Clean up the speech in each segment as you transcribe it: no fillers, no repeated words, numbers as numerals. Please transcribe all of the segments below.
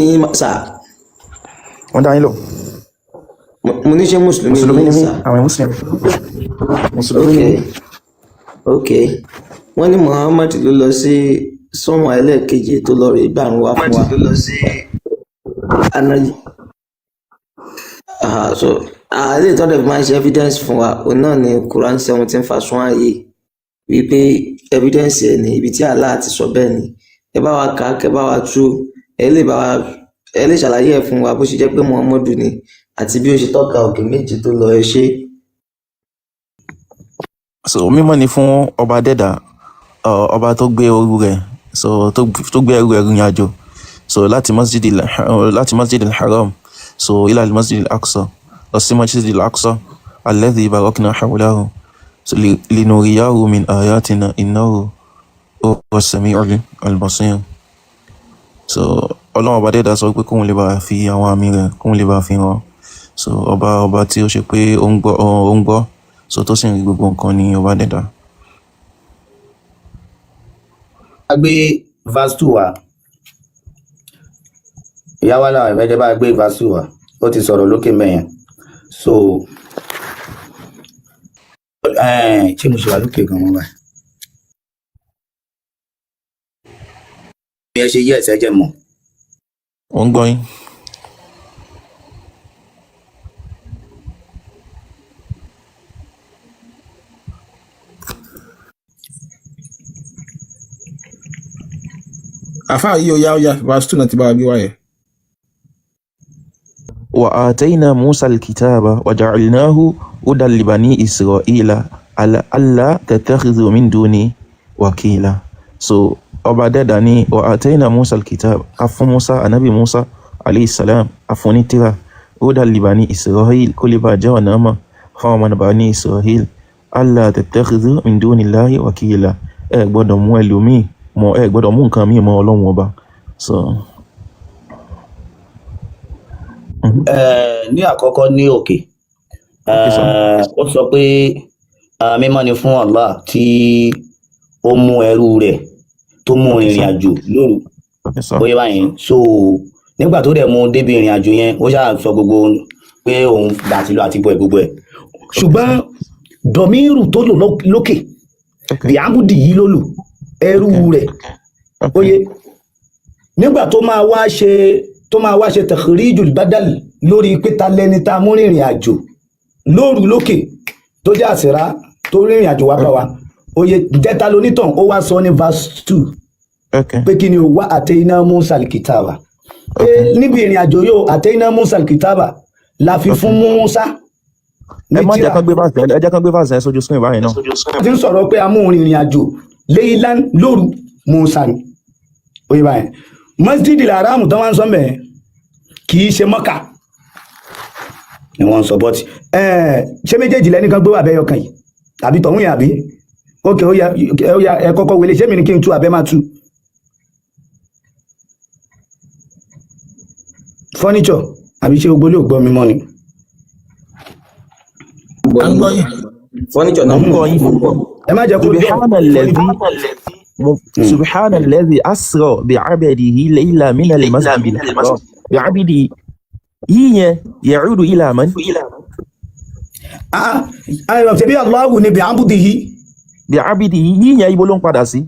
Ní sà? Wọ́n dá yín lò. Mo ní ṣé mùsùlùmí Mùsùlùmí ní ni mí. sà? Àwọn Muslim, mùsùlùmí Ok. ni mí. Ok, wọ́n ní Muhammad ló lọ sí sọ́mọ ẹlẹ́ẹ̀keje tó lọ rè gbàrún wá fún wa Anaji. So eléyìí tó dẹ̀ fi máa ń ṣe evidence fún wa, òun náà ni Quran 17 verse 1 yìí, wípé evidence ẹ̀ ní ibi tí Allah ti sọ bẹ́ẹ̀ ni. Ẹ bá wa kà á, kẹ bá wa tú, ẹ lè bá wa, ẹ lè ṣàlàyé ẹ̀ fún wa bó ṣe jẹ́ pé Muhammadu ni àti bí ó ṣe tọ́ka òkè méje tó lọ. Ẹ ṣé. So mímọ́ ni fún ọba dẹ́dà, ọba tó gbé ẹrú rẹ̀, so tó gbé ẹrú rẹ̀ rìnrìn àjò, so láti Masjid al-Haram, so ila al-Masjid al-Aqsa, lọ sí Masjid al-Aqsa, alladhi barakna hawlahu, so linuriyahu min ayatina, innahu huwa as-sami'ul al-basir. So Ọlọ́run ọba dẹ́dà sọ pé kóun lè bá fi àwọn àmì rẹ̀, kóun lè bá fi hàn. So ọba tí ó ṣe pé ó ń gbọ́, ó ń gbọ́, so tó sì ń rí gbogbo nǹkan ní ọba dẹ́dà. A gbé verse 2 wá. Ìyá wa làwọn ìfẹ́ jẹ́ bá gbé verse 2 wá, ó ti sọ̀rọ̀ lókè mẹ́yẹn. So ṣé mo ṣe wà lókè gan-an báyìí? Bí ẹ ṣe yí ẹ̀sẹ̀ jẹ́ mọ̀. Wọ́n ń gbọ́ yín. Àfáà yìí, ó yá, ó yá, verse 2 náà ti bá wa gbé wáyé. وآتينا موسى الكتاب وجعلناه هدى لبني إسرائيل ألا تتخذوا من دوني وكيلا. So ọba dẹ́dà ní وآتينا موسى الكتاب, a fún Musa, anabi Musa alayhi salam, a fún ní tírà, هدى لبني إسرائيل, kó lè bá jẹ́ ọ̀nà mọ̀ fún ọmọ Bani Israel, ألا تتخذوا من دون الله وكيلا, ẹ gbọ́dọ̀ mú ẹlòmíì mọ́, ẹ gbọ́dọ̀ mú nǹkan míì mọ́ Ọlọ́run ọba. So Ní àkọ́kọ́ ní òkè, Okay, sir. ó sọ pé mímọ́ ni fún Allah tí ó mú ẹrú rẹ̀ tó mú Okay, ìrìn sir. àjò lóru. Okay, sir. Ó yẹ báyìí. So nígbà tó dẹ̀ mú débi ìrìn àjò yẹn, ó ṣáà sọ gbogbo pé òun àti lọ àti bọ̀ ẹ̀ gbogbo ẹ̀, ṣùgbọ́n dọ̀míìrù tó lò lókè, bíábùdì yìí ló lò, ẹrú rẹ̀. Ó yẹ nígbà tó máa wá ṣe takhrijul badal lórí pé ta lẹni tá a mú rìnrìn àjò lóru lókè tó jẹ́ àsìrá tó rìnrìn àjò wá bá wa. Oyè jẹ́ta lonítàn, ó wá sọ ní verse 2 pé kí ni o wá, atayna Musa al-kitaba, pé níbi ìrìn àjò yóò, atayna Musa al-kitaba, la fi fún Musa Ẹ ní má jẹ́ tírà. kán gbé verse, ẹ jẹ́ kán gbé verse yẹn sójú screen báyìí náà. Wọ́n ti ń sọ̀rọ̀ pé a mú rìnrìn àjò laylan lóru, Musa ni. Oyè báyìí, Masjid al-Haram tó wá ń sọ mẹ́ẹ̀ kì í ṣe Mọ́kà ni wọ́n ń sọ, bọ́tì ṣé méjèèjì lẹ́nìkan gbé wà bẹ́yọ kan yìí àbí tọ̀hún yẹn àbí? Ókè, ó yá, ó yá, ẹ kọ́kọ́ wọlé. Ṣé mi ni kí n tú abẹ́ máa tú furniture àbí ṣé gbogbo olóògbọ́ mi mọ́ ni? À ń gbọ́ yín. Furniture náà Mo ń gbọ́ yín. Ẹ má jẹ́ kó dọ̀. سبحان الذي أسرى بعبده ليلا من المسجد الحرام. بعبده yìí يعود إلى من؟ Ah, ah, ṣebí Allahu ni بعبده. بعبده yìí yẹn, ibo ló ń padà sí?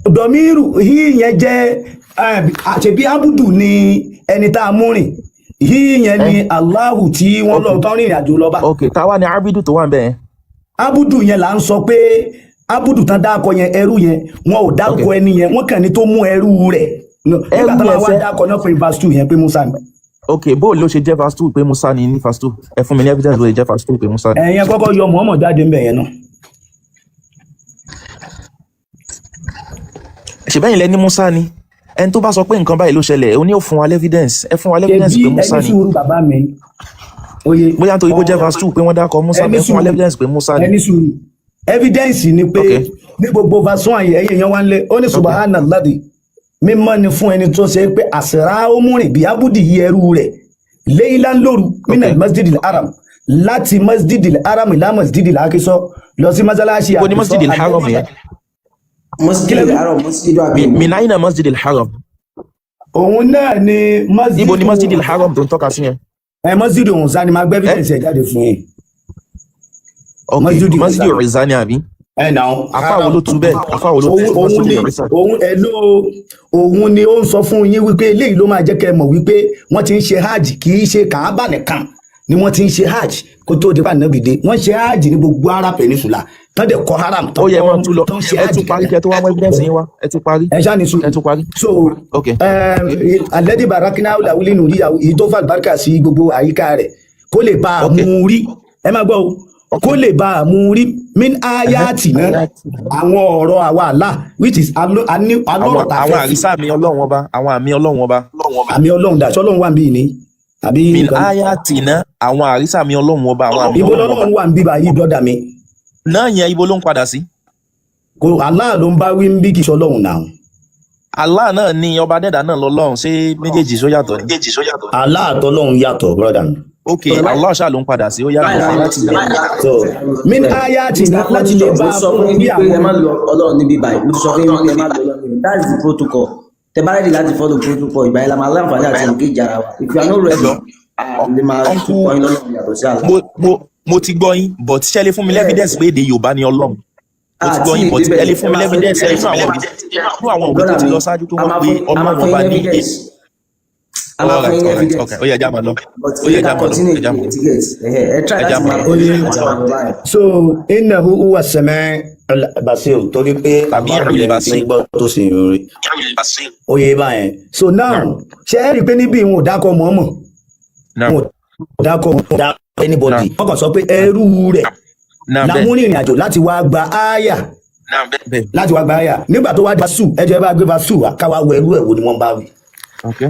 Dọ̀míìrù hí yẹn jẹ́ ṣebí abudu ni ẹni tá a mú rìn, hí yẹn ni Allahu tí wọ́n lọ tán rìnrìn àjò lọ bá. Ok, táwa ni abidu tó wà ń bẹ̀ yẹn? Abudu yẹn là ń sọ pé abudu tán dákọ yẹn, ẹrú yẹn, wọn ò dárúkọ ẹni yẹn, wọn kàn ní tó mú ẹrú rẹ̀ nígbà Ẹrú tó máa yẹn wá sẹ́ dákọ náà pé verse 2 yẹn pé Musa ni. Ok, bó ló ṣe jẹ́ verse 2 pé Musa ni ní verse 2? Ẹ fún mi ní evidence bó ṣe jẹ́ verse 2 pé Musa ni. Ẹ̀yẹn kọ́kọ́ yọ Muhammad jáde ńbẹ̀ yẹn náà. Ṣèbẹ́yìn lẹ ní Musa ni. Ẹni tó bá sọ pé nǹkan báyìí ló ṣẹlẹ̀, ó ní ó fún wa evidence, ẹ fún wa evidence Ṣebí pé Musa ẹni ni. sùúrù, bàbá mi, oye. Bóyá nítorí bó jẹ́ verse 2 pé wọ́n dákọ Musa, Ẹni ẹ fún wa sùúrù. evidence pé Musa ni. Ẹni sùúrù, evidence ni pé ní gbogbo verse 1 yẹn, ẹ̀yìn èèyàn wá ń lé, ó ní subhanalladhi, mímọ́ ni fún ẹni tó ṣe pé àsìrá ó múrìn bí abúdì yí ẹrú rẹ̀ laylan lóru, minal masjidil haram, láti masjidil haram ila masjidil aqsa, lọ sí mọ́sálásí Ibo ni àkísọ́. Masjidil Haram yẹn? Masjid al-Haram, masjid àbí? Min aina Masjidil Haram? Òun náà ni Ibo ni masjidu Masjidil Haram tó ń tọ́ka sí yẹn? Ẹ masjidu Uzza ni máa gbé Ẹ evidence ẹ̀ jáde fún yín. Ok, Masjidu Masjidil Uzza Uzza ni àbí? Ẹ nà ó Àfáà wo haram. ló tú bẹ́ẹ̀? Àfáà wo ló tú Òun òun ni Masjidil Uzza? Òun ẹ ló òun ni ó ń sọ fún yín wípé eléyìí ló máa jẹ́ kẹ́ ẹ mọ̀ wípé wọ́n ti ń ṣe hajj. Kì í ṣe Kàábà nìkan ni wọ́n ti ń ṣe hajj kó tó di pa Ànábì dé. Wọ́n ṣe hajj ní gbogbo Arab Peninsula tán dẹ̀ kọ́ haram tán Ó yẹ máa kọ́ tú lọ. tán ṣe Ẹ hajj tún parí gẹ́gẹ́. kẹ́ tó wá mú evidence yín wá. Ẹ tún parí. Ẹ ṣáà ní Ẹ sùúrù. tún parí. So Ok. alẹ́dí barakina làwílì nù ríyàwó èyí tó fàlùbáríkà sí gbogbo àyíká rẹ̀ kó lè bá a mú rí. Ẹ máa gbọ́ o, kó lè bá a mú rí min ayati náà, àwọn ọ̀rọ̀ àwa àlá, which is Àwọn alọ́rọ̀ tá a àwọn fẹ́ fi àrísà mi Ọlọ́run ọba, àwọn àmì Ọlọ́run ọba. Àmì Ọlọ́run dà? Ṣọlọ́run wà níbí ni àbí Min nǹkan? ayatina, àwọn àrísà mi Ọlọ́run ọba, àwọn àmì Ibo Ọlọ́run ọba. lọ́lọ́run wà níbí báyìí, brother mi? Náà yẹn, ibo ló ń padà sí? Kò, Allah ló ń bá wí ń bí, kì í ṣọlọ́run náà. Allah náà ni ọba dẹ́dà náà lọ́lọ́run. Ṣé méjèèjì só yàtọ̀ ni? Allah àtọlọ́run yàtọ̀, brother mi. Ok, Allah ṣáà ló ń padà sí. Ó yàtọ̀ sí láti ilẹ̀. So min ayatina, láti lè bá Mo a sọ fún fún yín bí wípé ẹ má àwọn lo Ọlọ́run níbí báyìí. Mo sọ fún yín wípé ẹ má lo Ọlọ́run níbí. That's the protocol. Tẹ bá ready láti follow protocol, ìgbà yẹn la máa láǹfààní àti engage ara wa. If you are not Ẹ ready, jọ, a lè máa uncle, kọ́ yín lọ́lọ́run yàtọ̀ sí Allah. mo ti gbọ́ yín, but ṣé ẹ lè fún mi l'evidence pé èdè Yorùbá ni Ọlọ́run? Mo ti Àti gbọ́ yín, but ìdíbẹ̀ ẹ lè ẹ fún mi máa fún l'evidence nínú àwọn òwe tó brother ti mi, lọ ṣáájú tó a wọ́n máa pé fún a máa Ọlọ́run fún ọba yín ní evidence. A máa fún Alright, yín alright, evidence. okay. Ó yẹ, ẹ já máa lọ. But Ó yẹ, ẹ ẹ já ká máa lọ. continue Ẹ já máa lọ. ticket. Ẹ try Ẹ já láti máa máa lọ. Oye, àti máa lọ báyìí. So innahu huwa sami basir, torí pé Allah Sami'ul lẹni tí ń basir. gbọ́ tó sì ń rí. Oye báyẹn. So now, ṣé ẹ rí i pé níbí wọn ò dákọ̀ mọ́mọ́, wọn ò dákọ̀, wọn ò dákọ̀ anybody. Wọ́n kàn sọ pé ẹrú rẹ̀ Naam, bẹ́ẹ̀. la mú rìnrìn àjò láti wá gba áyà, Bẹ́ẹ̀. láti wá gba áyà. Nígbà tó wá dé vasu, ẹjọ́ ẹ bá gbé vasu wá káwá wọ ẹrú ẹ̀ wo ni wọ́n bá wí. Ok.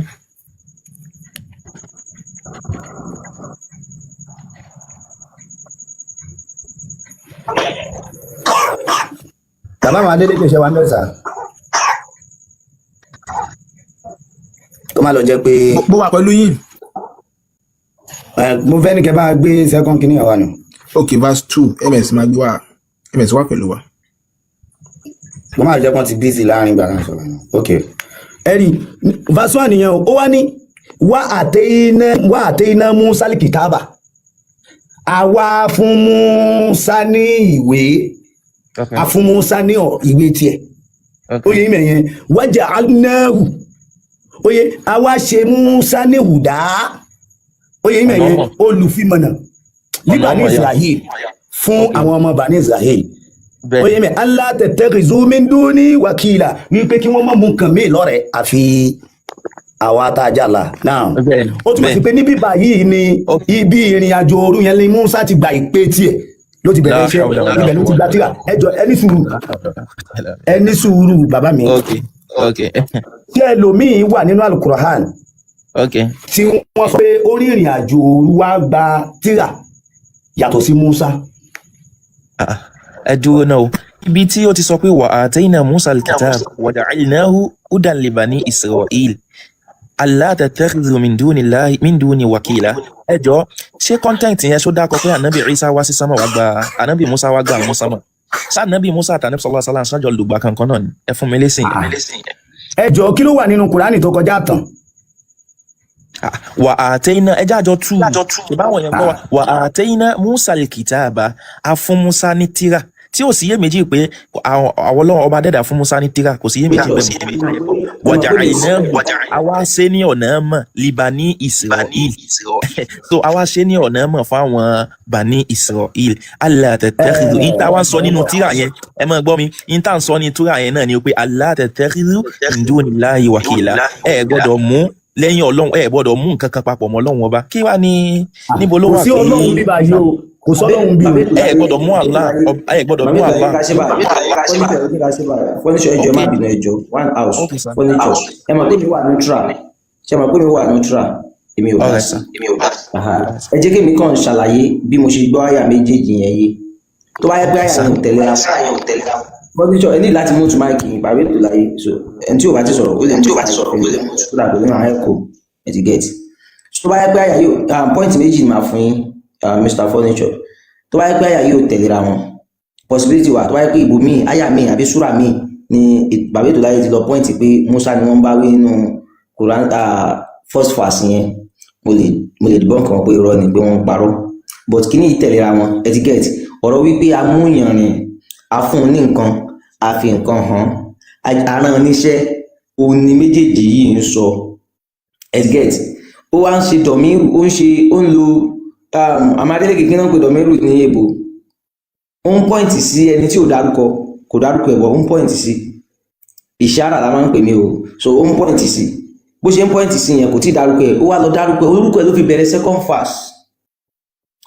Bàbá àwọn Adélékè, ṣe wa mẹ́sà kó má lọ jẹ́ pé Mo wà pẹ̀lú yín. Ẹ, mo fẹ́ ní kẹ́ bá gbé second kìíní ẹ̀ wá nù. Ok, verse 2, ms máa gbé wá, ms wà pẹ̀lú wa. Mo máa jẹ́ kán ti busy láàrin ìgbà náà sọ̀rọ̀ náà. Ok, ẹ̀rí verse 1 nìyẹn o. Ó wá ní wá àtẹ́iná Musa kìtàbà, àwa fún Musa ní ìwé, a fún Musa ní ìwé tiẹ̀. Ó yẹ ìmọ̀ yẹn, wájà anáhù. Ó yẹ, àwa ṣe Musa ní hùdá. Ó yẹ ìmọ̀ yẹn, Ọ̀nà olùfimọ̀nà líbà ní ọ̀nà ọmọ ya. Israel, fún àwọn ọmọ Bani Israel. Ó Bẹ́ẹ̀. yẹ mẹ́, Allah tattakhidhu min duni wakila, wípé kí wọ́n má mú nǹkan míì lọ́rẹ̀ẹ́ àfi àwa tá a jà là náà. Bẹ́ẹ̀. Ó túmọ̀ sí Bẹ́ẹ̀. pé níbí báyìí ni ibi ìrìn àjò òru yẹn ni Musa ti gba ìpè tiẹ̀, ló ti bẹ̀rẹ̀ La iṣẹ́. hawla wala Ibẹ̀ ló ti gba quwwata. tírà. Ẹ jọ, ẹ ní sùúrù, ẹ ní sùúrù, bàbá mi. Ok. Tí ẹlòmíín wà nínú Alukur'an tí wọ́n sọ pé ó rí ìrìn àjò òru wá gba tírà yàtọ̀ sí Musa? Ah, ẹ dúró náà o. Ibi tí ó ti sọ pé wa atayna Musa al-kitab wa ja'alnahu hudan li bani Isra'il alla tattakhidhu min dunillahi min duni wakila. Ẹ jọ, ṣé content yẹn ṣó dákọ pé ànábì Isa wá sí sánmà wá gba, ànábì Musa wá gba àwọn sánmà? Sànábì Musa àtànábì sallallahu alaihi wasallam ṣájọ lùgbà kankan náà ni? Ẹ fún mi lésìn yẹn. Ẹ jọ, kí ló wà nínú Kùránì tó kọjá tán? Ah, wa atayna, ẹ jájọ tú ṣe báwọn yẹn gbọ́ wa. Wa atayna Musa al-kitaba, a fún Musa ní tírà, tí ò sí iyèméjì pé àwọn Ọlọ́run ọba dẹ́dà fún Musa ní tírà, kò sí iyèméjì bẹ́ẹ̀. Wa ja'alnahu, àwa ṣe ní ọ̀nà mọ̀ li bani Isra'il. So àwa ṣe ní ọ̀nà mọ̀ fún àwọn Bani Isra'il alla tattakhidhu. Yín tá wá ń sọ nínú tírà yẹn, ẹ máa gbọ́ mi, yín tá ń sọ ní tírà yẹn náà ni pé alla tattakhidhu min dunillahi wakila, ẹ gbọ́dọ̀ mú lẹ́yìn Ọlọ́run, ẹ gbọ́dọ̀ mú nǹkan kan papọ̀ mọ́ Ọlọ́run ọba. Kí wàá ní níbo ló Kò wà sí pé Ọlọ́run bíbá yìí o, kò sọ́lọ́run bí o. Ẹ gbọ́dọ̀ mú Allah, ẹ gbọ́dọ̀ mú Allah. Furniture, ẹjọ, má bínú, ẹjọ, one house. Okay, sir. Furniture, ẹ mọ̀ pé mi wà neutral. Ṣe mọ̀ pé mi wà neutral? Èmi ò dá Alright, sí. sir. Aha. Ẹ jẹ́ kí èmi kàn ṣàlàyé bí mo ṣe gbọ́ àyà méjèèjì yẹn yé. Tó bá yẹ pé àyà Sir. yẹn ò tẹ̀lé ra, furniture, ẹ ní láti mú tún mic yìí bàbá ètò láyé. So ẹni tí ò bá ti sọ̀rọ̀, ó lè mú so that kò ní máa echo. Ẹ ti get? So tó bá yẹ pé àyà yóò, point méjì ni màá fún yín, Mr Furniture. Tó bá yẹ pé àyà yóò tẹ̀léra wọn, possibility wà. Tó bá yẹ pé ìbò míì, àyà míì àbí súrà míì ni bàbá ètò láyé ti lọ point pé Musa ni wọ́n bá wí nínú. Quran first verse yẹn, mo lè debunk wọn pé irọ́ ni, pé wọ́n ń parọ́. But kíní ìtẹ̀léra wọn, etiquette ọ̀rọ̀ wípé a mú yàn rìn, a fún un ní nǹkan, a fi nǹkan hàn, a rán níṣẹ́, òun ni méjèèjì yìí ń sọ. Etiquette ó wá ń ṣe dọ̀míìrù, ó ń ṣe, ó ń lo amadélèké. Kí náà ń pè dọ̀míìrù ní èbò? Ó ń point sí ẹni tí ò dárúkọ, kò dárúkọ ẹ̀bọ̀, ó ń point sí. Ìṣára la máa ń pè mí o. So ó ń point sí, bó ṣe ń point sí yẹn, kò tí ì dárúkọ ẹ̀. Ó wá lọ dárúkọ ẹ̀, orúkọ ẹ̀ ló fi bẹ̀rẹ̀ second verse.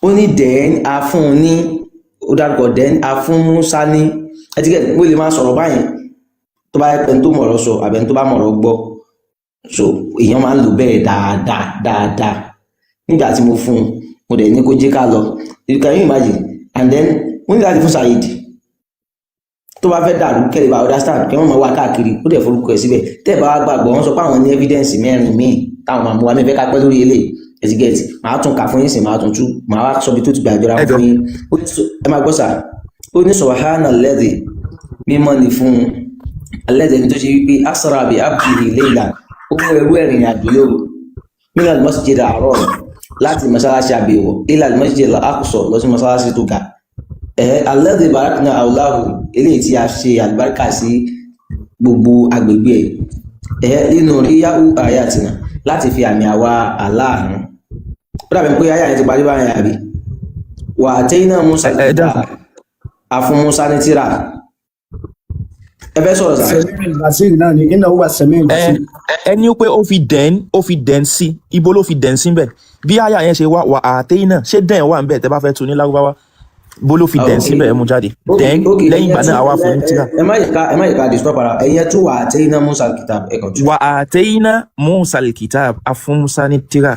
Ó ní then a fún un ní, ó dárúkọ, then a fún Musa ní. Etiquette mo lè máa sọ̀rọ̀ báyìí tó bá yẹ pé ẹni tó mọ̀rọ̀ sọ àbẹ̀ ẹni tó bá mọ̀rọ̀ gbọ́. So èèyàn máa ń lò bẹ́ẹ̀ dáadáa dáadáa. Nígbà tí mo fún un, mo dẹ̀ ní kó jẹ́ ká lọ. You can you imagine? And then mo ní láti fún Saheed tó bá fẹ́ dàrú, kẹ́lẹ́ bá understand, kí wọ́n máa wá káàkiri. Ó dẹ̀ forúkọ ẹ̀ síbẹ̀. Tẹ́ ẹ̀ bá wá gbàgbọ́, wọ́n sọ pé àwọn ní evidence mẹ́rin míì táwọn máa mú wa. Mi fẹ́ ká pẹ́ lórí eléyìí. Etiquette màá tún kà fún yín sìn, màá tún tú, màá wá sọ bí tó ti gbàjọra Ẹ jọ. fún yín. Ó ní ẹ máa gbọ́ sà. Ó ní subhana alladhi, mímọ́ ni fún alladhi, ẹni tó ṣe wípé asra bi abdihi layla, ó mú ẹrú ẹ̀rìn àjò lóru, min al-masjid al-haram, láti mọ́sálásí àbẹ̀wọ̀, ila al-masjid al-aqsa, lọ sí mọ́sálásí tó ga, ẹ̀ alladhi barakna hawlahu, eléyìí tí a ṣe àlùbáríkà sí gbogbo agbègbè ẹ̀, linuriyahu ayatina, láti fi àmì àwa aláàánú. Ó dàbí pé ayé àyè ti parí báyìí, àbí? Wa atayna Musa Ẹ dákun. A fún Musa ní tírà. Ẹ fẹ́ sọ̀rọ̀ sà? Sẹmíìn Basir náà ni, iná wà Sẹmíìn Ẹ Basir. Ẹni pé ó fi then, ó fi then sí, ibo ló fi then sí bẹ́ẹ̀? Bí àyà yẹn ṣe wá wà àtẹ́yìn náà, ṣé then wà ń bẹ̀? Tẹ́ bá fẹ́ tu ní lárúbáwá, bó ló fi then síbẹ̀? Ẹ mú jáde. Then lẹ́yìn ìgbà náà, àwa fún ní tírà. Ẹ má yẹ ká disturb ara. Ẹ̀yin tún wa atayna Musa kitab, ẹ kàn tún. Wa atayna Musa al-kitab, a fún Musa ní tírà,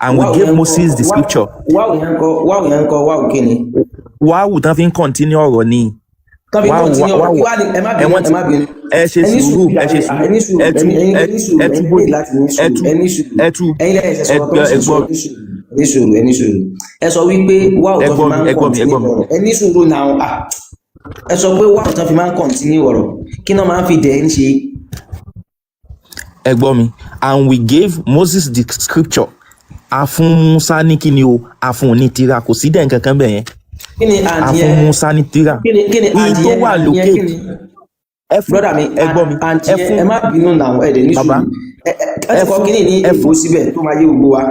and we gave Moses the scripture. Wáwù yẹn ń kọ́, wáwù yẹn ń kọ́, wáwù kí ni? Wáwù tán fi ń continue ọ̀rọ̀ ni. Tán fi Wáwù continue ọ̀rọ̀ wáwù kí wá ní? Ẹ má ẹ bínú. wọ́n Ẹ má bínú. Ẹ ṣe Ẹ ní sùúrù. sùúrù. Ẹ ṣe sùúrù. Ẹ ní sùúrù. Ẹ tú. Ẹ̀yin Ẹ ẹ ní sùúrù. Ẹ tú. Ẹ̀yin ní láti ní Ẹ sùúrù. tú. Ẹ ní sùúrù. Ẹ tú. Ẹ̀yin lẹ́yìn ẹ̀sẹ̀ Ẹ sọ̀rọ̀ tó ń ẹ sìn gbọ́. sọ. Ẹ ní sùúrù, ẹ ní sùúrù. Ẹ sọ wípé wáwù Ẹ tó fi gbọ́ máa mi. ń Ẹ gbọ́ mi. Ẹ continue gbọ́ mi. ọ̀rọ̀. Ẹ ní sùúrù náà. Ah, ẹ sọ pé wáwù tó fi máa ń continue ọ̀rọ̀, kí náà máa ń fi dẹ̀ ń ṣe? Ẹ gbọ́ mi. And we gave Moses the scripture, a fún Musa ní kíni o? A fún un ní tírà. Kò sí then kankan bẹ́ẹ̀ yẹn. Kí ni A and fún yẹn? Musa ní tírà. Kí ni Ìyí and tó yẹn? wà And lókè. yẹn kí ni? Ẹ fún Brother mi, ẹ gbọ́ mi. and Ẹ yẹn fún ẹ má bínú náà, ẹ dẹ̀ ní bàbá. sùúrù. Ẹ Ẹ ti kọ fún kíní ní ẹ èbó fún síbẹ̀ tó máa yé gbogbo wa.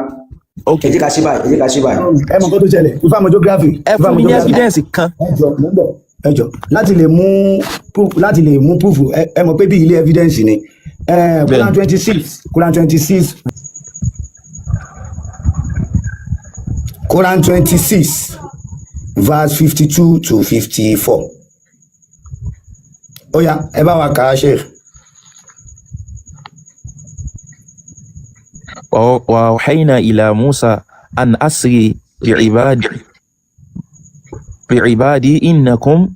Ok. Ẹ jẹ́ ká ṣe báyìí, ẹ jẹ́ ká ṣe báyìí. Ẹ mọ nǹkan tó ṣẹlẹ̀, ifá geography. Ẹ Ifá fún mi ní geography. evidence kan. Ẹ jọ, mo ń bọ̀. Ẹ jọ, láti lè mú proof, ẹ mọ̀ pé bí ilé evidence ni Quran Bẹ́ẹ̀ni. 26, Quran 26, Quran 26 verse 52 to 54. Ó yá, ẹ bá wa kà á, Sheikh. وأوحينا إلى موسى أن أسري بعبادي إنكم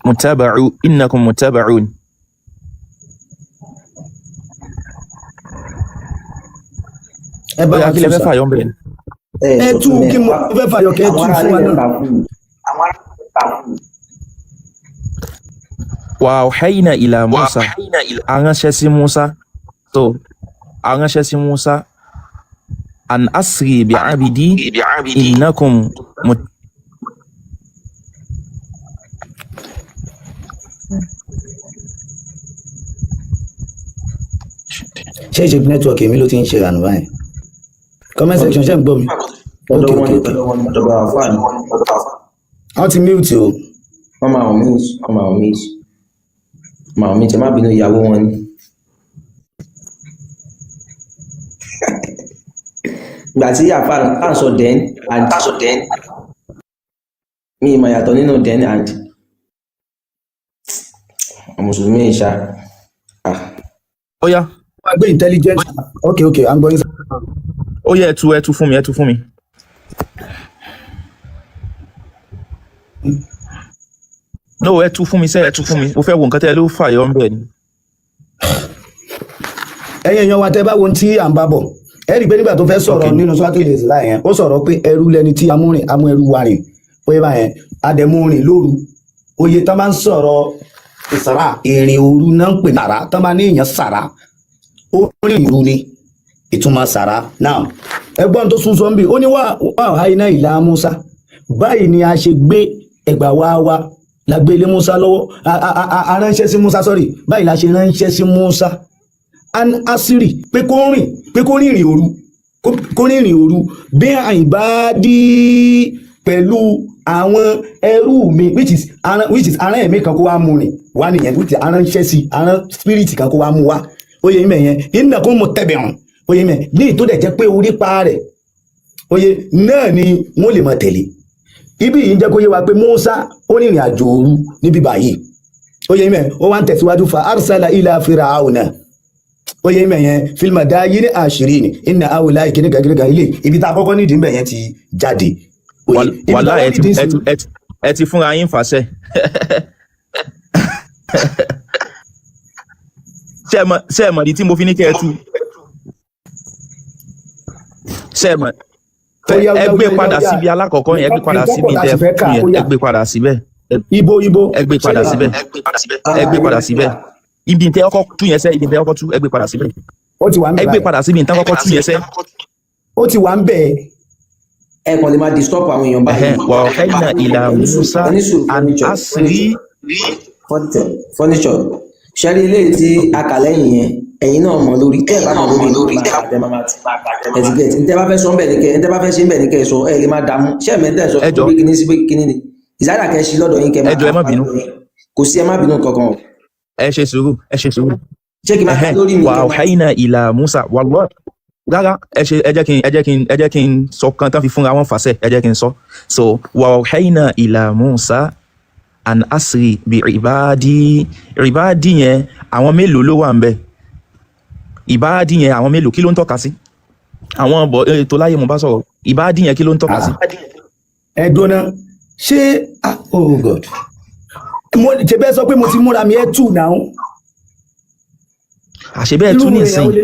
متبعو إنكم متبعون. Ẹ bá Ó yá, wa kí lẹ tú fẹ́ sà. fàyọ ńbẹ̀? Ẹ Ẹ sọ tú fún mi. kí mo fẹ́ fàyọ, kẹ́ ẹ Àwọn tú ará fún wa ilé náà. kà fún mi. Àwọn ará ilé kà fún mi. وأوحينا إلى موسى, a ránṣẹ́ sí Musa, so a ránṣẹ́ sí Musa, أن أسر بعبادي إنكم Ṣé ìṣe network mi ló ti ń ṣe ìrànú báyìí? Comment section, ṣe ń gbọ́ mi? Ọ̀dọ̀ Ok. wọn Ok. ni. Ok. Ọ̀dọ̀ wọn ni, ọ̀dọ̀ àfáà ni. Wọ́n ti mute o. Wọ́n máa wọ̀n mí, wọ́n máa wọ̀n mí, máa wọ̀n mí. Tẹ má bínú, ìyàwó wọn ni. Ìgbà tí àfáà tá à ń sọ then and, mi ìmọ̀ yàtọ̀ nínú then and. Àwọn mùsùlùmí ìṣá, ah. Ó yá. Wọ́n gbé intelligent. Ok, à ń gbọ́ yín sà. Ó yá, ẹ tú, ẹ tú fún mi, ẹ tú fún mi. No, ẹ tú fún mi sẹ́, ẹ tú fún mi. Mo fẹ́ wo nǹkan tẹ́ ẹ ló fàyọ ńbẹ̀ ni. Ẹ̀yin èèyàn wa, tẹ́ bá wo ohun tí à ń bá bọ̀, ẹ rí i pé nígbà tó fẹ́ sọ̀rọ̀ nínú sọ́tò ìsìlá yẹn, ó sọ̀rọ̀ pé ẹrú lẹni tí amúrìn amú ẹrú wa rìn, ó yẹ báyẹn, àdẹ̀mú rìn lóru. Oye tán bá ń sọ̀rọ̀ Ìsàrà, ìrìn òru náà ń pè ní sàrà. Tán bá ní èèyàn sàrà, ó rìn òru ni ìtumọ̀ sàrà náà. Ẹgbọ́n tó sún sọ́nbì, ó ní wà wà iná ìlà Musa, báyìí ni a ṣe gbé ẹgbà wá la gbé ilé Musa lọ́wọ́, a ránṣẹ́ sí Musa, sọ́rí, báyìí la ṣe ránṣẹ́ sí Musa an asiri, pé kó rìn, pé kó rìnrìn òru, kó rìnrìn òru bí àìbá dí pẹ̀lú àwọn ẹrú mi, which is arán ẹ̀mí kan kó wá mú rìn wá nìyẹn, which is aránṣẹ́ sí, arán spirit kan kó wá mú wá. Ó yẹ mẹ́ yẹn, iná kó mú tẹ̀bẹ̀ hàn. Ó yẹ mẹ́ ní ìtó dẹ̀ jẹ́ pé orí pa rẹ̀, ó yẹ náà ni wọ́n lè máa tẹ̀lé. Ibi yìí ń jẹ́ kó yé wa pé Musa ó rìnrìn àjò òru níbí báyìí. Ó yẹ mẹ́, ó wá ń tẹ̀síwájú, fa arsala ila Fir'auna. Ó yẹ mẹ́ yẹn, fil madayini ashirin inna awla ìkíní kìnìkan ilé ibi tá a kọ́kọ́ nídìí mbẹ̀ yẹn ti jáde. Ó yẹ ibi tá a Wàhálà wá ẹ ti nídìí ẹ sí ti ẹ ti fúnra yín fàṣẹ. Ṣé ẹ mọ̀ ìdí tí mo fi ní kẹ́ ẹ tú? Ṣé ẹ mọ̀? Ó yá, ó Ẹ yá, ó gbé yá, ó padà yá. síbi alákọ̀ọ́kọ́ yẹn, ẹ gbé padà Nǹkan síbi pọ̀ tá a tẹ́ sì fẹ́ tú kà, yẹn, ó ẹ yá. gbé padà síbẹ̀. Ibo ibo? Ẹ gbé Ṣé padà síbẹ̀, ẹ gbé padà síbẹ̀, ibi tẹ́ ọkọ̀ tú yẹn sẹ́, ibi tẹ́ ọkọ̀ tú, ẹ gbé padà síbẹ̀. Ó ti wà ń Ẹ bẹ̀ gbé báyìí. padà síbi tẹ́ ọkọ̀ tú yẹn sẹ́. Ó ti wà ń bẹ̀. Ẹ kàn lè máa disturb àwọn èèyàn báyìí. Ẹ̀hẹ́n, wa ọ̀hẹ́nà ìlà Ẹ ní sùúrù, Musa ẹ ní sùúrù. an Furniture, asiri. furniture, furniture, ṣẹ́rí ilé tí a kà lẹ́yìn yẹn, ẹ̀yin náà mọ̀ lórí. Tẹ́ ẹ̀ bá mọ̀ lórí, ẹ̀ máa tẹ̀, máa tù ẹ̀ ti get. Ntẹ́ bá fẹ́ sọ ńbẹ̀ ní kẹ́, ntẹ́ bá fẹ́ ṣe ńbẹ̀ ní kẹ́ ẹ sọ. Ẹ lè máa dààmú. Ṣé ẹ̀mẹ́ tẹ́ ẹ sọ Ẹ jọ̀ọ́. pé kíní sí pé kíní ni ìsáyà kẹ́ ṣí lọ́dọ̀ yín kẹ́ Ẹ máa jọ̀ọ́, ẹ má bínú. Kò sí ẹ má bínú kankan o. Ẹ ṣe sùúrù, ẹ ṣe sùúrù. Ṣé kí n máa Ẹ̀hẹ́n, lórí mi wa kẹ́ máa ọ̀hẹ́nà ìlà Musa, wallahi rárá, ẹ ṣe, ẹ jẹ́ kí n sọ kan tán fi fúnra wọn fàṣẹ, ẹ jẹ́ kí n sọ. So wa ọ̀hẹ́nà ìlà Musa an asiri bi ibadi. Ibadi yẹn, àwọn mélòó ló wà ń bẹ̀? Ibadi yẹn, àwọn mélòó? Kí ló ń tọ́ka sí? Àwọn bọ̀ ètò láyé mo bá sọ̀rọ̀, ibadi yẹn, kí ló ń tọ́ka sí? Ẹ dúná, ṣé, ah, oh God, mo ṣe bẹ́ẹ̀ sọ pé mo ti múra mi, ẹ tù náà. Àṣẹ bẹ́ẹ̀ Irú tún ìyàwó nìsín. lè,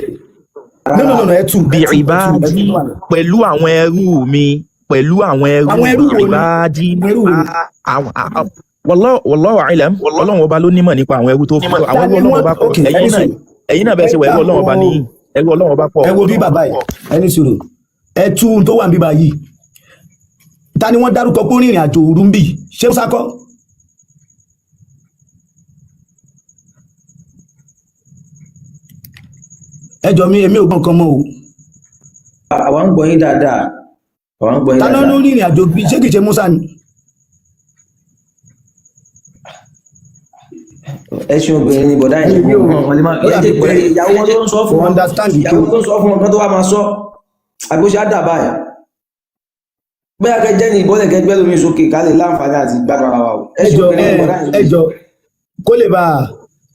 no, no, no, no, ẹ tù, Bí ẹ tù, ẹ tù, ẹ ibadi tù wà ní. Pẹ̀lú àwọn ẹrú mi, pẹ̀lú àwọn ẹrú Àwọn ẹrú wo ni? Ibadi. Àwọn ẹrú wo ni? Àwọn wallahu a'lam, Ọlọ́run ọba ló nímọ̀ nípa àwọn ẹrú tó fún àwọn Ta ẹrú ni Ọlọ́run wọ́n? ọba pọ̀. Ok, ẹ̀yin ẹni náà sùúrù. Ẹ̀yin náà bẹ́ẹ̀ ṣe wà, ẹrú Ọlọ́run ọba níyìn, ẹrú Ọlọ́run ọba pọ̀. Ẹ wo bí bàbá yìí, ẹni sùúrù, ẹ tú ohun tó wà níbí báyìí. Ta ni wọ́n dárúkọ pé ó rìnrìn àjò òru ń bì? Ṣé Musa kọ́? Ẹ jọ mi, èmi ò gbọ́n kan mọ́ o. Àwa ń gbọ́ yín dáadáa, àwa ń gbọ́ yín Ta ló dáadáa. ló rìnrìn àjò bí? Ṣé kìí ṣe Musa ni? Ẹṣin obìnrin ni bọ̀dá yìí. Èmi ò Wọn lè máa ó ẹ dàbí jẹ́ pé pé ìyàwó wọn tó ń sọ fún kò wọn, understand ìyàwó tó tó ń sọ fún wọn kan tó wá máa sọ àbí ó ṣe á dà báyìí. Bóyá kẹ jẹ́ ní ìbọ́lẹ̀, kẹ gbẹ́ lómi sókè, ká lè láǹfààní àti gbádùn ara wa o. Ẹṣin Ẹjọ obìnrin ni ẹ bọ̀dá yìí. Ẹjọ,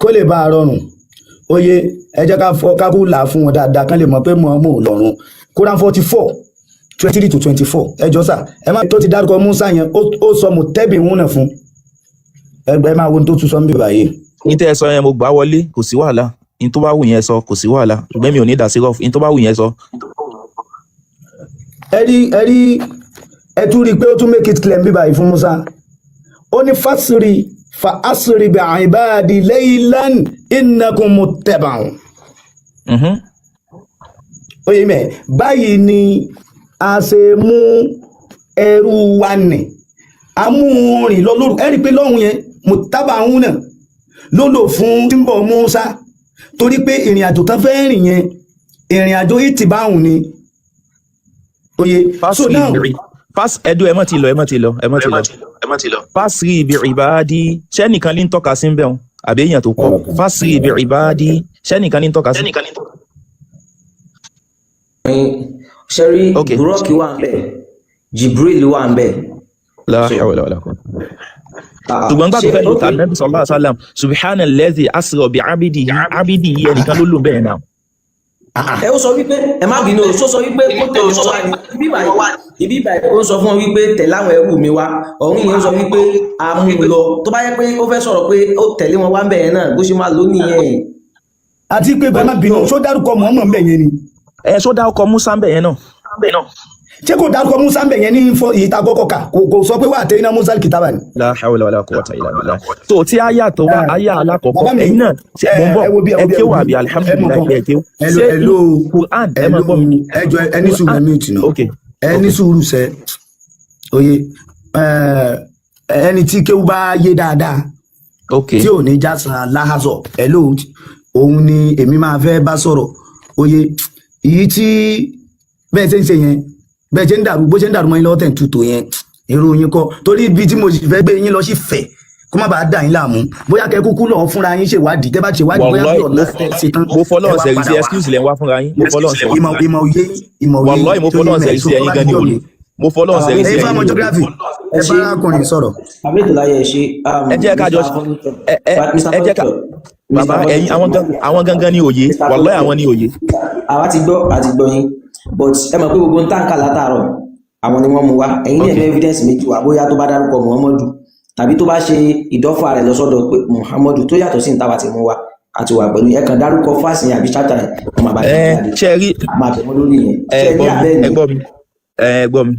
kó lè bá a rọrùn, oye, ẹ jẹ́ ká fọ ká kú là á fún wọn dáadáa, kán lè mọ̀ pé mọ̀ ò lọ́rùn. Quran 44:23 to 24. Ẹjọ sà, ẹ má tó ti dárúkọ Musa yẹn, ó sọ mọ tẹ́bì ń náà fún ẹgbẹ́, máa wo ohun tó tún sọ ń bì báyìí. Ní tẹ́ ẹ sọ yẹn, mo gbà á wọlé, kò sí wàhálà. Ní tó bá wù yẹn sọ, kò sí wàhálà, ṣùgbọ́n mi ò ní dà sí rough. Ní tó bá wù yẹn sọ. Ẹ rí, ẹ rí, ẹ tún rí i pé ó tún make it clear ń bí báyìí fún Musa. Ó ní fasiri fa asiri bi ibadi laylan innakum muttaba'un. Ó yẹ mẹ, báyìí ni a ṣe mú ẹrú wa nì, a mú un rìn lọ lóru. Ẹ rí i pé lọ́hùn yẹn, muttaba'un náà ló lò fún tí ń bọ̀ Musa, torí pé ìrìn àjò tán fẹ́ rìn yẹn, ìrìn àjò ìtìbáhùn ni. Oye, so Fasiri now bi fas ẹdú, ẹ má ti lọ, ẹ má ti lọ, ẹ má ti lọ. Fasiri bi ibadi, ṣẹ́nìkan ní ń tọ́ka sí ń bẹ̀ wọn àbí èèyàn tó pọ̀? Fasiri bi ibadi, ṣẹ́nìkan ní ń tọ́ka sí? Ṣẹ́rí. Ok. Burọ́ọ̀kì wà ń bẹ̀, Jibril wà ń bẹ̀. La So hawla wala quwwata. Ah, Ṣùgbọ́n gbà tó ṣé fẹ́ lò ok tà nẹ́bí sallallahu alaihi wasallam, subhana allazi asra bi abidihi, abidihi, ẹnìkan ló lò bẹ́ẹ̀ náà. Ẹ ó sọ wípé, ẹ má bínú o, sọ wípé kó tẹ̀lé wọn wá ní ibi báyìí. Ibi báyìí, ó ń sọ fún wọn wípé tẹ̀lé àwọn ẹrú mi wá. Ọ̀hún yẹn ń sọ wípé a mú un lọ. Tó bá yẹ pé ó fẹ́ sọ̀rọ̀ pé ó tẹ̀lé wọn wá ń bẹ̀ yẹn náà, bó ṣe máa lò nìyẹn. Àti pé bẹ́ẹ̀, má bínú, ṣó dárúkọ Muhammad ń bẹ̀ yẹn ni? Ẹ ṣó dá ọkọ Musa ń bẹ̀ yẹn náà? Ṣé kò dárúkọ Musa ń bẹ̀ yẹn ní ìta kọ́kọ́ kà? Kò sọ pé wà á tẹ iná Musa kìtàbà ni. La hawla wala quwwata illa billah. So tí àyà tó wá, àyà alákọ̀ọ́kọ́, Bàbá mi, ẹ̀yin náà ẹ mò ń bọ̀. ẹ wo bí, ẹ ẹ wo bí, ẹ kéwù wo àbí? bí, ẹ mọ Alihamudulilayi nǹkan. ẹ kéwù. Hello, Ṣé hello, Quran, ẹ máa hello. gbọ́ mi. Ẹ jọ, ẹ ní sùúrù, Quran ẹ mute náà. Ok. Ẹ ní Ok. sùúrù sẹ. Oye, ẹni tí kéwù bá yé dáadáa Ok. tí ò ní jásán láhàzọ, hello, òun ni èmi máa fẹ́ bá sọ̀rọ̀. Oye, èyí tí bẹ́ẹ̀ ṣe ń ṣe yẹn, bẹ́ẹ̀ ṣe ń dàrú, bó ṣe ń dàrú mọ́ yín lọ́wọ́ tẹ̀ ń tutù yẹn, irú yín kọ́, torí ibi tí mo sì fẹ́ gbé yín lọ sí fẹ̀ kó má bàa dà yín láàmú. Bóyá kẹ́ kúkú lọ fúnra yín ṣèwádìí, tẹ́ bá ṣèwádìí, bóyá Wallahi bí ọ̀la tẹ́ ṣe tán, mo ẹ fọlọ́run wá sẹ̀rí sí padà wá. Excuse lẹ̀ ń wá fúnra yín. Mo fọlọ́run sẹ̀rí. Ìmọ̀ òye yín, ìmọ̀ òye Wallahi yín mo tó yín fọlọ́run mẹ́ sẹ̀rí so sí tó ẹ̀yin bá gan ni dijọ́ òye. mi. Mo fọlọ́run sẹ̀rí sí Ẹ̀yin ẹ̀yin fáwọn ni òye. geography, Ẹ ẹ ṣe bá arákùnrin sọ̀rọ̀. Abédèláyé, ẹ ṣe. Ẹ jẹ́ ká jọ Mr. Furniture, ẹ ẹ Mr. ẹ jẹ́ ká Furniture, Mr. bàbá ẹ̀yin Furniture, àwọn gangan ni òye. Mr. Wallahi Furniture, àwọn ni òye. Àwa ti gbọ́, àti gbọ́ yín, but ẹ mọ̀ pé gbogbo ń tàǹkà látàárọ̀, àwọn ni wọ́n mú wá. Ẹ̀yin náà Ok. ní evidence méjì wá, bóyá tó bá dárúkọ Muhammadu tàbí tó bá ṣe ìdọ́fà rẹ̀ lọ́sọ́dọ̀ pé Muhammadu tó yàtọ̀ sí ìtawà tí mú wá àti wà pẹ̀lú ẹ kàn dárúkọ fásì yẹn àbí chapter yẹn, wọ́n máa bá yẹn Ẹ jáde. ṣe rí A máa bẹ̀ wọ́n lórí yẹn. Ẹ Ṣé ẹ ní gbọ́ mi. abẹ́ Ẹ ní? gbọ́ mi, ẹ gbọ́ mi.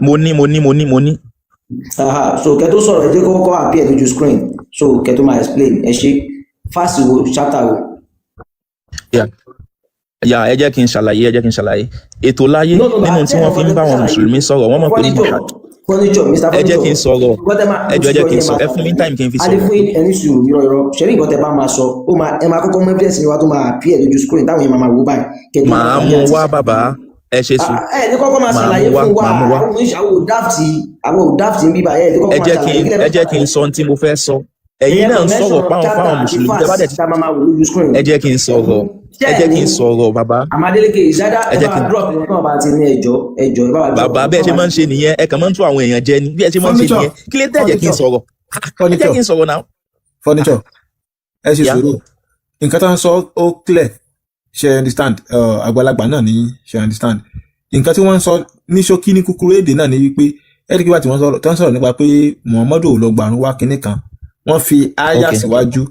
Mo ní, mo ní, mo ní, mo ní. Aha, so kẹ́ tó sọ̀rọ̀, ẹ jẹ́ kó kọ́kọ́ appear lójú screen, so kẹ́ tó máa explain. Ẹ ṣe fásì wo, chapter wo? Yeah, ẹ jẹ́ kí n ṣàlàyé, ẹ jẹ́ kí n ṣàlàyé ètò láyé No, no, no, nínú àti tí wọ́n ẹ̀rọ fi ń kan bá tó àwọn ṣàlàyé. mùsùlùmí sọ̀rọ̀, wọ́n mọ̀ pé ní Furniture, furniture, Mr. Ẹ jẹ́ kí n Furniture, sọ̀rọ̀. Nǹkan tẹ́ máa Ẹ mo jọ̀ọ́, ti ẹ jẹ́ gbọ́ kí n yín, ẹ sọ máa ẹ fún mi ṣàlàyé. time kí n fi A lè sọ̀rọ̀. Fún yín, ẹni sùúrù. Irọ́, irọ́, ṣẹ́rí nǹkan tẹ́ bá máa sọ, ó máa, ẹ máa kọ́kọ́ mú evidence yín wá tó máa appear lójú screen táwọn yẹn máa máa wò báyìí kẹ́ tó Màá láǹfààní mú àti wá ṣàlàyé. bàbá, ẹ ṣe sùn. Ẹ ní kọ́kọ́ máa Màá mú ṣàlàyé wá fún wa. màá mú wá. Àwọn oníṣàwò dáfìtì, àwọn ò dáfìtì ń bíbá ẹ ní Ẹ kọ́kọ́ máa jẹ́ kí ṣàlàyé n kí lẹ ẹ fẹ́ jẹ́ kí n ṣàlàyé. Sọ ohun tí mo fẹ́ sọ. Ẹ̀yin Ẹ̀yẹ́ náà kan ń sọ̀rọ̀ mention páwọn chapter fáwọn àti mùsùlùmí tẹ́ bá verse dẹ̀ ti tá a máa máa wò lójú screen. Ẹ jẹ́ kí n sọ̀rọ̀, Ṣé ẹ ẹ jẹ́ kí ní n sọ̀rọ̀ bàbá. Amadeleke ìṣádá, Ẹ ẹ jẹ́ bá kí wa n drop ìwọ̀n náà bá ti ní. Ẹjọ́, ẹjọ́, ẹ bá wa drop Bàbá, ìwọ̀n bẹ́ẹ̀ ṣe náà bá máa ń ti ṣe nìyẹn. Ẹ kàn máa ń tú àwọn èèyàn jẹ ni. Bí ẹ ṣe máa ń ṣe Furniture, nìyẹn. Kí lè tẹ̀ jẹ́ kí n furniture, sọ̀rọ̀? Ẹ jẹ́ kí furniture, n sọ̀rọ̀ náà. Furniture, ẹ ṣe Yá. sùúrù. Nǹkan tó ń sọ ó clear, ṣe understand? Àgbàlagbà náà ní, ṣe understand? Nǹkan tí wọ́n ń sọ ní ṣókí, ní kúkúrú èdè náà ni wípé ẹ̀rí wá tí wọ́n sọ̀rọ̀, tó ń sọ̀rọ̀ nípa pé Muhammadu ò lọ gbàrún wá kinní kan, wọ́n fi áyà Ok. síwájú.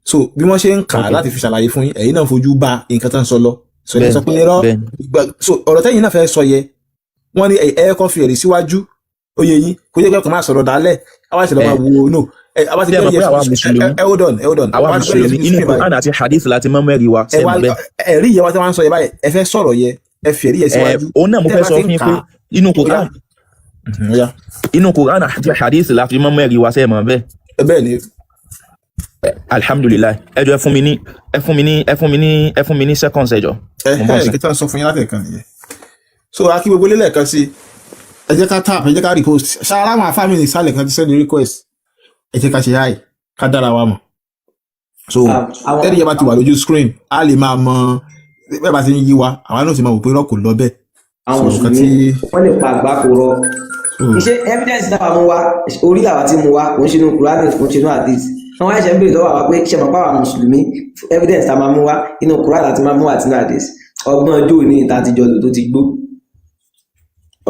So bí wọ́n ṣe ń kà á Ok. láti fi ṣàlàyé fún yín, ẹ̀yin náà fojú bá nǹkan tó ń sọ lọ. So ẹ sọ Bẹ́ẹ̀ni. pé irọ́ Bẹ́ẹ̀ni. So ọ̀rọ̀ tẹ́yìn náà fẹ́ sọ yẹ, wọ́n ní ẹ kọ́ fi ẹ̀rí síwájú. Ó yẹ yín, kó yẹ kẹ́kọ̀ọ́ máa sọ̀rọ̀ dálẹ̀ àwa ṣe lọ Ẹ máa wo no ẹ àwa ti ṣé ẹ gbé mọ̀ yẹ pé àwa ẹ mùsùlùmí ẹ hold on, ẹ hold on, àwa àwa ti gbé yẹ mùsùlùmí sójú inú screen báyìí. Quran àti hadith láti mọ́ mẹ́rin wa. Ẹ Ṣé ẹ wá mọ̀ bẹ́ẹ̀? Ẹ̀rí yẹn wá tí wọ́n ń sọ yẹ báyìí, ẹ fẹ́ sọ̀rọ̀ yẹ, ẹ fi ẹ̀rí yẹ Ẹ síwájú. òun náà mo Tẹ́ ẹ fẹ́ bá sọ ti fún ń yín kà pé á inú ó yá. Quran Ó yá. Inú Quran àti hadith láti mọ́ mẹ́rin wa. Ṣé ẹ mọ̀ bẹ́ẹ̀? Ẹ bẹ́ẹ̀ ni. Alhamdulilayi. Ẹ jọ̀ọ́, ẹ fún mi ní ẹ fún mi ní ẹ fún mi ní ẹ fún mi ní seconds, ẹ jọ̀ọ́. Ẹ Mo ń bọ̀ ẹ sí. kí tí wọ́n sọ fún yín látẹ̀kan nìyẹn. So a kí gbogbo lélẹ̀ kan sí, ẹ jẹ́ ká tap, ẹ jẹ́ ká repost ṣáárá. Àwọn afáàmì ní ìsàlẹ̀ kan ti send request. Ẹ jẹ́ ká ṣe háì ká dára wa mọ̀. So Àwọn tẹ́lẹ̀ yẹn bá ti wà lójú screen, a lè máa mọ bẹ́ẹ̀ bá ti ń yí wa, àwa náà sì máa wò pé irọ́ kò lọ bẹ́ẹ̀. Àwọn So nǹkan mùsùlùmí tí wọ́n lè pa àgbákò rọ. So Iṣẹ́ evidence táwa mú wá, orí làwa ti mú wá, kò ń ṣe inú Kùránì, kò ń ṣe inú hadith. Wọ́n wá ṣe ń béèrè lọ́wọ́ àwa pé ṣe mọ̀ pé àwa mùsùlùmí, evidence tá a máa mú wá, inú Kùránì àti máa mú wá àti inú hadith. Ọgbọ́n ọjọ́ òní ìta àtijọ́ lò tó ti gbó,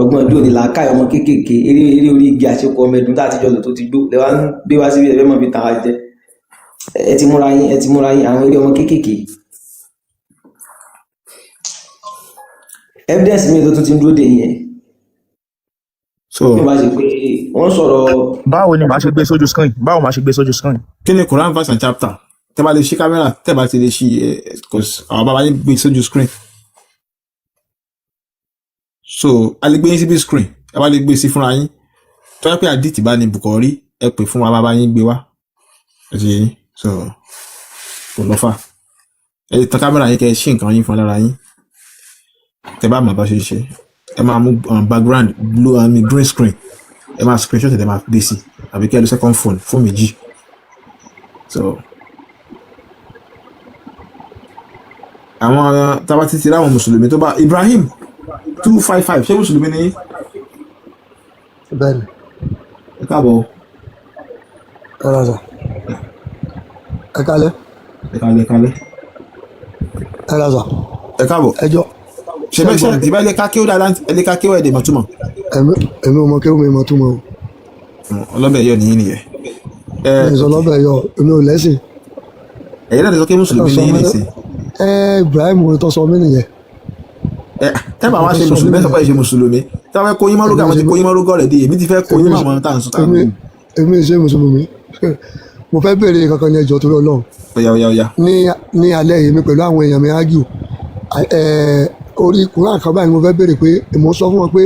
ọgbọ́n ọjọ́ òní, làákàyè ọmọ kéékèèké, eré eré orí igi àṣekọ ọmọ ẹdùn tá àtijọ́ lò tó ti gbó lẹ́wà ń gbé wá síbi ẹ̀fẹ́ mọ̀ fi tàn wá jẹ. Ẹ ti múra yín, ẹ ti múra yín, àwọn eré ọmọ kéékèèké. Evidence mi tó tún ti ń dúró dè yẹn So bí wọ́n bá ṣe pé wọ́n sọ̀rọ̀. Báwo ni màá ṣe gbé sójú screen? Báwo màá ṣe gbé sójú screen? Kí ni Quran verse and chapter? Tẹ́ bá lè ṣí kámẹ́rà, tẹ́ bá ti lè ṣí ẹ, kò sí àwọn bàbá yín gbé sójú screen. So a lè gbé yín síbi screen, ẹ bá lè gbé sí fúnra yín. Tó yẹ pé àdìtì bá ní Bùkọ́rí, ẹ pè fún wa, bàbá yín gbé wá. Ẹ ti yé yín. So kò lọ fà, ẹ lè tan kámẹ́rà yín kẹ́ ẹ ṣí nǹkan yín fún lára yín. Tẹ́ bá mọ̀ bá ṣe ṣe, ẹ máa mú background blue, I mean, green screen, ẹ máa screenshot, ẹ máa gbé sí, àbí kẹ́ ẹ lo second phone, fóònù méjì. So àwọn tábà títí láwọn mùsùlùmí tó bá Ibrahim 255, ṣé mùsùlùmí ni yín? Bẹ́ẹ̀ni. Ẹ káàbọ̀ o. Ẹ rà sà, ẹ kálẹ́. Ẹ kálẹ́, ẹ kálẹ́. Ẹ rà sà. Ẹ káàbọ̀. Ẹ jọ. Ṣe bẹ́ẹ̀ ṣe ìbá ilé ká kéwò dáadáa, ilé ká kéwò ẹ̀dẹ̀ mọ̀túmọ̀. Èmi ò mọ kéwù, mi mọ túmọ̀ o. Ọlọ́bẹ̀ yọ nìyí nìyẹn. Ẹ Mi sọ lọ́bẹ̀ yọ, èmi ò lẹ́sìn. Ẹ̀yin náà ti sọ pé mùsùlùmí Sọ ni yín mí nìsín. Ẹ Ibrahim tó sọ mí nìyẹn. Ẹ tẹ́ bá Mo wá fẹ́ ṣe sọ mùsùlùmí, ẹ nínú sọ pé ẹ ṣe mùsùlùmí. Tí wọ́n fẹ́ kó yín mọ́rúgà, èmi wọ́n ti ṣe kó yín mọ́rúgà rẹ̀ dé. Èmi ti fẹ́ kó èmi yín mọ́ àwọn tá à ń sọ tá à ń èmi wù. èmi ṣe mùsùlùmí. Mo fẹ́ béèrè kankan ní ẹjọ́ torí Ọlọ́run. Ọ̀yà ọ̀yà ọ̀yà. Ní alẹ́ yìí mi pẹ̀lú àwọn èèyàn mi ágìw orí Quran kan báyìí ni mo fẹ́ béèrè pé mo sọ fún wọn pé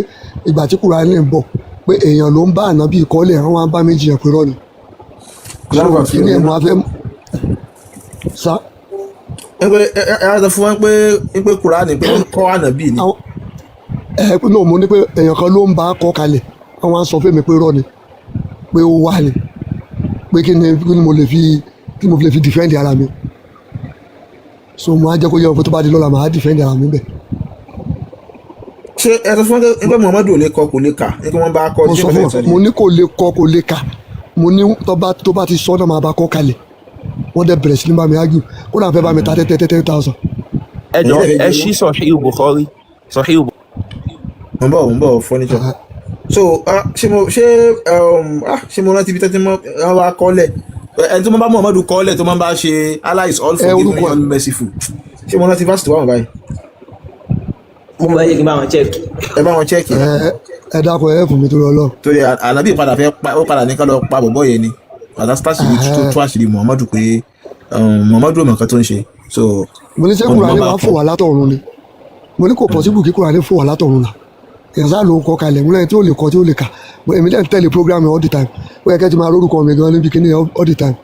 ìgbà tí Quran ń bọ̀ pé èèyàn ló ń bá ànábì kọ́lẹ̀, àwọn wá ń bá mi jiyàn pé rọ́ ni. So Quran verse kí ni ẹ̀ wo? mo wá fẹ́ sá. Ẹ pé ẹ á sọ fún wọn pé Kùránì pé wọ́n kọ́ ànábì ni. Àwọn ẹ pé náà mo ní pé èèyàn kan ló ń bá kọ́ kalẹ̀, àwọn á sọ fún mi pé rọ́ ni, pé ó wà ní pé kí ni mo lè fi kí mo lè fi defend ara mi. So mo á jẹ́ kó yẹ wọn pé tó bá di lọ́la, màá defend ara mi bẹ́ẹ̀. Ṣé ẹ sọ fún wọn pé Muhammadu ò lè kọ, kò lè kà, ní kí wọ́n bá kọ́? Mo Ṣé sọ kò fún fẹ́ sọ wọn, mo nìyẹn? ní kò lè kọ, kò lè kà. Mo ní tó bá ti sọ náà, máa bá kọ́ kalẹ̀. Wọ́n dẹ̀ bẹ̀rẹ̀ sí ní bá mi argue, kó náà fẹ́ bá mi ta tẹ́tẹ́ 10,000. Ẹ Ẹ̀yin jọ dẹ̀ fẹ́ ẹ jẹ ṣí Sahih Bukhari, Sahih. Mo ń bọ̀, mo ń bọ̀ furniture. So ah, ṣé mo ṣé ṣé mo rántí ibi tẹ́tí mọ́ wọ́n bá kọ́lẹ̀, ẹni tó máa bá Muhammadu kọ́lẹ̀, tó máa bá ṣe Allah is all Ẹ forgiving, orúkọ all merciful. Ṣé mo rántí fásitì wà wọ́n báyìí? Mo bá yẹ kí n bá wọn check. Ẹ bá wọn check. Ẹ ẹ dákun, ẹ fún mi torí Ọlọ́run. Torí ànábì padà fẹ́ pa ó, padà ní ká lọ pa bọ̀bọ̀ yẹn ni padà tásìrì tó tú àṣírí Muhammadu pé Muhammadu ò mọ̀ nǹkan tó ń ṣe, so Mo ní ṣé wọn ni Kùránì wọ́n bá wàá fò kọ́. wá látọ̀run ni? Mo ní kò possible kí Kùránì fò wá látọ̀run náà. Èèyàn sáà ló ń kọ́ kalẹ̀. Mo lẹ́yìn tí ó lè kọ́, tí ó lè kà. Èmi dẹ̀ ń tẹ̀lé program all the time. Ó yẹ kẹ́ ti máa lórúkọ mi gan níbi kíní all the time.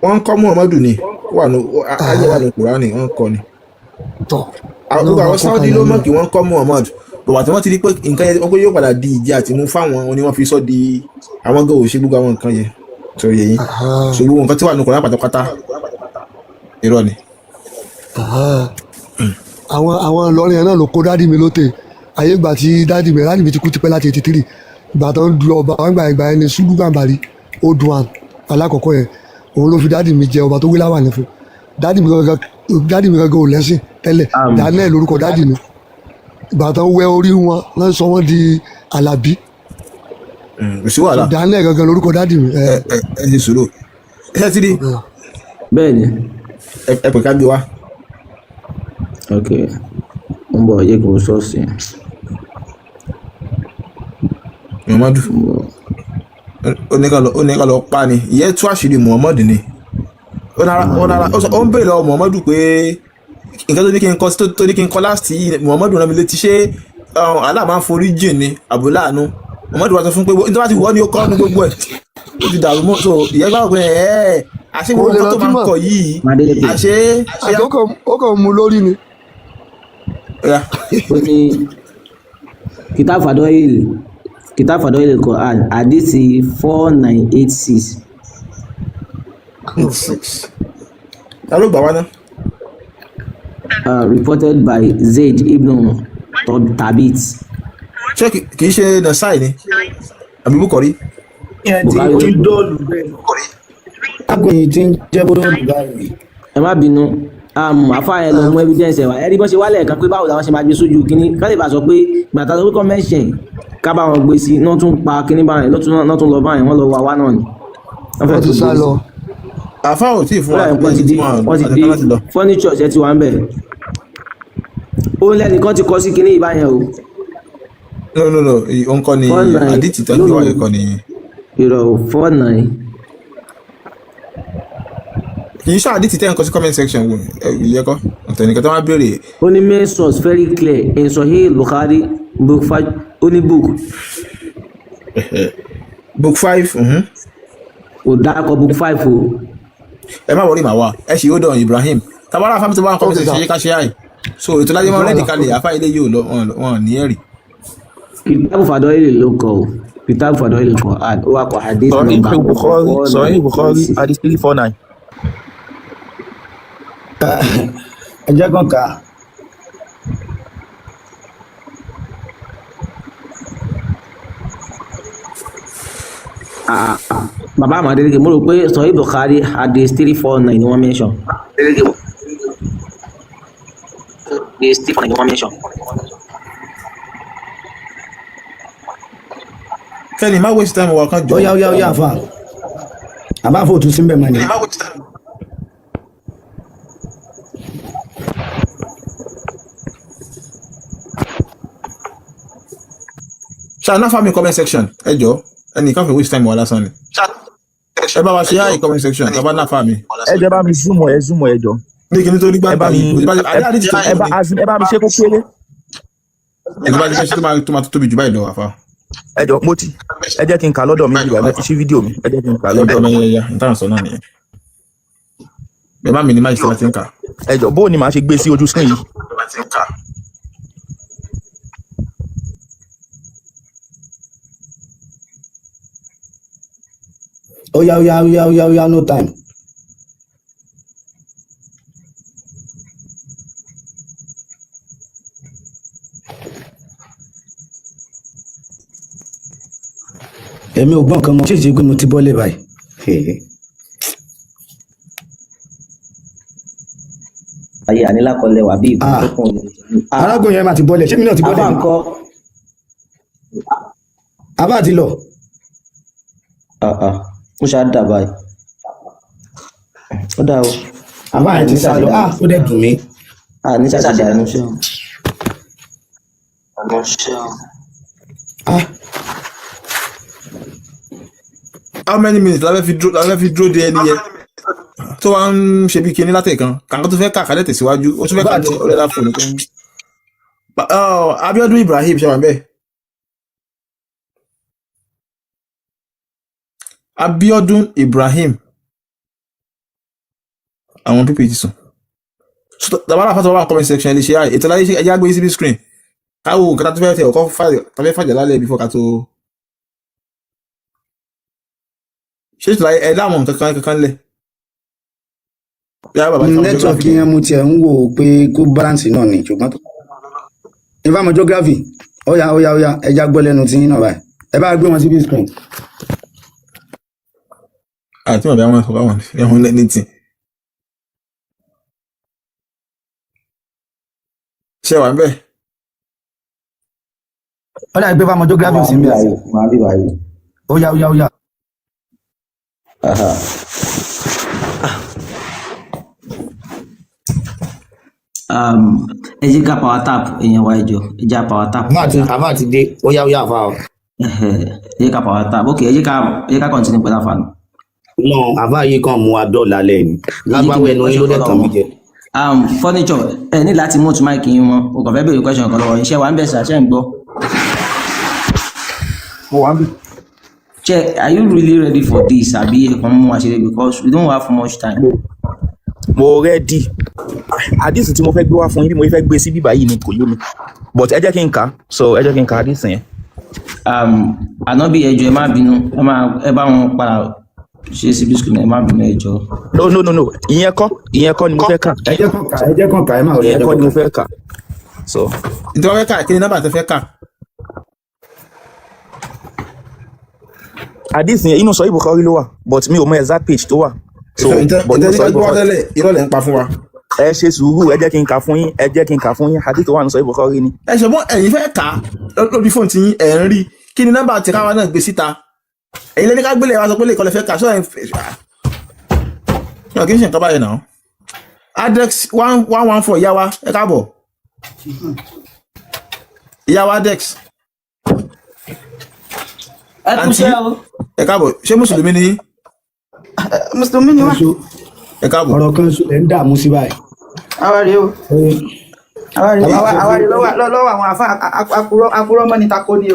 Wọ́n ń kọ́ Muhammadu ni, ó wà ní ayé, wà ní Kùránì, wọ́n ń kọ́ ni. Tọ̀. Gbogbo Ọlọ́run bá àwọn kọ́ Saudi kalẹ̀ ló ni. mọ̀ kí wọ́n kọ́ Muhammad bàbá tí wọ́n ti rí pé nǹkan yẹn, wọ́n pé yóò padà di ìjẹ àti mú fáwọn ni wọ́n fi sọ di àwọn gan ò ṣe gbogbo àwọn nǹkan yẹn sọ yẹ yín. So gbogbo nǹkan tí wà ní Kùránì pátápátá, irọ́ ni. Àwọn Ìlọrin yẹn náà ló kó daddy mi lóte ayé ìgbà tí daddy mi ti kú tipẹ́ láti 83. Ìgbà tó ń du ọba wọn gbà, ìgbà yẹn ni Sùlù Gàmbàrí Odùn alákọ̀ọ́kọ́ yẹn, òun ló fi daddy mi jẹ ọba tó wí láwà ní fún daddy mi gangan. Daddy mi gangan ò lẹ́sìn tẹ́lẹ̀. Daniel lórúkọ daddy mi. Ìgbà tó ń wẹ orí wọn lọ́n sọ wọ́n di Alábí. Kò sí wàhálà. Daniel gangan lórúkọ daddy mi. Ẹ ẹ ẹ ṣe sùúrù, ẹ ti rí. Bẹ́ẹ̀ ni. Ẹ pè ká gbé wá. Ok, mo ń bọ̀, yẹ kí n sọ́ọ̀sì. Muhammadu ó ní ká lọ pa ni. Ìyẹn tú àṣírí Muhammadu ni. Ó nára ó ń béèrè lọ́wọ́ Muhammadu pé nǹkan tó ní kí n kọ, tó ní kí n kọ last yìí, Muhammadu rán mi létí, ṣé Allah máa ń forí jìn ni àbúláàánú? Muhammadu wa sọ fún pé nítorí wá ti wọ́ ni ó kọ́ ní gbogbo ẹ̀ ó ti dàrú mọ́. So ìyẹn gbàgbọ́ pé ẹ̀ àṣé Kò gbogbo lè nǹkan tó rántí máa ń mọ́. kọ yìí Madeleke. àṣé Àti ó kàn mú lórí ni. Ọ̀yá. Ó ní Kitab Fadoil Quran, hadisi 4986. 86, ta ló gbà wá náà? Reported by Zayd ibn Thabit. Ṣé kì í ṣe Nasai ni àbí Bukhari? Yẹn ti Bukhari ti ló dọ́ọ̀lù bẹ́ẹ̀. Agbóyin tí ń jẹ́ bọ́ọ̀lù báyìí. Ẹ má bínú, àfa yẹn lọ mú evidence ẹ wá. Ẹ rí bọ́n ṣe wálẹ̀ kan pé báwo làwọn ṣe máa gbé sójú kínní ká lè bá sọ pé gbàtà sọ pé convention ká bá wọn gbé sí náà, tún pa kínní báyìí náà, tún lọ báyìí, wọ́n lọ wá wá náà ni. Wọ́n fẹ́ Wọ́n ti tó sá gbé sí. lọ. Àfa ò tí ì fún Ó wa dàbí pé wọ́n ti dé, wọ́n ti àti dé. kan láti lọ. Furniture ṣe ti wà ń bẹ̀. Ó lẹ́nìkan ti kọ sí kínní ìbáyẹn o. No, no, no, òun kọ́ ni. 49 Àdìtì tó ń no gbé no wáyé kọ́ ni. Irọ́, 49. Kì í ṣe àdìtì tẹ́ ń kọ sí comment section wò ìyẹn kọ́, ọ̀tọ̀ nìkan tó máa béèrè. Ó ní main source very clear in Sahih Bukhari, book 5, ó ní book. Book 5. Kò dákọ̀ book 5 o. Ẹ má wọrí, màá wà. Ẹ ṣì ó dàn Ibrahim tabara afámi tó bá ń comment Okay, section sir. ṣe ká ṣe àì so ètò láyé máa rẹ́ẹ̀dì kalẹ̀. Àfa ilé yìí ò lọ, wọn ní ẹ̀rì. Kitab Fadoil ló kọ o, Kitab Fadoil Quran, ó wà kọ hadith Sahih number Bukhari, four Sahih nine Bukhari, eight six. Hadith 349. Ẹ jẹ́ kàn ká. Ah, ah, bàbá Àmàdélékè, mo rò pé Sahih Bukhari hadith 349 ni wọ́n mention. Hadith 349 ni wọ́n mention. Kẹ́ni má waste time wa kan jọ. Ó yá, ó yá, ó yá, àfa. Àbáfò tún sí mbẹ̀ mọ́ ni. Ṣáà náà fámi comment section, ẹ jọ, ẹnì kan fi waste time wa lásán ni. Ẹ bá wa ṣe àì comment section tá a bá náà fámi. Ẹ jẹ́ bá mi zoom ẹ, zoom ẹ jọ. Ní kí nítorí Ẹ bá gbàgbà mi yìí kò sí bá ẹ àdé àdé ti tó ẹ bá ní as in, ẹ bá mi ṣe kó kéré. Ètò bá ti fẹ́ ṣe tó máa tó tóbi jù báyìí lọ àfa. Ẹ jọ, mo ti, ẹ jẹ́ kí n kà lọ́dọ̀ mi bíbá, mo ti ṣí fídíò mi, ẹ jẹ́ kí n kà lọ́dọ̀ mi. Ẹyẹ nǹkan sọ náà nìyẹn. Ẹ bá minimize tí wọ́n ti ń kà. Ẹ jọ, bó o ní màá ṣe gbé sí ojú screen yìí? Ó yá, ó yá, ó yá, ó yá, ó yá, no time. Èmi ò gbọ́n kan mọ́, ṣé ìṣe pé mo ti bọ́lẹ̀ báyìí? Ayé ànílákọlẹ wà bí ìbọn Ah. tó kàn ní. Arákùnrin yẹn máa ti bọ́lẹ̀, ṣé mi náà ti Àbá bọ́lẹ̀ ni? ńkọ́? Àbá ti lọ. Ah, ah. Ó ṣáà dà báyìí, ó dà o. Àbá yẹn ti sá lọ, ah, ó dẹ̀ dùn mí. Ní ṣàṣìdànù ṣe o. Ah. How many minutes la fẹ́ fi dúró de ẹni yẹn tó wá ń ṣe bí kinní látẹ̀kan kàǹkà tó fẹ́ kà kálẹ̀ tẹ̀síwájú, ó tún fẹ́ kà ní ọ̀rẹ́dà fóònù tó ń. Abiodun Ibrahim, ṣe wà bẹ́ẹ̀? Abiodun Ibrahim, àwọn pípé ti sùn. So tàbára fásitì wà comment section, ẹ lè ṣe àyè ètò láyé ẹjá gbé síbi screen káwọ nǹkan tó fẹ́ tẹ ọkọ tàbí fàjà lálẹ́ before ká tó ṣé ètò láyé ẹ láwọn nǹkan kan kankan lẹ̀ bí a bàbá tí wọn Network geography. yẹn mo tiẹ̀ ń wò ó pé kó balance náà ni, ṣùgbọ́n tó ìfàmọ̀ geography. Ó yá, ó yá, ó yá, ẹ já gbọ́ lẹ́nu tí yín náà báyìí, ẹ bá gbé wọn síbi screen. Àti wọn bí àwọn sọ báwọn ẹhun lẹ́ni tì ṣe wà ń bẹ̀. Ó dàbí pé fàmọ̀ geography ò sí ń bẹ̀. Màá bí báyìí. Ó yá, ó yá, ó yá. Aha. Ẹ jẹ́ ká power tap èèyàn wa, ẹjọ́, ẹ jẹ́ ká power tap. Àbá ti dé, ó yá, ó yá, àfa o. Ẹ jẹ́ ká power tap. Ok, ẹ jẹ́ ká continue pẹ̀lú àfààní. Náà àfa yìí kàn mú wa dọ́ọ̀lá lẹ́yìn lágbàwọ̀ ẹnu yín ló dẹ̀ tàn mí jẹ. Furniture, ẹ ní láti mute mic yín mọ́. O kàn fẹ́ béèrè question kan lọ́wọ́ yín. Ṣé wà ń bẹ̀ sà? Ṣé ń gbọ́? Mo wà ń bí. Ṣé are you really ready for this, àbí ẹ kàn mú wa ṣeré? Because we don't have much time. Mo ready. Àdìsí tí mo fẹ́ gbé wá fún yín, bí mo fẹ́ gbé sí bíbá yìí ni kò yé mi, but ẹ jẹ́ kí n kà á. So ẹ jẹ́ kí n kà àdìsí yẹn. Ànábì, ẹ jọ̀ọ́, ẹ má bínú, ẹ má ẹ bá wọn padà ṣe síbi screen, ẹ má bínú, ẹ jọ̀ọ́. No, no, no, no, ìyẹn kọ́, ìyẹn kọ́ ni mo fẹ́ kà. Ẹ jẹ́ kàn ká, ẹ jẹ́ kàn ká, ẹ má rí, ẹ Ìyẹn jẹ́ kọ́ kàn ni mo ká. fẹ́ kà, so. Nítorí wọn fẹ́ kà, kí ni nọ́mbà tẹ fẹ́ kà? Àdìsí yẹn, inú sọ Bukhari ló wà, but mi ò mọ exact page tó wà, so but inú ìtẹ́jú sọ gbọ́ Bukhari. tẹ́lẹ̀, irọ́ lẹ̀ ń pa fún wa. Ẹ ṣe sùúrù, ẹ jẹ́ kí n kà fún yín, ẹ jẹ́ kí n kà fún yín. Àdìsí tó wà ní sọ Bukhari ni. Ẹ ṣùgbọ́n ẹ̀yin fẹ́ kà á lórí fóònù tí yín, ẹ̀ ń rí. Kí ni nọ́mbà tí káwa náà gbé síta? Ẹ̀yin lẹ́ni ká gbélé wa sọ pé lè kọ́ lẹ fẹ́ kà sọ ẹ̀ ẹ̀ kì í ṣe nǹkan báyìí náà. Adex 1114, ìyá wa, ẹ káàbọ̀, ìyá wa Adex. Ẹ kú Àǹtí iṣẹ́ o. Ẹ káàbọ̀. Ṣé mùsùlùmí ni yín? Mùsùlùmí ni wá. Ṣo Ẹ káàbọ̀. Ọ̀rọ̀ kan ṣo ẹ̀ ń dààmú sí báyìí. Àwa rèé o, àwa rèé, àwa rèé lọ́wọ́ lọ́wọ́ àwọn àfa akurọ́ mọ́ni tako ni o.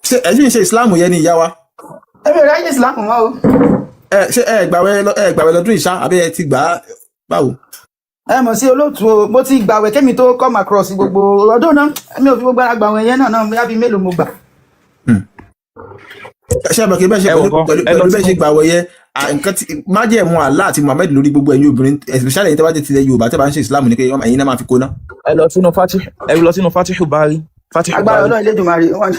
Ṣé ẹ sì ń ṣe ìsìláàmù yẹn ni, ìyá wa? Èmi ò ráyè ìsìlámù mọ́ o. Ẹ ṣé ẹ gbàwẹ̀ lọ́dún ìṣá, àbí ẹ ti gbà á báwo? Ẹ mọ̀ sí olóòtú o, mo ti gbàwẹ̀ kémi tó come across gbogbo ọdún náà, mi ò fi gbogbo ara gbàwẹ̀ yẹn náà náà, bóyá bíi mélòó mo gbà. Ṣé ẹ mọ̀ kí bẹ́ẹ̀ ṣe Ẹ wò pẹ̀lú kọ́ pẹ̀lú ẹ lọ pẹ̀lú bẹ́ẹ̀ ṣe sínú gbàwẹ̀ yẹn, nǹkan tí májẹ̀mú Allah àti Muhammed lórí gbogbo ẹ̀yin obìnrin, especially ẹ̀yin tẹ́ bá jẹ́ tilẹ̀ Yorùbá tẹ́ bá ń ṣe ìsìláàmù, ni pé ẹ̀yin náà máa fi kóná. Ẹ lọ sínú Fatih, ẹ lọ sínú Fatihu Bari, Fatihu Agbára Bari. Ọlọ́run Elédùmarè wọn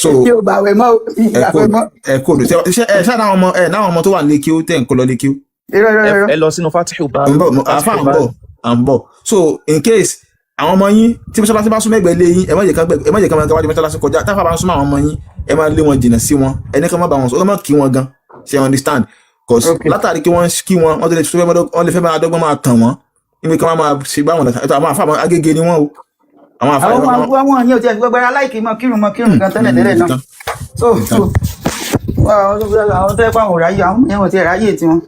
So mi ò gbàwẹ̀ mọ́ o, mi ì ẹ kó gbàwẹ̀ mọ́. ẹ kó lò ṣe ẹ ṣáà náà ọmọ ẹ náà ọmọ tó wà ní kí ó tẹ̀ ń kó lọ ní kí ó. Irọ́, irọ́, Ẹ irọ́. ẹ lọ sínú Fatihu À ń Bari. bọ̀ àfa, Fatihu à ń Bari. bọ̀, à ń bọ̀. So in case àwọn ọmọ yín tí mọ́ṣáláṣí bá súnmọ́ ẹgbẹ́ ilé yín, ẹ má jẹ́ kán gbẹ wájú mọ́ṣáláṣí kọjá. Táfà bá ń súnmọ́ àwọn ọmọ yín, ẹ má lé wọn jìnnà sí wọn, ẹni kan má bá wọn sọ, ẹ má kí wọn gan, ṣe you understand? Cause látàrí kí wọ́n kí wọn, wọ́n tó lè fẹ́, wọ́n lè fẹ́ máa dọ́gbọ́n máa tàn wọ́n níbi kí wọ́n máa ṣe báwọn. Àwọn àfa àwọn agége ni wọ́n o. Àwọn Àwọn àfààní ọmọ àwọn yẹn ò tiẹ̀ fi gbogbo ara láìkí mọ kírun mọ kírun gan tẹ́lẹ̀ tẹ́lẹ̀ náà. So àwọn tó yẹ pé àwọn ò ráyè, àwọn yẹn ò tiẹ̀ ráyè tiwọn.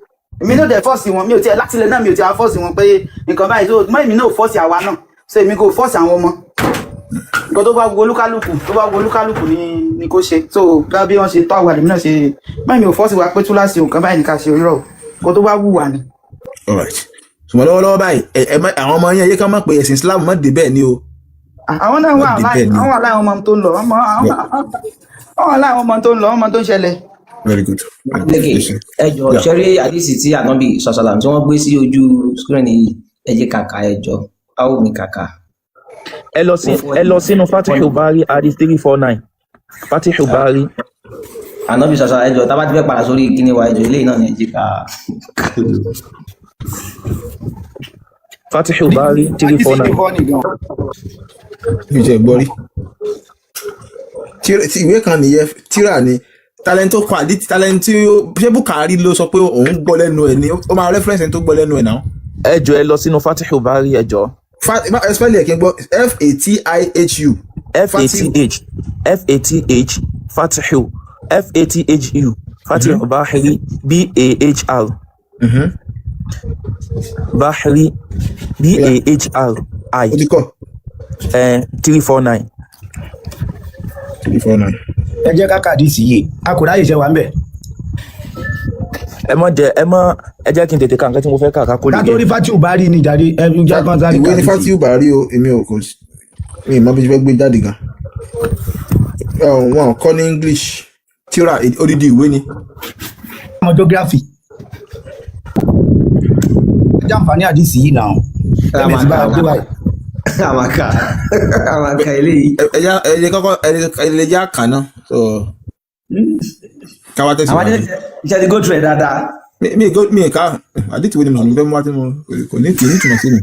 Èmi náà dẹ̀ force wọn, mi ò tiẹ̀ láti ilẹ̀ náà, mi ò tiẹ̀ force wọn pé nǹkan báyìí. So mọ́ èmi náà ò force àwa náà, so èmi kò force àwọn ọmọ. Nǹkan tó bá wo olúkálùkù, tó bá wo olúkálùkù ni kó ṣe. So bí wọ́n ṣe tọ́ àwa lèmi náà ṣe mọ́. Èmi ò force wa pé túláàsì nǹkan báyìí ní ká ṣe irọ́ o. Nǹkan tó bá wù wá ni. Alright, ṣùgbọ́n lọ́wọ́lọ́wọ́ báyìí, ẹ má àwọn ọmọ yẹn yé ká má pé ẹ̀sìn Islam má dé bẹ́ẹ̀ ni o. Àwọn náà Má wà dé láì bẹ́ẹ̀ ni o. àwọn wà láì ọmọ tó ń lọ, ọmọ àwọn wà láì ọmọ tó ń lọ, ọmọ tó ń ṣẹlẹ̀. Very good, very good. Lékè. Ẹ ṣé. Ẹ jọ, Yeah. ṣẹ́rí àdìsí tí ànábì sọ̀sọ̀làm tí wọ́n gbé sí ojú screen yìí, ẹ jẹ́ kàkà, ẹ jọ, áwò mi kàkà. Ẹ lọ sí Ó fọ́ ẹ lọ sínú Fatihu Bari, hadith 349, Fatihu Bari. Ànábì sọ̀sọ̀, ẹ jọ, tá a bá ti fẹ́ padà sórí kíní wa, ẹ jọ, eléyìí náà ni ẹ jẹ́ ká. Fatihu Bari three Àdìsí four ni nine. fọ́ nìgan. Mi ò tiẹ̀ gbọ́ rí. Ìwé kan nìyẹn, tíra ni talent tó kọ àdí talent tí ó ṣé Bukari ló sọ pé òun gbọ́ lẹ́nu ẹ̀ ni ó máa reference ẹni tó gbọ́ lẹ́nu ẹ̀ náà. Ẹ jọ, ẹ lọ sínú Fatihu Bari, ẹ jọ. Ẹ spell ẹ̀ kí n gbọ́: Fatihu. F A T H F A T H, Fatihu, Fathu, Fatihu Bahri, Bahr, Bahri, B A H R I. Ó ti kọ́. 349. 349. Ẹ jẹ́ ká kàdísì yìí, a kò ráyè ṣe wà ń bẹ̀. Ẹ mọ jẹ, ẹ mọ, ẹ jẹ́ kí n tètè ka nǹkan tí mo fẹ́ kà ká kó lè Ká tó yẹ. rí Fatiu Bari ní jàre, ẹ jẹ́ kán sáré Ìwé ní kàdísì. Fatiu Bari o, èmi ò kò sí mi ì mọ bí mo ṣe fẹ́ gbé jáde gan. Wọn kọ́ ní English, tíra odidi ìwé ni. Ọmọ geography, ẹ jẹ́ àǹfààní àdìsí yìí náà ẹ̀mí ti bá a gbé báyìí. Àmàkà àmàkà eléyìí. Ẹ jẹ́ kọ́kọ́ ẹ lè jẹ́ àkà náà, so káwá Àwọn tẹ̀síwájú. adé iṣẹ́ ti go through ẹ̀ dáadáa. Mi ká àdìtì wo ni mùsùlùmí fẹ́ mú wá tí mo kò ní ìtumọ̀ sí mi.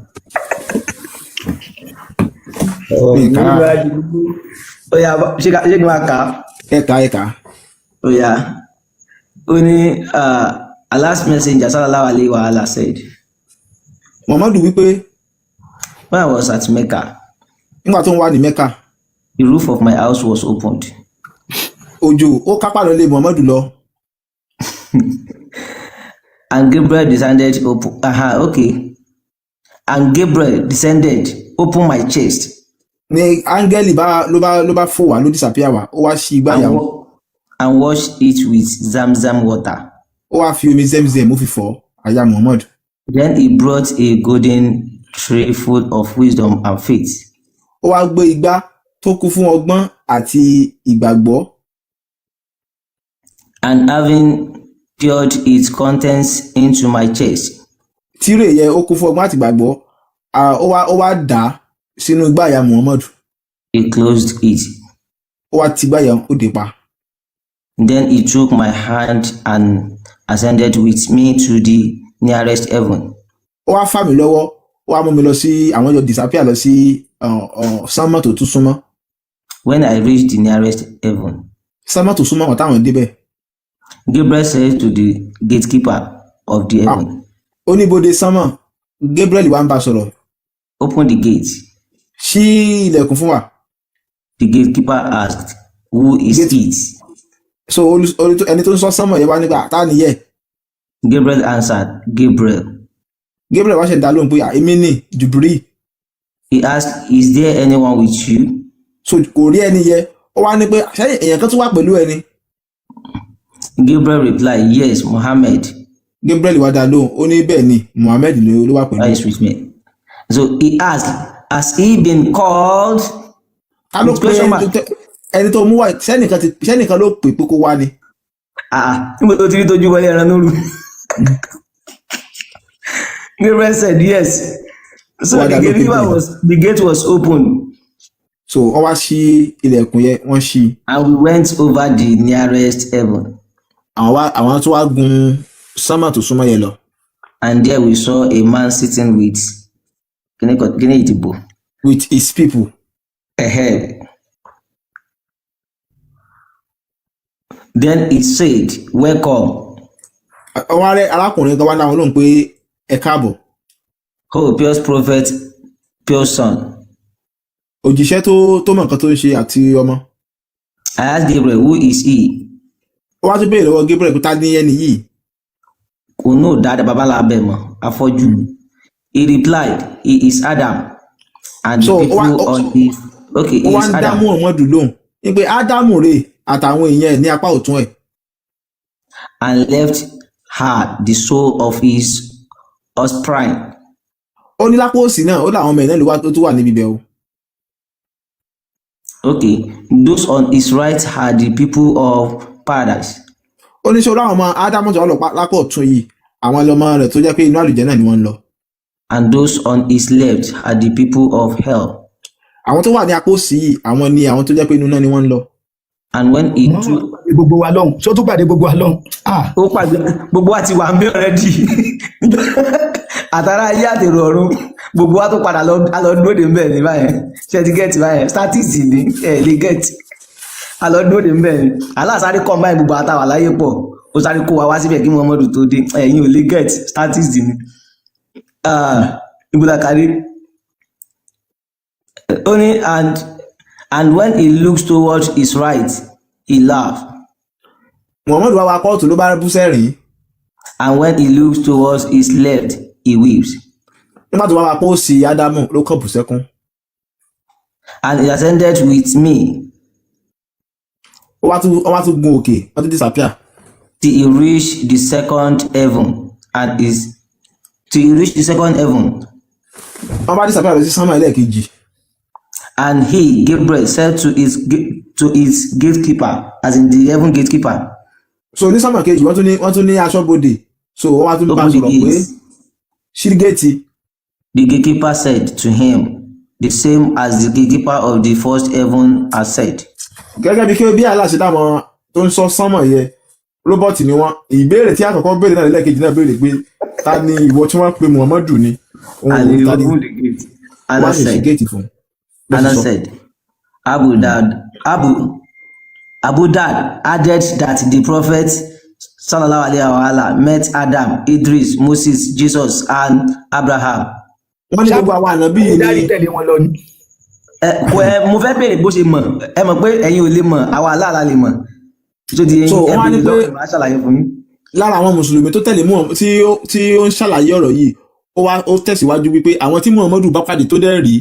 Mi ká. Ó yá, ṣé kí n máa kà á? Ẹ ká, ẹ ká. Ó yá, ó ní Allah's messenger sallallahu alayhi wa sallam said, Muhammadu wípé, when I was at Mecca, nígbà tó ń wà ní Mecca, the roof of my house was opened. Òjò ó kápá lọ lé Muhammadu lọ. And Gabriel descended open, okay. And Gabriel descended, opened my chest Ní áńgẹ́lì bá ló bá fò wá, ló disappear wá, ó wá ṣí igbá and, ìyàwó. And washed it with Zamzam water. Ó wá fi omi Zemzem, ó fi fọ̀ àyà Muhammad. Then he brought a golden tray full of wisdom and faith. Ó wá gbé igbá tó kún fún ọgbọ́n àti ìgbàgbọ́. And having poured its contents into my chest, Tírè yẹn ó kún fún ọgbọ́n àti ìgbàgbọ́. Ah, ó wá dà á sínú igbá àyà Muhammad. He closed it. Ó wá ti igbá àyà, ó dé pa. Then he took my hand and ascended with me to the nearest heaven. Ó wá fà mí lọ́wọ́, ó wá mú mi lọ sí, àwọn jọ disappear lọ sí sánmọ̀ tó tún súnmọ́. When I reached the nearest heaven, Sánmọ̀ tó súnmọ́ wọn táwọn débẹ̀, Gabriel said to the gatekeeper of the heaven, oníbodè sánmọ̀ Gabriel wá ń bá sọ̀rọ̀, "Open the gate." "Ṣí ilẹ̀kùn fún wa." The gatekeeper asked, "Who is it?" So ẹni tó ń sọ sánmọ̀ yẹn wá nígbà tá nìyẹn. Gabriel answered, "Gabriel." Gabriel wá ṣe dá lóhùn pé, "Ah, èmi ni Jubril." He asked, "Is there anyone with you?" So kò rí ẹni yẹ, ó wá ní pé ṣé èèyàn kan tún wà pẹ̀lú ẹni? Gabriel replied, "Yes, Muhammad Gabriel wá dá lóhùn, ó ní bẹ́ẹ̀ ni, Muhammed ló wà pẹ̀lú. is with me." So he asked, "Has he been called?" Ta ló With pe question ẹni mark. ẹni tó mú wá, sẹ́nìkan ló pè pé kó wá ni? Ah, níbo tó ti rí tójú wọlé ẹran lóru? Gabriel said yes. So Wá the dá lóhùn pé gatekeeper bẹ́ẹ̀. was the gate was opened So wọ́n wá ṣí ilẹ̀kùn yẹn, wọ́n ṣí. And we went over the nearest heaven. Àwọn tó wá gun sánmà tó súnmọ́ yẹn lọ. And there we saw a man sitting with kíní ìdìbò. With his people. Ahead. Then he said, "Welcome, Àwọn arẹ arákùnrin kan wá dáwọn lóhùn pé ẹ káàbọ̀. oh pious prophet, pure son." Òjíṣẹ́ tó mọ̀ nǹkan tó ń ṣe àti ọmọ. I asked Gabriel, "Who is he?" Ó wá tún béèrè lọ́wọ́ Gabriel pé ta ní ẹni yìí? Kò ní ò dáadáa, bàbá làbẹ̀ mọ́ afọ́jú. He replied, "He is Adam and the So ó wá people on his." Okay, ó he wá is ń dá Adam. Muhammadu lóhùn ní pé Ádámù rè àtàwọn èèyàn ẹ̀ ní apá ọ̀tún ẹ̀. And left her the soul of his offspring. Ó ní lápá òsì náà, ó láwọn ọmọ ẹ̀ náà ló wá tó tún wà níbi ibẹ̀ o. Okay, those on his right are the people of paradise. Ó ní sọ láwọn ọmọ Ádámù tó wà lápá ọ̀tún yìí, àwọn ọmọ rẹ̀ tó jẹ́ pé inú àlùjánnà ni wọ́n ń lọ. And those on his left are the people of hell. Àwọn tó wà ní apá òsì yìí, àwọn ni àwọn tó jẹ́ pé inú náà ni wọ́n ń lọ. And when he Wọ́n took pàdé gbogbo wa lọ́hùn, ṣó tún pàdé gbogbo wa lọ́hùn? Ah. Ó pàdé gbogbo wa, ti wà ń bẹ already, àtàrà ayé àtèrò ọ̀run, gbogbo wa tó padà lọ, a lọ dúró de ń bẹ̀ ní báyẹn. Ṣe ti get báyẹn? Statistics ni ẹ lè get. A lọ dúró de ń bẹ̀ ní aláàsáré combine gbogbo àtàwà láyé pọ̀, ó sáré kó wa wá síbẹ̀ kí Muhammadu tó dé. Ẹ̀yin ò lè get statistics ni. Ah, ibùdó kárí. Ó ní and when he looks towards his right, he laughed. Muhammadu wá wá kóòtù ló bá bú sẹ́rìn. And when he looks towards his left, he weeps. Nígbà tó wá wá póòsì Ádámù ló kàn bú sẹ́kún. And he ascended with me Ó wá tún gun òkè, wọ́n tún disappear. till he reached the second heaven and is till he reached the second heaven. Wọ́n bá disappear lọ sí sánmà ẹlẹ́ẹ̀kejì. And he, Gabriel, said to his gatekeeper, as in the heaven gatekeeper, So ní sánmà kejì, wọ́n tún ní aṣọ́bodè, so wọ́n wá tún bá "Open the sọ̀rọ̀ pé gates." ṣí géètì. The gatekeeper said to him the same as the gatekeeper of the first heaven has said. Gẹ́gẹ́ bí kí bí Allah ṣe dáwọn tó ń sọ sánmà yẹ, robot ni wọ́n. Ìbéèrè tí àkọ́kọ́ béèrè náà lẹ́ẹ̀kejì náà béèrè pé ta ni ìwọ tí wọ́n pe Muhammadu ni òun And he ta ni opened the gate. Wọ́n Allah á sì ṣí said, géètì fún un bó ṣe Allah sọ. said, Abu Dad added that the Prophet sallallahu alaihi wasallam met Adam, Idris, Moses, Jesus, and Abraham. Wọ́n ní gbogbo àwọn ànábì yìí Dárí ni tẹ̀lé wọn lọ ni. Ẹ kò ẹ, mo fẹ́ béèrè bó ṣe mọ̀. Ẹ mọ̀ pé ẹ̀yin ò lè mọ̀, àwa aláàlá lè mọ̀. Tó di So ẹ wọ́n á ní béèrè pé lọ́wọ́ mi, màá ṣàlàyé fún yín. Lára àwọn mùsùlùmí tó tẹ̀lé Muhammad tí ó ń ṣàlàyé ọ̀rọ̀ yìí, ó wá ó tẹ̀síwájú wípé àwọn tí Muhammadu bá pàdé tó dẹ̀ rí,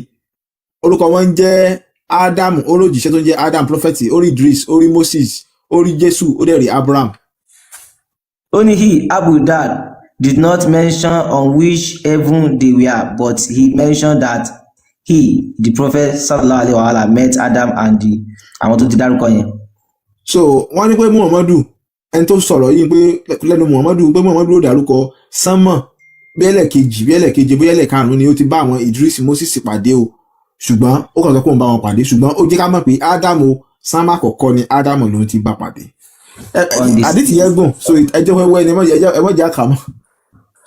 orúkọ wọn ń jẹ́ Ádámù, ó rójìṣẹ́ tó ń jẹ́ Adam prophet, ó rí Idris, ó rí Moses, ó rí Jésù, ó dẹ̀ rí Abraham. Ó ní he, Abu Dad, did not mention on which heaven they were, but he mentioned that he, the Prophet sallallahu alaihi wasallam, met Adam and the àwọn tó ti dárúkọ yẹn. So wọ́n ní pé Muhammadu, ẹni tó sọ̀rọ̀ yìí, pé lẹ́nu Muhammadu pé Muhammadu ló dárúkọ sánmọ̀ bí ẹlẹ́kejì, bí ẹlẹ́keje, bí ẹlẹ́karùn-ún ni ó ti bá àwọn Idris, Moses pàdé o, ṣùgbọ́n ó kàn sọ pé òun bá wọn pàdé, ṣùgbọ́n ó jẹ́ ká mọ̀ pé Ádámù, sánmà àkọ́kọ́ ni Ádámù ló ti bá pàdé. On the Àdìtì yẹn gùn, so ẹjọ́ wẹ́wẹ́ ni ẹ mọ̀ jẹ́ àkàmọ́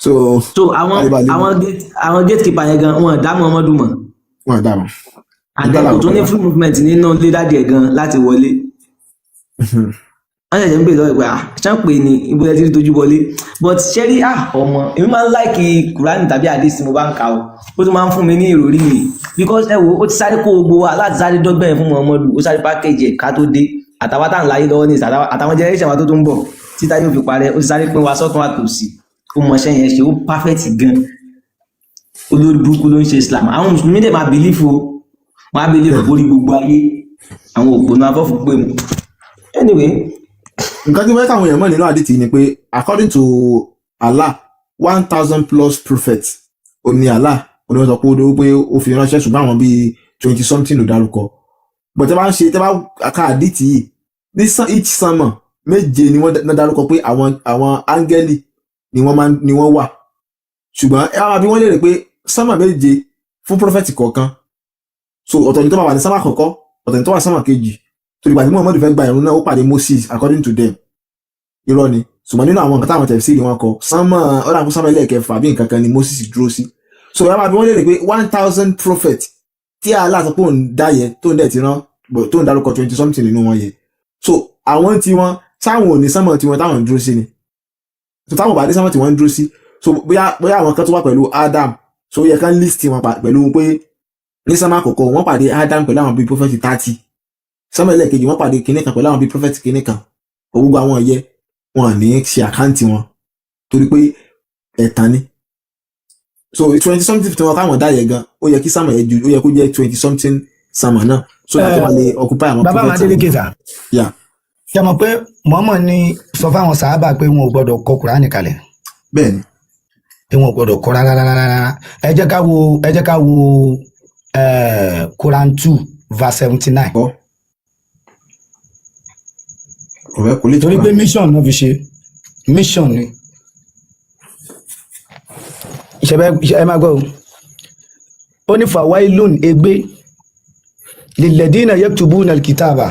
so So àwọn àlebàlebà. àwọn gatekeeper yẹn gan wọn dá Muhammadu mọ̀. Wọn dà mọ́. And then kò tún ní free movement nínú ilé daddy ẹ̀ gan láti wọlé. Wọ́n ṣẹ̀ṣẹ̀ ń bèèrè lọ́wọ́ pé, ah, ṣán pé ní ibo ẹ ti rí tójú wọlé? But ṣé rí, ah, ọmọ, èmi máa ń like Kùránì tàbí àdìsí tí mo bá ń kà ó. Ó tún máa ń fún mi ní ìròrí mi because ẹ wo, ó ti sáré kó gbogbo wa láti sáré dọ́gbẹ́ yẹn fún Muhammadu, ó sáré package ẹ̀ ká tó dé, àtàwọn tá à ń láyé lọ́wọ́ ní ìsìn, àtàwọn generation wa tó tún ń bọ̀ títa yóò fi parẹ́. Ó ti sáré pín wa sọ́tún àtòsí. Ó mọṣẹ́ yẹn ṣe, ó perfect gan. Olórí burúkú ló ń ṣe Islam. Àwọn mùsùlùmí dẹ̀ máa believe o, wọ́n á believe orí gbogbo ayé àwọn òpònú afọ́fù pé mu. Anyway. Nǹkan tí wọ́n káwọn èèyàn mọ̀ nínú àdìtì ni pé according to Allah, 1,000 plus prophets ó ní Allah ó ní wọ́n sọ pé ó dúró pé ó fi ránṣẹ́, ṣùgbọ́n àwọn bíi 20 something ló dárúkọ. But tẹ́ bá ń ṣe, tẹ́ bá ka àdìtì yìí ní each sánmọ̀ méje ni wọ́n dárúkọ pé àwọn áńgẹ́lì ni wọ́n máa ni wọ́n wà, ṣùgbọ́n ẹ máa bí wọ́n léèrè pé sánmọ̀ méje fún prophet kọ̀ọ̀kan, so ọ̀tọ̀ ni tó máa wà ní sánmọ̀ àkọ́kọ́, ọ̀tọ̀ ni tó wà ní sánmọ̀ kejì. Torí ìgbà tí Muhammadu fẹ́ gba ìrun náà, ó pàdé Moses. According to them, irọ́ ni, ṣùgbọ́n nínú àwọn nǹkan táwọn tẹ̀síìrì wọn kọ, sánmọ̀ ọ̀dà fún sánmọ̀ ẹlẹ́ẹ̀kẹfà bí nǹkan kan ni Moses dúró sí. So ẹ máa bí wọ́n léèrè pé 1,000 prophet tí Allah sọ pé òun dá yẹ, tó ń dẹ̀ ti rán, but tó ń dárúkọ 20 something nínú wọn yẹ, so àwọn tí wọn sáwọn ò ní sánmọ̀ tí wọn táwọn ń dúró sí ni. So táwọn bá dé sánmọ̀ tí wọ́n ń dúró sí, so bóyá àwọn kan tó wà pẹ̀lú Adam, so ó yẹ kán list wọn pẹ̀lú pé Ní sánmà àkọ́kọ́, wọ́n pàdé Adam pẹ̀lú àwọn bíi prophet 30. Sánmà ẹlẹ́ẹ̀kejì, wọ́n pàdé kinní kan pẹ̀lú àwọn bíi prophet kinní kan. Gbogbo àwọn yẹ wọn ní ṣe account wọn torí pé ẹ̀tàn ni. So 20 something tí wọn káwọn dá yẹ gan, ó yẹ kí sánmà yẹ ju, ó yẹ kó jẹ́ 20 something sánmà náà so that wọ́n lè occupy àwọn Bàbá prophet. Adeleke sà. Yeah. Ṣe mọ̀ pé Muhammad ní sọ fáwọn sàábà pé wọn ò gbọ́dọ̀ kọ Kùránì kalẹ̀? Bẹ́ẹ̀ni. Pé wọn ò gbọ́dọ̀ kọ rárá rárá rárá. Ẹ jẹ́ ká wo Quran 2 verse 79. Kọ́ ọ̀rẹ́ kò lè Torí pé mission náà fi ṣe, mission ni. Ìṣẹ̀bẹ̀ ẹ máa gbọ́ o. Ó ní fawailun, ègbé, lilladina yaktubuna alkitaba,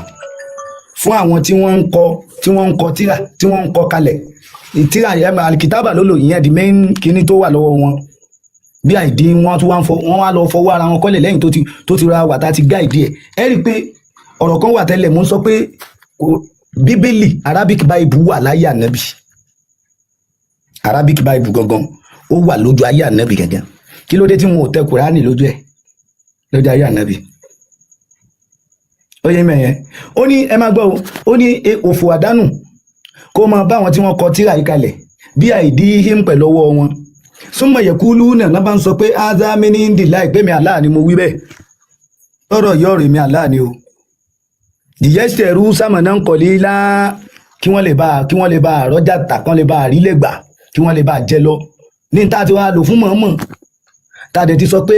fún àwọn tí wọ́n ń kọ tírà, tí wọ́n ń kọ kalẹ̀ tírà yẹn. Alkitaba ló lò ìyẹn, the main kinní tó wà lọ́wọ́ wọn bí àìdí wọn tún wá ń fọ, wọn wá lọ fọwọ́ ara wọn kọ́lẹ̀ lẹ́yìn tó ti ra wà tá a ti guide ẹ̀. Ẹ rí i pé ọ̀rọ̀ kan wà tẹ́lẹ̀, mo ń sọ pé Bíbélì, Arabic Bible, wà láyé Ànábì. Arabic Bible gangan, ó wà lójú ayé Ànábì gangan. Kí ló dé tí wọn ò tẹ Kùránì lójú ẹ̀ lójú ayé Ànábì? Ó yẹ mẹ́yẹn. Ó ní, ẹ máa gbọ́ o, ó ní òfò àdánù kó máa bá àwọn tí wọ́n kọ tírà yìí kalẹ̀ bí àìdí him pẹ̀lú ọwọ́ wọn. Súnmọ́ yẹ̀kúlú náà bá ń sọ pé hadha min indillahi, pé mi Allah ni mo wí bẹ́ẹ̀, lọ́rọ̀ yọ̀ọ̀rọ̀ mi Allah ni o. Liyashtaru samanan qalila, kí wọ́n lè bá àrọ́jà tà, kán lè bá àrílẹ̀ gbà, kí wọ́n lè bá jẹ lọ ní ta ti wá lò fún mọ̀ọ́mọ̀ tá a dẹ̀ ti sọ pé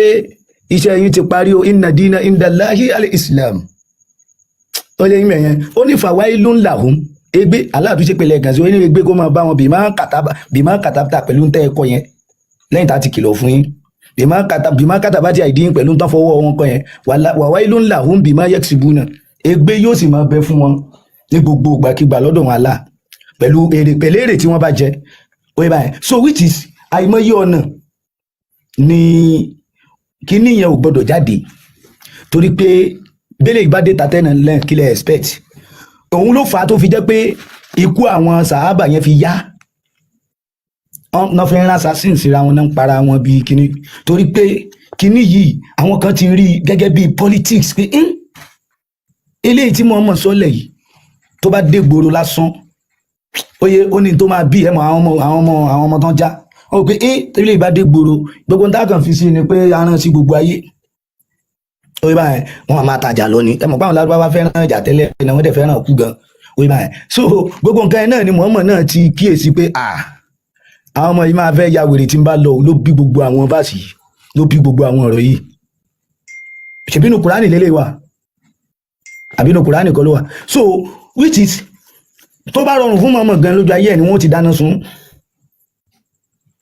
iṣẹ́ yín ti parí o. Inna dina indallahi al-Islam. Ó yẹ yín mẹ̀yẹn. Ó ní fawailun lahum, ègbé aláàtúnṣe pẹ̀lẹ́ gàn sí. Ó ní ègbé kó máa bá wọn bima katabta, pẹ̀lú tẹ́ ẹ kọ yẹn lẹ́yìn tá a ti kìlọ̀ fún yín, bima katabati aydihim, pẹ̀lú tán fọwọ́ wọn kọ yẹn. Wawailun lahum bima yaksibuna, ègbé yóò sì máa bẹ fún wọn ní gbogbo ìgbàkigbà lọ́dọ̀ wọn Allah pẹ̀lú èrè, pẹ̀lú èrè tí wọ́n bá jẹ. Ó yẹ báyìí. So which is àìmọye ọ̀nà ni kíní yẹn ò gbọdọ̀ jáde, torí pé bẹ́lẹ̀ ìbádé tatẹ́nà lẹ́yìn kílẹ̀ expect. Òun ló fà á tó fi jẹ́ pé ikú àwọn sàhábà yẹn fi yá náà, fi ń rán assassin síra wọn náà, ń para wọn bíi kíní, torí pé kíní yìí, àwọn kan ti rí gẹ́gẹ́ bíi politics pé eléyìí tí Muhammad sọ́lẹ̀ yìí, tó bá dé gbòòrò lásán, ó yẹ ó ní tó máa bí ẹ mọ àwọn ọmọ tán já ó pé eléyìí bá dé gbòòrò, gbogbo nǹkan kan fi sí ni pé aràn sí gbogbo ayé. Ó yẹ báyẹn, wọn máa tajà lọ ni. Ẹ mọ̀ pé àwọn Lárúbáwá fẹ́ràn ìjà tẹ́lẹ̀ náà, wọ́n dẹ̀ fẹ́ràn kú gan. Ó yẹ báyẹn. So gbogbo nǹkan yẹn náà ni Muhammad náà ti kíyèsí pé àwọn ọmọ yìí máa fẹ́ ya wèrè tí ń bá lọ. Ló bí gbogbo àwọn báàsì yìí, ló bí gbogbo àwọn ọ̀rọ̀ yìí. Ṣèbínú Kùránì lélẹ̀ wà, àbínú Kùránì kọ́ ló wà? So which is tó bá rọrùn fún Muhammad gan lójú ayé ẹ̀ ni wọ́n ti dáná sun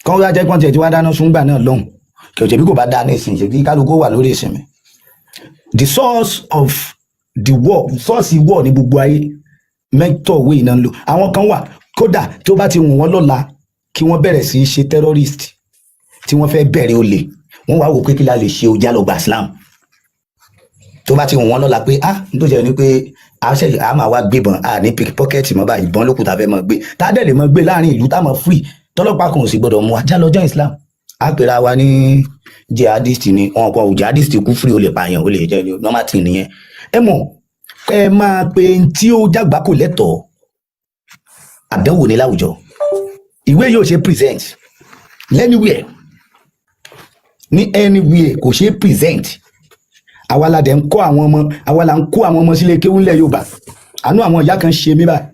kọ́ wá jẹ́ pọ́n tiẹ̀ tí wọ́n dáná sun gbà náà lọ́hùn kí ọ̀jẹ̀bí kò bá dá ní ìsìn, ṣèbí kálukú wà lórí ìsinmi. The source of the war, source war ní gbogbo ayé, method wey iná ń lò. Àwọn kan wà kódà tó bá ti wù wọ́n lọ́la kí wọ́n bẹ̀rẹ̀ sí í ṣe terrorist, tí wọ́n fẹ́ bẹ̀rẹ̀ olè, wọ́n wá wò pé kí la lè ṣe o, já lọ gba Islam. Tó bá ti wù wọ́n lọ́la pé n tó jẹ́ ni pé a ṣe a máa wá gbébọn, a ní pickpocket mọ́ báyìí, ìbọn lókùn tá a fẹ́ mọ́ gbé, tá a dẹ̀ lè mọ́ gbé láàrin ìlú, tá a mọ́ free, tọ́lọ́pàá kan ò sì gbọ́dọ̀ mú wa, já lọ join Islam. A pera wa ní jihadist ni wọn kọ. Jihadist kú free, o lè pààyàn, o lè jẹ normal thing nìyẹn. Ẹ mọ̀, ẹ máa pe n tí ó jágbá kò lẹ́tọ̀ọ́, àdánwò ní láwùjọ. Ìwé yóò ṣe present anywhere, ní anywhere kò ṣe present. Àwa la dẹ̀ ń kọ́ àwọn ọmọ, àwa la ń kó àwọn ọmọ sílé kéwú ńlẹ̀ Yorùbá. Àánú àwọn ìyá kan ṣe mí báyìí.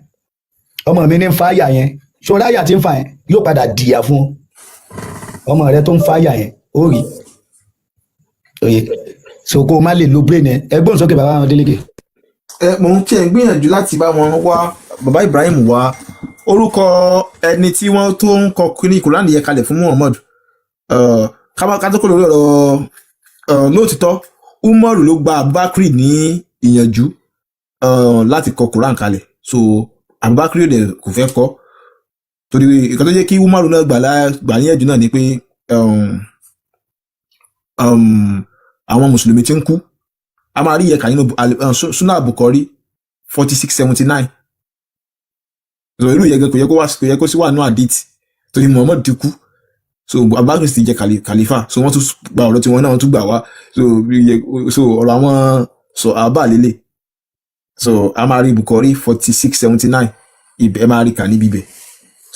Ọmọ mi ní ń fa àyà yẹn, ṣọ́ra àyà tí ń fa yẹn yóò padà dìyà fún ọ. Ọmọ rẹ tó ń fa àyà yẹn, ó rí oye, so kó o má lè lo brain ẹ. Ẹgbọ́n sókè, bàbá wọn Délékè. Ẹ mò ń tiẹ̀ ń gbìyànjú láti bá wọn wá bàbá Ibrahim wá orúkọ ẹni tí wọ́n tó ń kọ kíní Kùránì yẹn kalẹ̀ fún Muhammad. Ká tó kó lórí ọ̀rọ̀ lóòtítọ́, Umaru ló gba Abubakar ní ìyànjú láti kọ Kùránì kalẹ̀. So Abubakar dẹ̀ kò fẹ́ kọ, torí ìkan tó jẹ́ kí Umaru náà gbà níyànjú náà ni pé àwọn mùsùlùmí tí ń kú. A máa rí ìyẹn kà nínú Sunnah Bukhari 4679. So irú ìyẹn gan kò yẹ kó wá, kò yẹ kó sí wà nù hadith, torí Muhammad ti kú. So Abubakar sì ti jẹ khalifa, so wọ́n tún gba ọ̀rọ̀ tiwọn náà, wọ́n tún gbà wá. So so ọ̀rọ̀ àwọn sọ àbá lélẹ̀. So a máa rí Bukhari 4679, ibẹ̀ ẹ máa rí kà níbi ibẹ̀.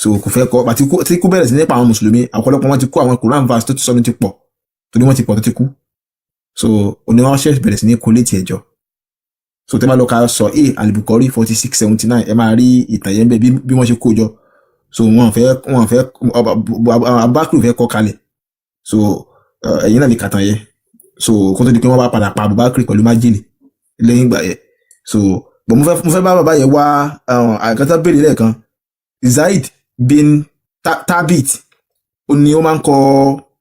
So kò fẹ́ kọ́ àti tí kú bẹ̀rẹ̀ sí nípa àwọn mùsùlùmí. Ọ̀pọ̀lọpọ̀ wọn ti kó àwọn Quran verse tó ti sọnù ti pọ̀, torí wọ́n ti pọ̀ tó ti kú. So òní wọn ṣe bẹ̀rẹ̀ sí ní kó létí ẹjọ́. So tẹ́ bá lọ ka sọ a al-Bukhari 4679, ẹ máa rí ìtàn yẹn bẹ́ẹ̀ bí wọ́n ṣe kó jọ. So wọ́n fẹ́ Abubakar fẹ́ kọ́ kalẹ̀. So ẹ̀yin náà lè kàtàn yẹn. So kó tó di pé wọ́n bá padà pa Abubakar pẹ̀lú májèlé lẹ́yìn ìgbà yẹn. So but mo fẹ́ bá bàbá yẹn wá àkàtà béèrè lẹ́ẹ̀kan. Zaid bin Thabit, ó ní ó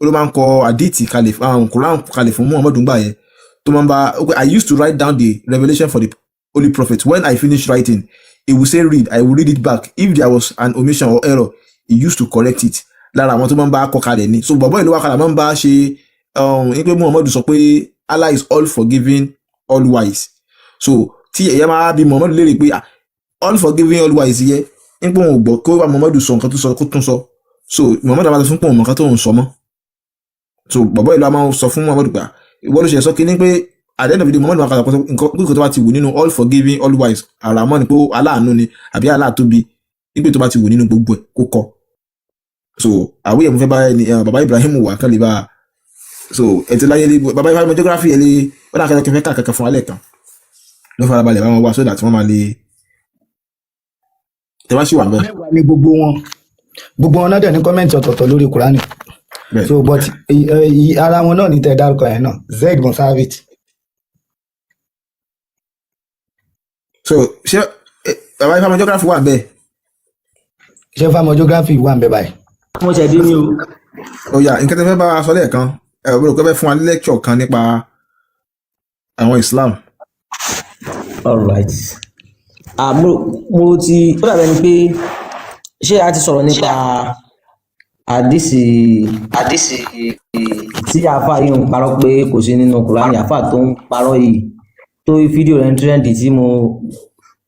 ló máa ń kọ àdìtì kalẹ̀, Quran kalẹ̀ fún Muhammadu gbà yẹn, tó máa ń bá. Okay, "I used to write down the revelation for the Holy Prophet. When I finish writing, he will say, 'Read.' I will read it back. If there was an omission or error, he used to correct it." Lára àwọn tó máa ń bá kọ kalẹ̀ ni. So bàbá ìlú wa kalẹ̀ máa ń bá ṣe ní pé Muhammadu sọ pé Allah is all forgiving, all wise. So tí ẹ̀yà máa bí Muhammadu léèrè pé, ah, all forgiving, all wise yẹ ní pé òun ò gbọ́ kó wá Muhammadu sọ nǹkan tó sọ, kó tún sọ. So Muhammadu máa sọ fún pé òun mọ̀ nǹkan tó ń sọ mọ́. So bàbá ìlú wa máa ń sọ fún Muhammadu pé, ah, ìwọ ló ṣe sọ kí ni pé at the end of the day, Muhammadu máa kàtà pé nǹkan kíkọ tó bá ti wù nínú all forgiving, all wise, àràmọ́ ni pé aláàánú ni àbí aláàtóbi, nígbà tó bá ti wù nínú gbogbo ẹ̀ kó kọ. So àwíyẹ̀ mo fẹ́ bá ẹni bàbá Ibrahim wà kán lè bá a. So ẹ ti láyé lé bàbá Ibrahim geography ẹ lé wọ́n náà kẹ́kẹ́ fẹ́ kà kankan fún alẹ́ kan ló farabalẹ̀ bá wọn wá so that wọ́n máa lè tẹ bá sì wà bẹ́ẹ̀. 10 ni gbogbo wọn. Gbogbo wọn náà dẹ̀ ní comment ọ̀tọ̀ọ̀tọ̀ lórí Kùránì. Bẹ́ẹ̀. So but ara wọn náà ní tẹ̀ dárúkọ yẹn náà, Zaid bin Thabit. So ṣé bàbá Ibrahim geography wà bẹ́ẹ̀? Ṣé fáwọn geography wà ń bẹ báyìí? Mo ṣẹ̀ dé ní o. Ó yá, nǹkan tẹ́ fẹ́ bá wa sọ lẹ́ẹ̀kan, ẹ ò gbọ́dọ̀ fẹ́ fún wa ní lecture kan nípa àwọn Islam. All right. Ah, mo ti ó dàbẹ̀ ni pé ṣé a ti sọ̀rọ̀ nípa àdìsí tí àáfà yìí ń parọ́ pé kò sí nínú Kùránì, àáfà tó ń parọ́ yìí tó fídíò rẹ̀ ń trend tí mo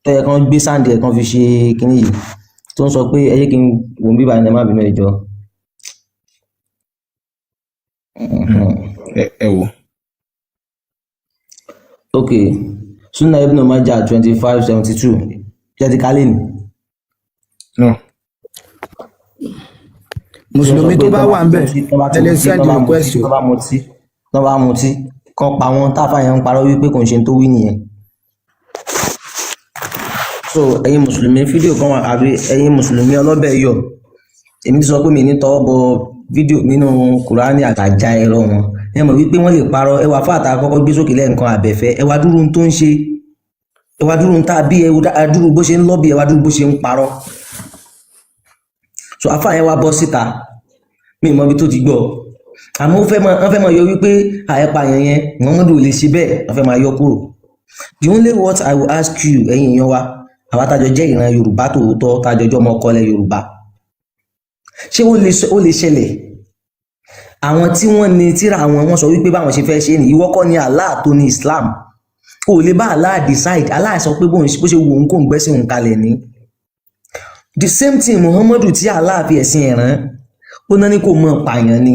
tẹ́ kan gbé sáǹdì ẹ̀ kan fi ṣe kinní yìí, tó ń sọ pé ẹ jẹ́ kí n wò ó bíbá ẹ̀, má bínú, ẹ jọ̀ọ́. Ẹ wò. Ok, Sunnah Ibn Majah 2572, jẹ́ ti kálẹ̀ ni. No. Mùsùlùmí tó bá wà ń bẹ̀, ẹ lè send request o. Tó bá mutí kan pa wọn, táfà yẹn ń parọ́ wípé kò ń ṣe tó wí nìyẹn. So ẹ̀yin mùsùlùmí, fídíò kan wà, àbí ẹ̀yin mùsùlùmí ọlọ́bẹ̀ yọ, èmi ti sọ pé mi ní tọwọ́ bọ fídíò nínú Kùránì àtàjà ẹ̀rọ wọn. Ẹ mọ̀ wípé wọ́n lè parọ́. Ẹwà fáàtà kọ́kọ́ gbé sókè lẹ́ẹ̀kan àbẹ̀fẹ́, ẹwà dúró tó ń ṣe, ẹwà dúró ń tà bí, ẹwà dúró bó ṣe ń lọ́bì, ẹwà dúró bó ṣe ń parọ́. So afá yẹn wá bọ́ síta, mi ì mọ ibi tó ti gbọ́, àmọ́ ó fẹ́ máa wọ́n fẹ́ máa yọ wípé àyẹ̀pá yẹn yẹn Muhammadu ò lè ṣe bẹ́ẹ̀, wọ́n fẹ́ máa yọ kúrò. The only what I will ask you, ẹ̀yin èèyàn wa, àwa tájọ jẹ́ ìran Yorùbá tòótọ́, tájọ jọ́ ọmọ ọkọlẹ̀ Yorùbá, ṣé ó lè ṣẹlẹ̀ àwọn tí wọ́n ní tíra àwọn, wọ́n sọ wípé báwọn ṣe fẹ́ ṣe ni? Ìwọ kọ́ ni Allah tó ní Islam. O lè bá Allah decide. Allah sọ pé bóun bó ṣe wù òun kó ń gbẹ́sìn òun kalẹ̀ ní. The same thing, Muhammadu tí Allah fi ẹ̀sìn ẹ̀ rán, ó náà ní kò mọ̀ pààyàn ni.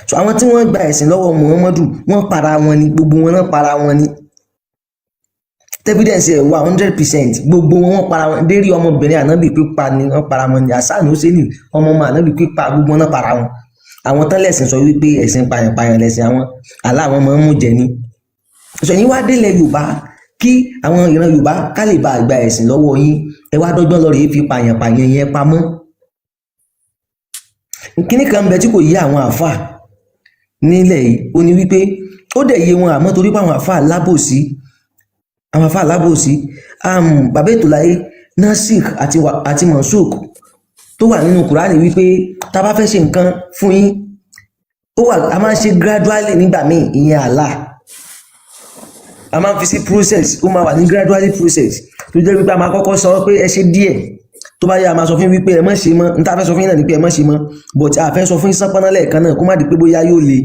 So àwọn tí wọ́n gba ẹ̀sìn lọ́wọ́ Muhammadu, wọ́n para wọn ni, gbogbo wọn náà para wọn ni. Evidence ẹ̀ wà 100%. Gbogbo wọn, wọ́n para wọn dérí ọmọbìnrin ànábì, pípa ni wọ́n para wọn ni. Hasan Hussein, ọmọ ọmọ ànábì, pípa, gbogbo wọn náà para wọn. Àwọn tán lẹ̀sìn sọ wípé ẹ̀sìn pààyàn-pààyàn lẹ̀sìn àwọn, àlá àwọn máa ń mú jẹ ni. Sọ yín wá délẹ̀ Yorùbá, kí àwọn ìran Yorùbá ká lè bá gba ẹ̀sìn lọ́wọ́ yín, ẹ wá dọ́gbọ́n lọ rèé fi pààyàn-pààyàn yẹn pamọ́. Kíní kan bẹ tí kò yé àwọn àáfàá nílẹ̀ yìí, ó ní wípé ó dẹ̀ yé wọn, àmọ́ torí pé àwọn àáfàá lábòsí, àwọn àáfàá lábòsí. Bàbá ètò láyé, nasikh àti mansukh tó wà nínú Kùránì, wípé tá a bá fẹ́ ṣe nǹkan fún yín, ó wà, a máa ń ṣe gradually nígbà míì. Ìyẹn Allah a máa ń fi sí process, ó máa wà ní gradually process, tó jẹ́ wípé a máa kọ́kọ́ sọ pé ẹ ṣe díẹ̀, tó bá yá, a máa sọ fún yín wípé ẹ má ṣe mọ́. N tá a fẹ́ sọ fún yín náà ni pé ẹ má ṣe mọ́, but a fẹ́ sọ fún yín sánpọ́nná lẹ́ẹ̀kan náà, kó má di pé bóyá yóò le.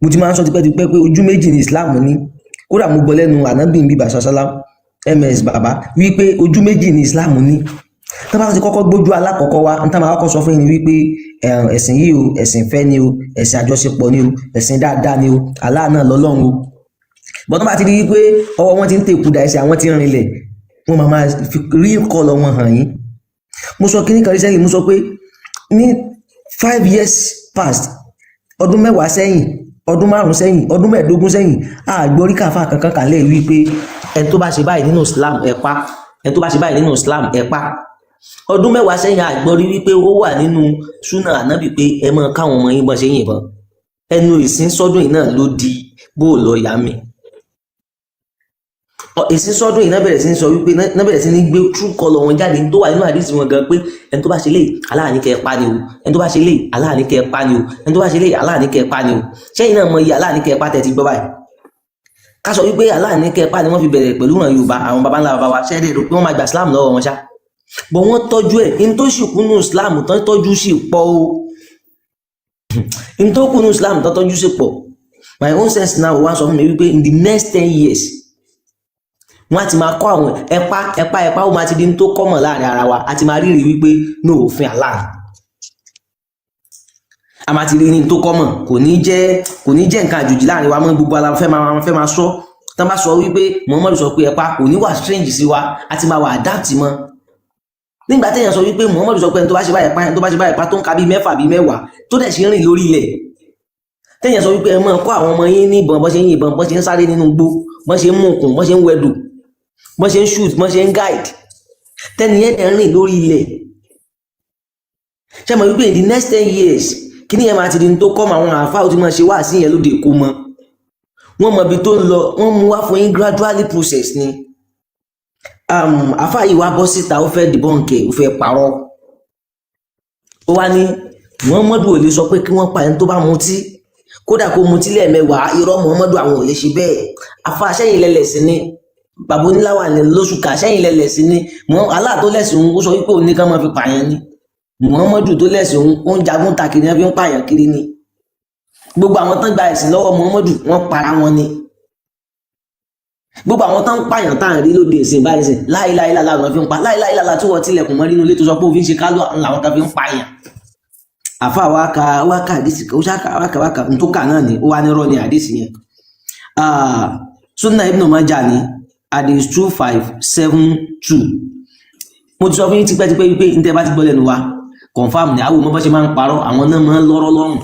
Mo ti máa ń sọ tipẹ́tipẹ́ pé ojú méjì ní Islam ní. Kódà mo gbọ́ lẹ́nu ànábì bíbà sàṣálá ms bàbá wípé ojú méjì ní Islam ní. Tá bá ti kọ́kọ́ gbójú alákọ̀ọ́kọ́ wá, n tá máa kọ́kọ́ sọ fún yín ni wípé Ẹ̀sìn yìí o, ẹ̀sìn ìfẹ́ ni o, ẹ̀sìn àjọṣepọ̀ ni o, ẹ̀sìn dáadáa ni o, Allah náà lọ́lọ́run o. Bọ́n tó bá ti rí i pé ọwọ́ wọn ti ń tẹ̀kù dà, ẹsẹ̀ àwọn ti ń rinlẹ̀, wọ́n máa máa fi real colour wọn hàn yín. Mo sọ kíní kan recently, mo sọ pé ní 5 years past, ọdún 10 sẹ́yìn, ọdún 5 sẹ́yìn, ọdún 15 sẹ́yìn, àgbórí káfá kankan kàlẹ́ wí pé ẹni tó bá ṣe báyìí nínú Islam, ẹ pa, ẹni tó bá ṣe báyìí nínú Islam, ẹ pa. Ọdún 10 sẹ́yìn, àgbórí wípé ó wà nínú súnà ànábì pé ẹ máa káwọn ọmọ yín bọ́n ṣe yìnbọn. Ẹnu ìsín sọ́dún yìí náà ló di bó lọ yá mi. Ìsín sọ́dún yìí náà bẹ̀rẹ̀ sí ní sọ wípé náà bẹ̀rẹ̀ sí ní gbé true colour wọn jáde tó wà nínú àdìsí wọn gan, pé ẹni tó bá ṣe lè, Allah ní kẹ́ ẹ pa ni o, ẹni tó bá ṣe lè, Allah ní kẹ́ ẹ pa ni o, ẹni tó bá ṣe lè, Allah ní kẹ́ ẹ pa ni o. Sẹ́yìn náà mọ iye Allah ní kẹ́ ẹ pa tẹ́ ti gbọ́ báyìí? Ká sọ wípé Allah ní kẹ́ ẹ pa ni wọ́n fi bẹ̀rẹ̀ pẹ̀lú ìran Yorùbá, àwọn baba ńlá baba wa, ṣẹ́ẹ́dẹ̀ rò pé wọ́n máa gba Islam lọ́wọ́ wọn ṣá? Bọ̀ wọ́n tọ́jú ẹ̀ ní tó sì kúnnú Islam tán tọ́jú sí pọ̀ o, ní tó kúnnú Islam tán tọ́jú sí pọ̀. My own sense now wá sọ fún mi wípé in the next 10 years, wọ́n á ti máa kọ́ àwọn ẹ̀pá ẹ̀pá ẹ̀pá, ó máa ti di ní tó kọ́mọ̀ láàrin ara wa. A ti máa rírì wípé ní òfin Allah a máa ti rí ní tó kọ́mọ̀, kò ní jẹ́ nǹkan àjòjì láàrin wa mọ́. Gbogbo ara fẹ́ máa sọ. Tán bá sọ wípé Muhammadu sọ pé ẹ̀pá, kò ní wà strange sí wa, a ti máa wà adapt mọ́. Nígbà téèyàn sọ wípé Muhammadu sọ pé ẹni tó bá ṣe báyìí pa, ẹni tó bá ṣe báyìí pa, tó ń ka bíi mẹ́fà, bíi 10, tó dẹ̀ ṣe ń rìn lórí ilẹ̀, téèyàn sọ wípé ẹ máa kọ́ àwọn ọmọ yín ní ìbọn, bọ́n ṣe ń yìnbọn, bọ́n ṣe ń sáré nínú igbó, bọ́n ṣe ń mú okùn, bọ́n ṣe ń wẹdò, bọ́n ṣe ń shoot, bọ́n ṣe ń guide, tẹ́niyẹn dẹ̀ ń rìn lórí ilẹ̀, ṣé mo wípé in the next 10 years, kíní yẹn máa ti di ní tó kọ́ mọ? Àwọn àáfàá ó ti máa ṣe wá sí yẹn lóde èkó mọ́. Wọ́n mọ ibi tó ń lọ, wọ́n mú wá fún yín gradually process ni. Àáfàá yìí wá bọ́ síta, ó fẹ́ debunk ẹ̀, ó fẹ́ parọ́. Ó wá ní Muhammadu ò lè sọ pé kí wọ́n pa ẹni tó bá mutí, kódà kó mutí lẹ́ẹ̀mẹ́wàá. Irọ́, Muhammadu àwọn ò lè ṣe bẹ́ẹ̀. Àfa sẹ́yìn lẹ́lẹ̀sìn ni, bàbá oníláwà ní lóṣù ká sẹ́yìn lẹ́lẹ̀sìn ni. Allah tó lẹ́sìn òun, ó sọ wípé òun ní ká máa fi pààyàn ni. Muhammadu tó lẹ́sìn òun, ó ń jagun ta kiri, wọ́n fi ń pààyàn kiri ni. Gbogbo àwọn tán gba ẹ̀sìn lọ́wọ́ Muhammadu, wọ́n para wọn ni. Gbogbo àwọn tán ń pààyàn tá à ń rí lóde ìsìn báyìí sìn, láìláìlá làwọn fi ń pa láìláìlá tí wọ́n tilẹ̀kùn mọ́ nínú ilé tó sọ pé òfin ṣe kálọ̀ làwọn kan fi ń pààyàn. Àfa wa ka wa ka àdìsí ó ṣáka wa ka wa ka n tó kà náà ni ó wá ní rọ ní àdìsí yẹn. Sunna Ibn Majah ní hadith 2572. Mo ti sọ fún yín tipẹ́tipẹ́ wípé n tẹ́ bá ti gbọ́ lẹ́nu wa, confam ni. Àwọn ọmọ bá ṣe máa ń parọ́, àwọn náà máa ń lọ́rọ́ lọ́rùn.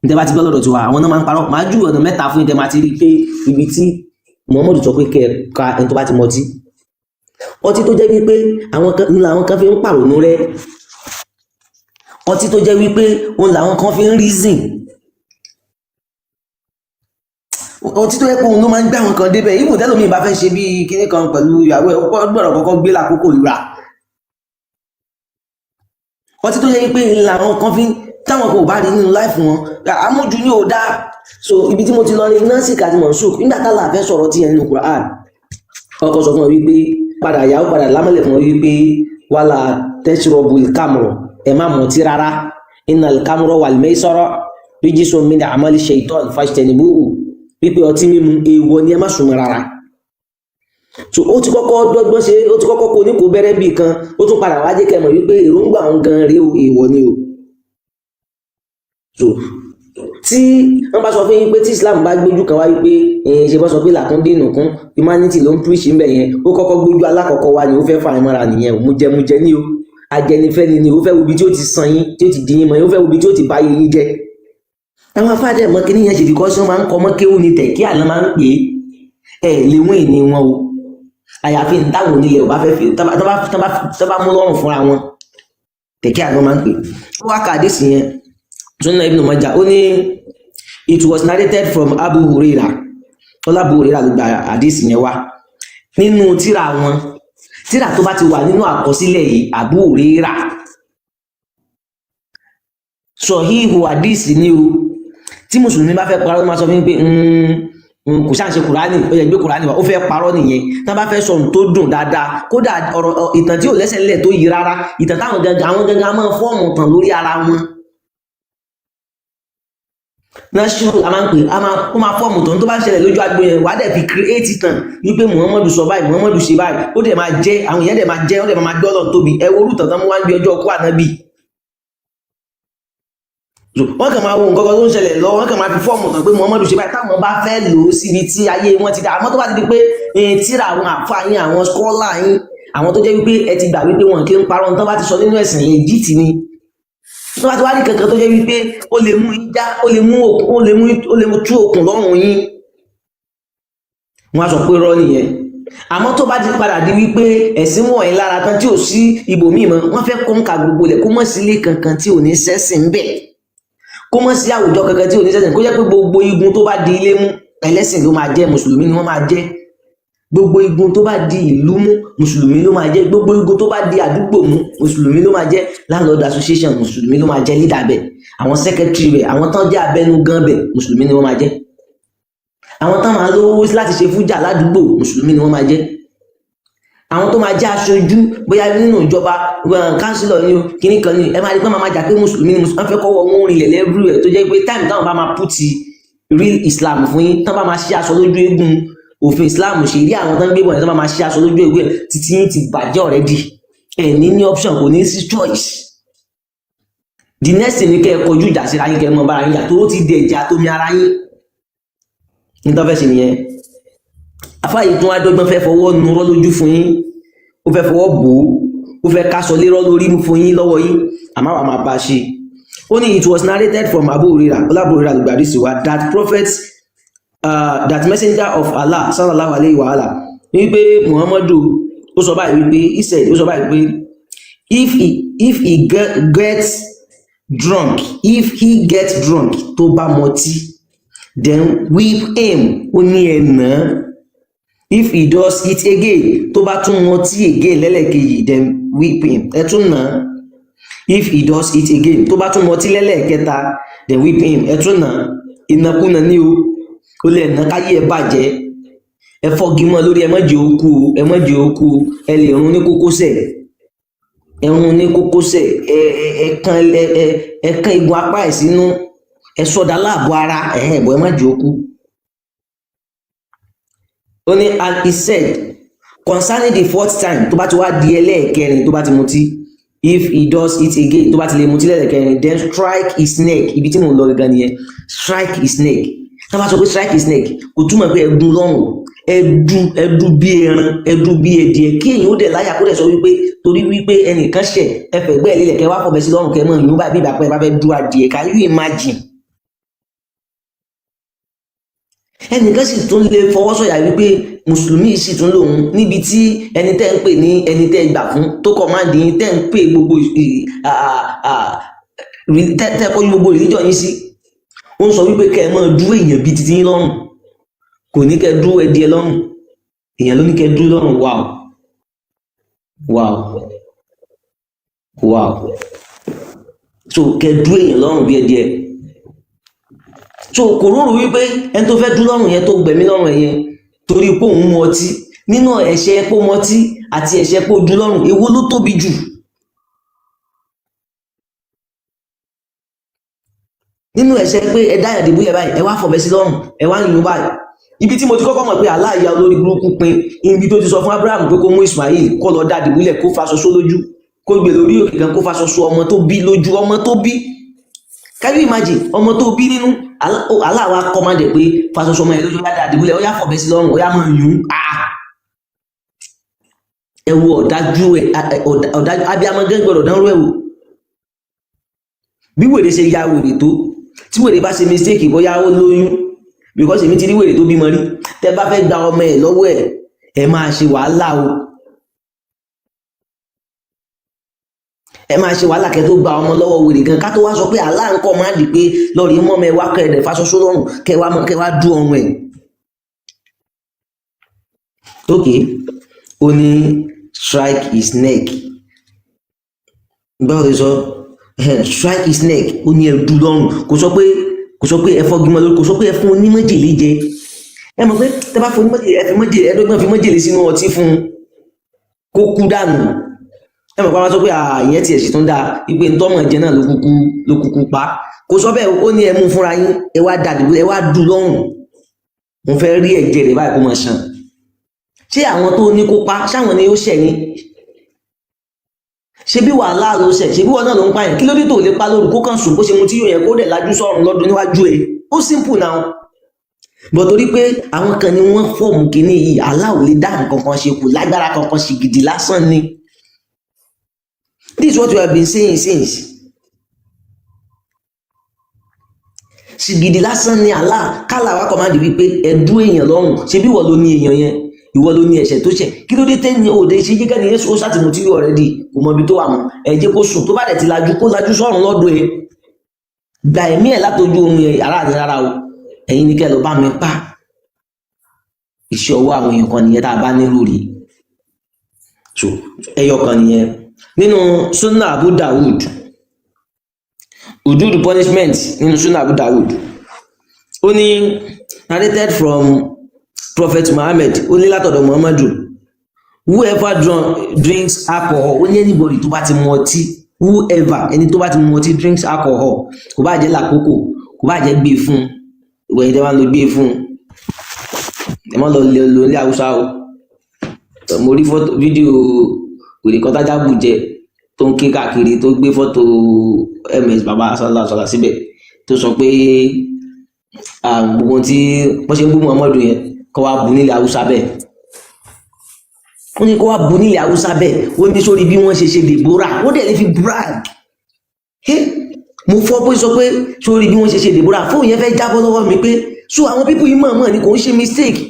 N tẹ́ bá ti gbọ́ lọ́dọ̀ tiwa, àwọn náà máa ń parọ́. Màá ju ọ̀nà mẹ́ta fún yín tẹ́ máa ti rí i pé ibi tí Muhammadu sọ pé kẹ́ ẹ ka ẹni tó bá ti mọtí, ọtí tó jẹ́ wípé àwọn kan ń làwọn kan fi ń pàrònú rẹ, ọtí tó jẹ́ wípé òun làwọn kan fi ń reason, ọtí tó yẹ pé òun ló máa ń gbé àwọn kan débẹ̀. Ibùdó tẹ́lómi bá fẹ́ ṣe bíi kinní kan pẹ̀lú ìyàwó ẹ̀, ó gbọ́dọ̀ kọ́kọ́ gbé lákòókò lura. Ọtí tó yẹ pé làwọn kan fi táwọn kan ò bá rí nínú life wọn, àmójú ní ò dá. So ibi tí mo ti lọ ní nasikh àti mansukh. Nígbà tá láàfẹ́ sọ̀rọ̀ tí yẹn nínú Quran, ọkọ sọ fún wọn wípé padà yàwó padà lámọ̀lẹ̀ fún wọn wípé wala tashrabul khamra, ẹ má mutí rárá, innal khamra wal maisara rijsun min amali shaitan fajtanibuhu, wípé ọtí mímu èèwọ̀ ni, ẹ má súnmọ́ rárá. So ó ti kọ́kọ́ dọ́gbọ́n ṣe, ó ti kọ́kọ́ kó ní kó bẹ̀rẹ̀ bíi kan, ó tún padà wá jẹ́ kẹ́ mọ̀ wípé èròǹgbà òun gan rèé o, èèwọ̀ ni o. So tí wọ́n bá sọ fún yín pé tí Islam bá gbójú kan wá wípé ẹ̀yìn ṣe bọ́ sọ pé làkúndínù kún humanity ló ń preach ń bẹ̀ yẹn, ó kọ́kọ́ gbójú alákọ̀ọ́kọ́ wá ni ó fẹ́ fà yín mọ́ra nìyẹn o. Mújẹmújẹ ní o, ajẹnifẹ́ni ni o, fẹ́ wo ibi tí ó ti san yín, tí ó ti dín yín mọ́ yín, ó fẹ́ wo ibi tí ó ti bá yín jẹ́. Àwọn afáàdé mọ́ kí níyẹn ṣe fi kọ́ sí wọn máa ń kọ́ mọ́ kéwù ní tẹ̀ kí àná máa ń pè é, ẹ̀ lè wọ́n ìní wọn o, àyàfi ní táwọn onílẹ̀ ò bá fẹ́ fi tán bá mú lọ́rùn fúnra wọn. Tẹ̀kí àná máa ń pè é. Ó wá kàdé sí yẹn, Sunan Ibn Majah, ó ní it was narrated from Abu Huraira. Ó l'Abu Huraira ló gba àdísì yẹn wá nínú tírà wọn. Tírà tó bá ti wà nínú àkọsílẹ̀ yìí, Abu Huraira, sọ̀híhù àdísì ni o. Tí mùsùlùmí bá fẹ́ parọ́, máa sọ fún mi pé kò ṣáà ṣe kùránì, ó yẹ gbé kùránì wá, ó fẹ́ parọ́ nìyẹn. Tá bá fẹ́ sọ ohun tó dùn dáadáa, kódà ọ̀rọ̀ ìtàn tí ò lẹ́sẹ̀ ńlẹ̀ tó yí rárá, ìtàn táwọn gangan, àwọn gangan máa form tàn lórí ara wọn, national a máa ń pè a máa ó máa form tàn tó bá ń ṣẹlẹ̀ lójú agbo yẹn, wàá dẹ̀ fi create ìtàn wípé Muhammadu sọ báyìí, Muhammadu ṣe báyìí, ó dẹ̀ máa jẹ́, àwọn èèyàn dẹ̀ máa jẹ́, ó dẹ̀ máa gbọ́ Ọlọ́run tóbi. Ẹ wo orúkọ tán mú wá ń gbé ọjọ́ kú ànábì. So, wọ́n kàn máa wo nǹkan kan tó ń ṣẹlẹ̀ lọ, wọ́n kàn máa fi form tàn pé Muhammadu ṣe báyìí táwọn bá fẹ́ lò ó síbi tí ayé wọn ti dá. Àmọ́ tó bá ti di pé tíra àwọn àfa yín, àwọn scholar yín, àwọn tó jẹ́ wípé ẹ ti gbà wípé wọn kì í parọ́, tán bá ti sọ nínú ẹ̀sìn, legit ni, tó bá ti wá ní kankan tó jẹ́ wípé ó lè mú yín já, ó lè mú okùn, ó lè mú tú okùn lọ́rùn yín, wọ́n á sọ pé rọ́ nìyẹn. Àmọ́ tó bá ti padà di wípé ẹ̀sìn wọ̀nyí lára tán tí ò sí ibòmíì mọ́, wọ́n fẹ́ kọ́ńkà gbogbo lẹ̀, kó mọ̀ sílé kankan tí ò ní sẹ́sìn ń bẹ̀, kó mọ̀ sí àwùjọ kankan tí ò ní sẹ́sìn, kó jẹ́ pé gbogbo igun tó bá di ilé mú, ẹlẹ́sìn ló máa jẹ́, mùsùlùmí ni wọ́n máa jẹ́. Gbogbo igun tó bá di ìlú mú, mùsùlùmí ló máa jẹ́. Gbogbo igun tó bá di àdúgbò mú, mùsùlùmí ló máa jẹ́. Landlord association, mùsùlùmí ló máa jẹ́ leader bẹ̀. Àwọn secretary bẹ̀, àwọn tán jẹ́ abẹnugan bẹ̀, mùsùlùmí ni wọ́n máa jẹ́. Àwọn tán máa lówó láti ṣe fújà ládùúgbò, mùsùlùmí ni wọ́n máa jẹ́. Àwọn tó máa jẹ́ aṣojú, bóyá nínú ìjọba, councillor ni o, kíní kan ni, ẹ máa rí pé máa jà pé mùsùlùmí ni mùsùlùmí. Wọ́n fẹ́ kọ́wọ́ wọn rìnlẹ̀ lẹ́rú ẹ̀, tó jẹ́ pé time táwọn bá máa put real Islam fún yín, tán bá máa ṣí aṣọ lójú eégún òfin Islam ṣe rí, àwọn tán gbé bọ̀ yẹn, tán bá máa ṣí aṣọ lójú eégún ẹ̀ títí yín ti bàjẹ́ already. Ẹ̀ ní option, kò ní sí choice. The next thing ni kẹ́ ẹ kọjú ìjà síra yín, kẹ́ ẹ mọ bára yín jà, tó ti dẹ̀ ìjà tómi ara yín. Ní tó fẹ́ ṣe nìyẹn. Afáyí tún wá dọ́gbọ́n fẹ́ fọwọ́ nurọ́ lójú fún yín, ó fẹ́ fọwọ́ bò ó, ó fẹ́ kásọ lérọ́ lórí fún yín lọ́wọ́ yín, àmọ́ àwọn máa bá a ṣe. Ó ní it was narrated from Abu Hurairah, Abu Hurairah lùgbàdì sí wa, that prophet, that messenger of Allah sallallahu alayhi wa sallam, wípé Muhammadu ó sọ báyìí wípé, he said, ó sọ báyìí pé if he gets drunk, if he gets drunk, tó bá mọtí, then whip him, ó ní ẹ̀ nà. If he does it again, tó bá tún mọtí again lẹ́lẹ́kejì, then whip him, ẹ tún nà. If he does it again, tó bá tún mọtí lẹ́lẹ́kẹta, then whip him, ẹ tún nà. Ìnàkúnà ní o, ó lè nà káyé ẹ bàjẹ́, ẹ fọ́gi mọ́ lórí, ẹ má jẹ́ ó kú o, ẹ má jẹ́ ó kú o. Ẹ lè rún ní kókósẹ̀, ẹ rún ní kókósẹ̀, ẹ kan ẹ kan igun apá ẹ̀ sínú, ẹ sọdá láàbọ̀ ara ẹ̀hẹ́n ẹ̀bọ̀, ẹ má jẹ́ ó kú. Ó ní and he said concerning the fourth time, tó bá ti wá di ẹlẹ́ẹ̀kẹrin tó bá ti mutí, if he does it again, tó bá ti lè mutí lẹ́ẹ̀kẹrin, then strike his neck. Ibi tí mò ń lọ gangan nìyẹn. Strike his neck. Tá bá sọ pé strike his neck, kò túmọ̀ pé ẹdun lọ́rùn, ẹdú ẹdú bí ẹran, ẹdú bí ẹdìẹ. Kí èyàn ó dẹ̀ láyà kó dẹ̀ sọ wípé torí wípé ẹnìkan ṣẹ̀, ẹ fẹ̀gbẹ́ ẹ̀ lélẹ̀, kẹ́ wá fọ̀bẹ sí lọ́rùn, kẹ́ mọ̀ ìyún báyìí bí ìgbà pé ẹ bá fẹ́ dú adìẹ. Can you imagine? Ẹnìkan sì tún lè fọwọ́sọ̀yà wípé mùsùlùmí sì tún lòun, níbi tí ẹni tẹ́ ń pè ní ẹni tẹ́ gbà fún tó command yín, tẹ́ ń pè gbogbo tẹ́ kọjú gbogbo religion yín sí, ó ń sọ wípé kẹ́ ẹ máa dú èèyàn bíi titi yín lọ́rùn. Kò ní kẹ́ dú ẹdìẹ lọ́rùn, èèyàn ló ní kẹ́ dú lọ́rùn. Wow. So kẹ́ dú èèyàn lọ́rùn bí ẹdìẹ. So kò rọrùn wípé ẹni tó fẹ́ dú lọ́rùn yẹn, tó gbẹ̀mí lọ́rùn ẹ̀ yẹn, torí pé òun mu ọtí, nínú ẹ̀ṣẹ̀ pé ó mu ọtí àti ẹ̀ṣẹ̀ pé ó dú lọ́rùn, èwo ló tóbi jù? Nínú ẹ̀ṣẹ̀ pé ẹ dá ìyàdìbò yẹ báyìí, ẹ wá fọ̀bẹ sí lọ́rùn, ẹ wá yìn báyìí. Ibi tí mo ti kọ́kọ́ mọ̀ pé Allah ya olórí burúkú pin, ibi tó ti sọ fún Abraham pé kó mú Ismail, kó lọ dá dìbúlẹ̀, kó faṣọ só lójú, kó gbé lórí òkè kan, kó faṣọ só ọmọ tó bí lójú, ọmọ tó bí. Can you imagine? Ọmọ tó bí nínú, Allah wa command ẹ̀ pé faṣọ só ọmọ yẹn lójú, ó yá dá dìbúlẹ̀, ó yá fọ̀bẹ sí lọ́rùn, ó yá máa yún. Ah, ẹ wo ọ̀dájú ẹ, ọ̀dájú abiyamọ gán gbọ́dọ̀ dánrú ẹ̀ wò. Bí wèrè ṣe ya wèrè tó, tí wèrè bá ṣe mistake, bóyá ó lóyún, because èmi ti rí wèrè tó bímọ rí, tẹ bá fẹ́ gba ọmọ ẹ̀ lọ́wọ́ ẹ̀, ẹ máa ṣe wàhálà o, ẹ máa ṣe wàhálà kẹ́ tó gba ọmọ lọ́wọ́ wèrè gan, ká tó wá sọ pé Allah ń kọ́ máa dì pé lọ́ọ̀rì mọ́ ọmọ ẹ wá, kẹ́ ẹ̀ fásọsọ lọ́rùn, kẹ́ wá kẹ́ wá dú ọrùn ẹ̀. Ok, ó ní strike his neck. Báwo lè sọ strike his neck? Ó ní ẹ dú lọ́rùn. Kò sọ pé ẹ fọ́gi mọ́ lórí, kò sọ pé ẹ fún onímọ̀jèlé jẹ. Ẹ mọ̀ pé tẹ bá fún onímọ̀jèlé, ẹ fi mọ̀jèlé, ẹ dọ́gbọ́n fi mọ̀jèlé sínú ọtí fún un kó kú dànù. Ẹ mọ̀ pé wọ́n sọ pé ìyẹn tiẹ̀ sì tún dáa, wípé ntọ́mọ̀ jẹ náà ló kúkú pa. Kò sọ bẹ́ẹ̀. Ó ní ẹ mú fúnra yín, ẹ wá dàdí, ẹ wá dú lọ́rùn, mo fẹ́ rí ẹ̀jẹ̀ rẹ̀ báyìí kó máa ṣàn. Ṣé àwọn tó ní kó pa, ṣáwọn ni ó ṣẹ̀ ni? Ṣé bí wàhálà ló ṣẹ̀, ṣé bí wọn náà ló ń pààyàn, kí ló dé tó lè pa lóru, kó kàn sùn bó ṣe mu tí yóò yẹ, kó dẹ̀ lajú sọ̀rùn lọ́dún níwájú ẹ̀? Ó simple now, but torí pé àwọn kan ni wọ́n form kínní yìí, Allah ò lè dá nǹkan kan ṣe, kù lágbára kankan, ṣe gidi lásán ni. This is what we have been saying since. Ṣìgìdì lásán ni Allah. Kálá wa command wípé ẹdú èèyàn lọ́rùn. Ṣe bí ìwọ ló ní èèyàn yẹn, ìwọ ló ní ẹ̀ṣẹ̀ tó ṣẹ̀, kí ló dé tẹ́ni òde ṣe jẹ́ kẹ́ni yẹn ó ṣàtìmù tí yóò already kò mọ ibi tó wà mọ́? Ẹ jẹ́ kó sùn, tó bá dẹ̀ ti lajú, kó lajú sọ́run lọ́dọ̀ ẹ, gba ẹ̀mí ẹ̀ látọjú oorun yẹn. Ará àti rárá o, ẹ̀yin ní kẹ́ lọ bá mi pa. Iṣẹ́ ọwọ́ àwọn èèyàn kan nìyẹn tá a bá nírú rí. So ẹyọ kan nìyẹn nínú Sunnah Abu Dawud, hudud punishment nínú Sunnah Abu Dawud. Ó ní narrated from Prophet Muhammad, ó ní látọ̀dọ̀ Muhammadu, whoever drinks alcohol, ó ní anybody tó bá ti mu ọtí, whoever, ẹni tó bá ti mu ọtí, drinks alcohol, kò bá jẹ́ làkókò, kò bá jẹ́ gbé fún ìwọ, ẹni tẹ́ bá ń lo gbé fún, ẹ má lọ lè lo ilé Haúsá o. Mo rí fọ́tò, fídíò wèrè kan tájà bù jẹ tó ń ké káàkiri, tó gbé fọ́tò ms baba sọlá sọlá síbẹ̀, tó sọ pé gbogbo ohun tí wọ́n ṣe ń bú Muhammadu yẹn, kó wá bu nílẹ̀ Haúsá bẹ́ẹ̀. Ó ní kó wá bu nílẹ̀ Haúsá bẹ́ẹ̀. Ó ní sórí bí wọ́n ṣe ṣe Deborah, ó dẹ̀ lè fi brag. Mo fọ́ bó sọ pé sórí bí wọ́n ṣe ṣe Deborah, fóònù yẹn fẹ́ jábọ́ lọ́wọ́ mi pé so àwọn people yìí mọ̀ọ́mọ̀ ni, kò ń ṣe mistake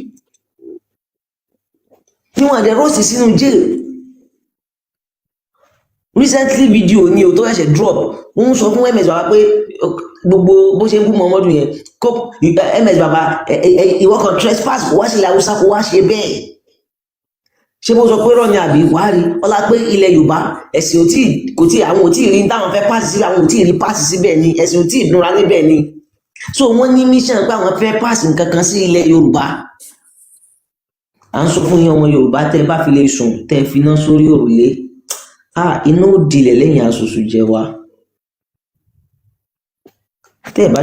níwọ̀n àdẹ rọ́ọ̀sì sínú jail. Recently video ni o tó ṣẹ̀ṣẹ̀ drop, ó ń sọ fún ms baba pé gbogbo bó ṣe ń bú Muhammadu yẹn, kó ms baba, ìwọ kan trespass, kó wá sílẹ̀ Haúsá, kó wá ṣe bẹ́ẹ̀. Ṣé bó sọ pé rọ ni àbí wàá rí ọlá pé ilẹ̀ Yorùbá ẹ̀sìn ò tí kò tí, àwọn ò tí ì rí táwọn fẹ́ pass síbẹ̀, àwọn ò tí ì rí pass síbẹ̀ ni, ẹ̀sìn ò tí ì dúnra níbẹ̀ ni. So wọ́n ní mission pé àwọn fẹ́ pass nǹkan kan sí ilẹ̀ Yorùbá. À ń sọ fún yín, ọmọ Yorùbá, tẹ́ ẹ bá fi lè sùn, tẹ́ ẹ fi iná sórí òrùlé, ah, iná ò dilẹ̀ lẹ́yìn aṣoṣù jẹ wa. Tẹ́ ẹ bá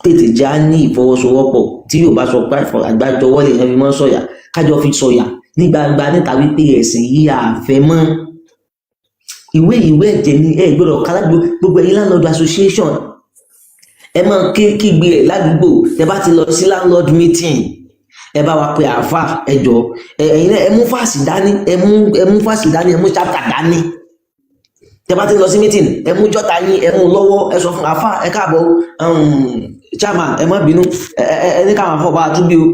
tètè já ní ìfọwọ́sowọ́pọ̀ tí Yorùbá sọ pé àgbájọwọ́ lè yan fi mọ́ sọ̀yà, kájọ fi sọ̀yà ní gbangba níta wípé ẹ̀sìn yìí àfẹ́ mọ́. Ìwé ẹ̀jẹ̀ ni ẹ gbọ́dọ̀ ká ládùúgbò. Gbogbo ẹ̀yin landlord association, ẹ máa ké kígbe ẹ̀ ládùúgbò. Tẹ bá ti lọ sí landlord meeting, ẹ bá wa pe àáfà, ẹ jọ, ẹ̀yin náà ẹ mú verse dání, ẹ mú verse dání, ẹ mú chapter dání. Tẹ bá ti lọ sí meeting, ẹ mú jotter yín, ẹ mú lọ́wọ́, ẹ sọ fún àáfà, ẹ káàbọ̀, chairman, ẹ má bínú, ẹ ní káwọn afọ bá a tún bí o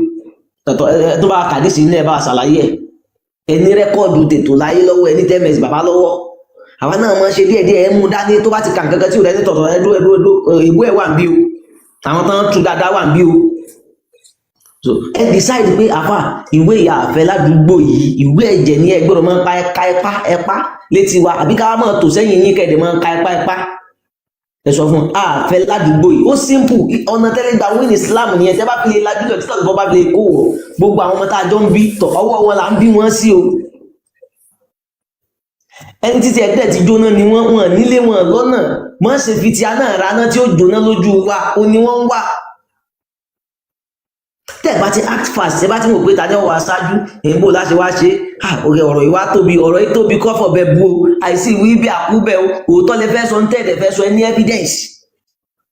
tọ̀tọ̀, ẹ tó bá a kàdé sí ilé, ẹ bá a ṣàlàyé ẹ. Ẹ ní record tètò láyé lọ́wọ́, ẹ ní tms bàbá lọ́wọ́. Àwa náà máa ń ṣe díẹ̀díẹ̀. Ẹ mú dání, tó bá ti kà nǹkan kan tí ò rẹ ní tọ̀tọ̀, ẹ dúró, ẹ dúró, ẹ dúró, ìbú ẹ wà ń bí o, àwọn tán tú dáadáa wà ń bí o. So ẹ decide pé àfà, ìwé ìyá àfẹ ládùúgbò yìí, ìwé ẹ̀jẹ̀ ní ẹ gbọ́dọ̀ máa ń pa ẹka ẹpá ẹpá létí wa, àbí ká máa tò sẹ́yìn yín kẹ́ẹ̀dẹ̀ máa ń ka ẹpá ẹpá. Ẹ sọ fún àfẹ ládùúgbò yìí. Ó simple. Ọ̀nà tẹ́lẹ̀ gba win Islam nìyẹn. Tẹ́ bá fi lè lajú lọ títà tó bá fi lè kó wọ̀, gbogbo àwọn ọmọ tá a jọ ń bí tọ̀, ọwọ́ wọn là ń bí wọn sí o. Ẹni títí ẹgbẹ́ ti jóná ni wọ́n, wọn nílé wọn lọ́nà mọ́ ṣe fi ti aná raná tí ó jóná lójú wa, ó ní wọ́n ń wà. Tẹ́ ẹ bá ti act fast, ẹ bá ti mọ̀ pé tàjọ́ wà ṣáájú èyí bò láṣẹ wá ṣe. Ọ̀rẹ́, ọ̀rọ̀ yìí wá tóbi, ọ̀rọ̀ yìí tóbi kọ́fọ̀ bẹ bu o, àìsí ìwí bí àkúbẹ̀ o. Òótọ́ lẹ fẹ́ sọ, ń tẹ̀lé fẹ́ sọ, ẹ ní evidence.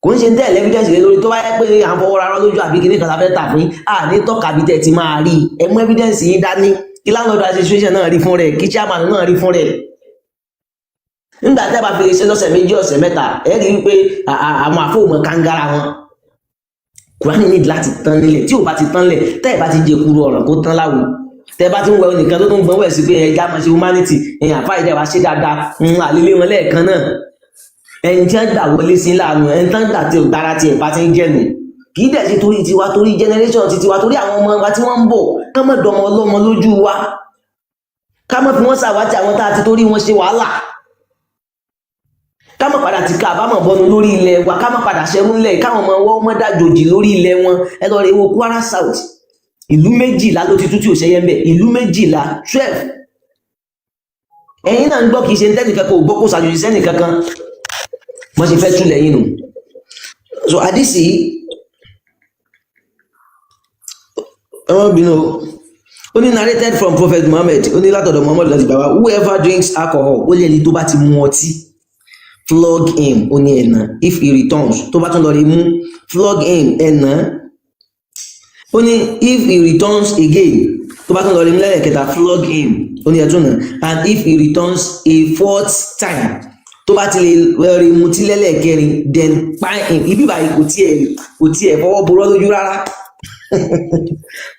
Kò ń ṣe ń tẹ̀lé evidence lé lórí. Tó bá yẹ pé à ń fọwọ́ rárá lójú àbí kíní kan la fẹ́ tà fún yín, à ní tọ́ka bí tẹ́ ti máa rí. Ẹ mú evidence yín dání, kí landlord association náà rí fún rẹ̀, kí chairman náà rí fún rẹ̀. Nígbà tẹ́ bá fi lè ṣe lọ́sẹ̀ 2, ọ̀sẹ̀ 3, ẹ rí i pé àwọn àfọwọ́mọ kangara wọn. Kùránì ní láti tán nílẹ̀. Tí ò bá ti tán lẹ̀, tẹ́ ẹ̀ bá ti jẹ kúrú ọ̀ràn, kó tán láwo. Tẹ́ ẹ bá ti ń wẹ nìkan tó tún gbọ́n wẹ̀ sí pé ẹja máa ṣe humanity, ẹ̀yìn àfa ìdẹ́ wa ṣe dáadáa ń àlélé wọn lẹ́ẹ̀kan náà. Ẹni tí wọ́n gbà wọlé sí láàánú, ẹni tí wọ́n gbà tí ò dára tí ẹ̀ bá ti ń jẹ́nu, kì í dẹ̀ ṣe torí tiwa, torí generation ti tiwa, torí àwọn ọmọ wa tí wọ́n ń bọ̀, ká má dọmọ ọlọ́mọ lójú wa, ká má fi wọ́n ṣàwátì àwọn tá a ti torí wọn ṣe wàhálà, ká má padà ti ká àbámọ̀ bọnu lórí ilẹ̀ wa, ká má padà ṣẹrú ńlẹ̀, káwọn ọmọ wọn mọ́ dàjòjì lórí ilẹ̀ wọn. Ẹ lọ rẹ wo Kwara South, ìlú 12 ló ti tú tí ò ṣẹyẹ ń bẹ, ìlú 12, 12. Ẹ̀yin náà ń gbọ́, kì í ṣe tẹ́nìkan kò gbọ́, kó ṣàjòjì sẹ́nìkan kan. Wọ́n ṣe fẹ́ túlẹ̀ yín nù. So àdìsí, ẹ má bínú o. Ó ní narrated from Prophet Muhammad, ó ní látọ̀dọ̀ Muhammad láti gbà wá, whoever drinks alcohol, ó lé ẹni tó bá ti mu ọtí, flog him, ó ní ẹ̀nà. If he returns, tó bá tún lọ rí mú, flog him, ẹ̀nà. Ó ní if he returns again, tó bá tún lọ rí mú lẹ́lẹ̀kẹta, flog him, ó ní ẹ̀tún nà. And if he returns a fourth time, tó bá ti lè rí mutí lẹ́lẹ̀kẹrin, then kpai him. Ibi báyìí kò tiẹ̀ fọwọ́ borọ́ lójú rárá,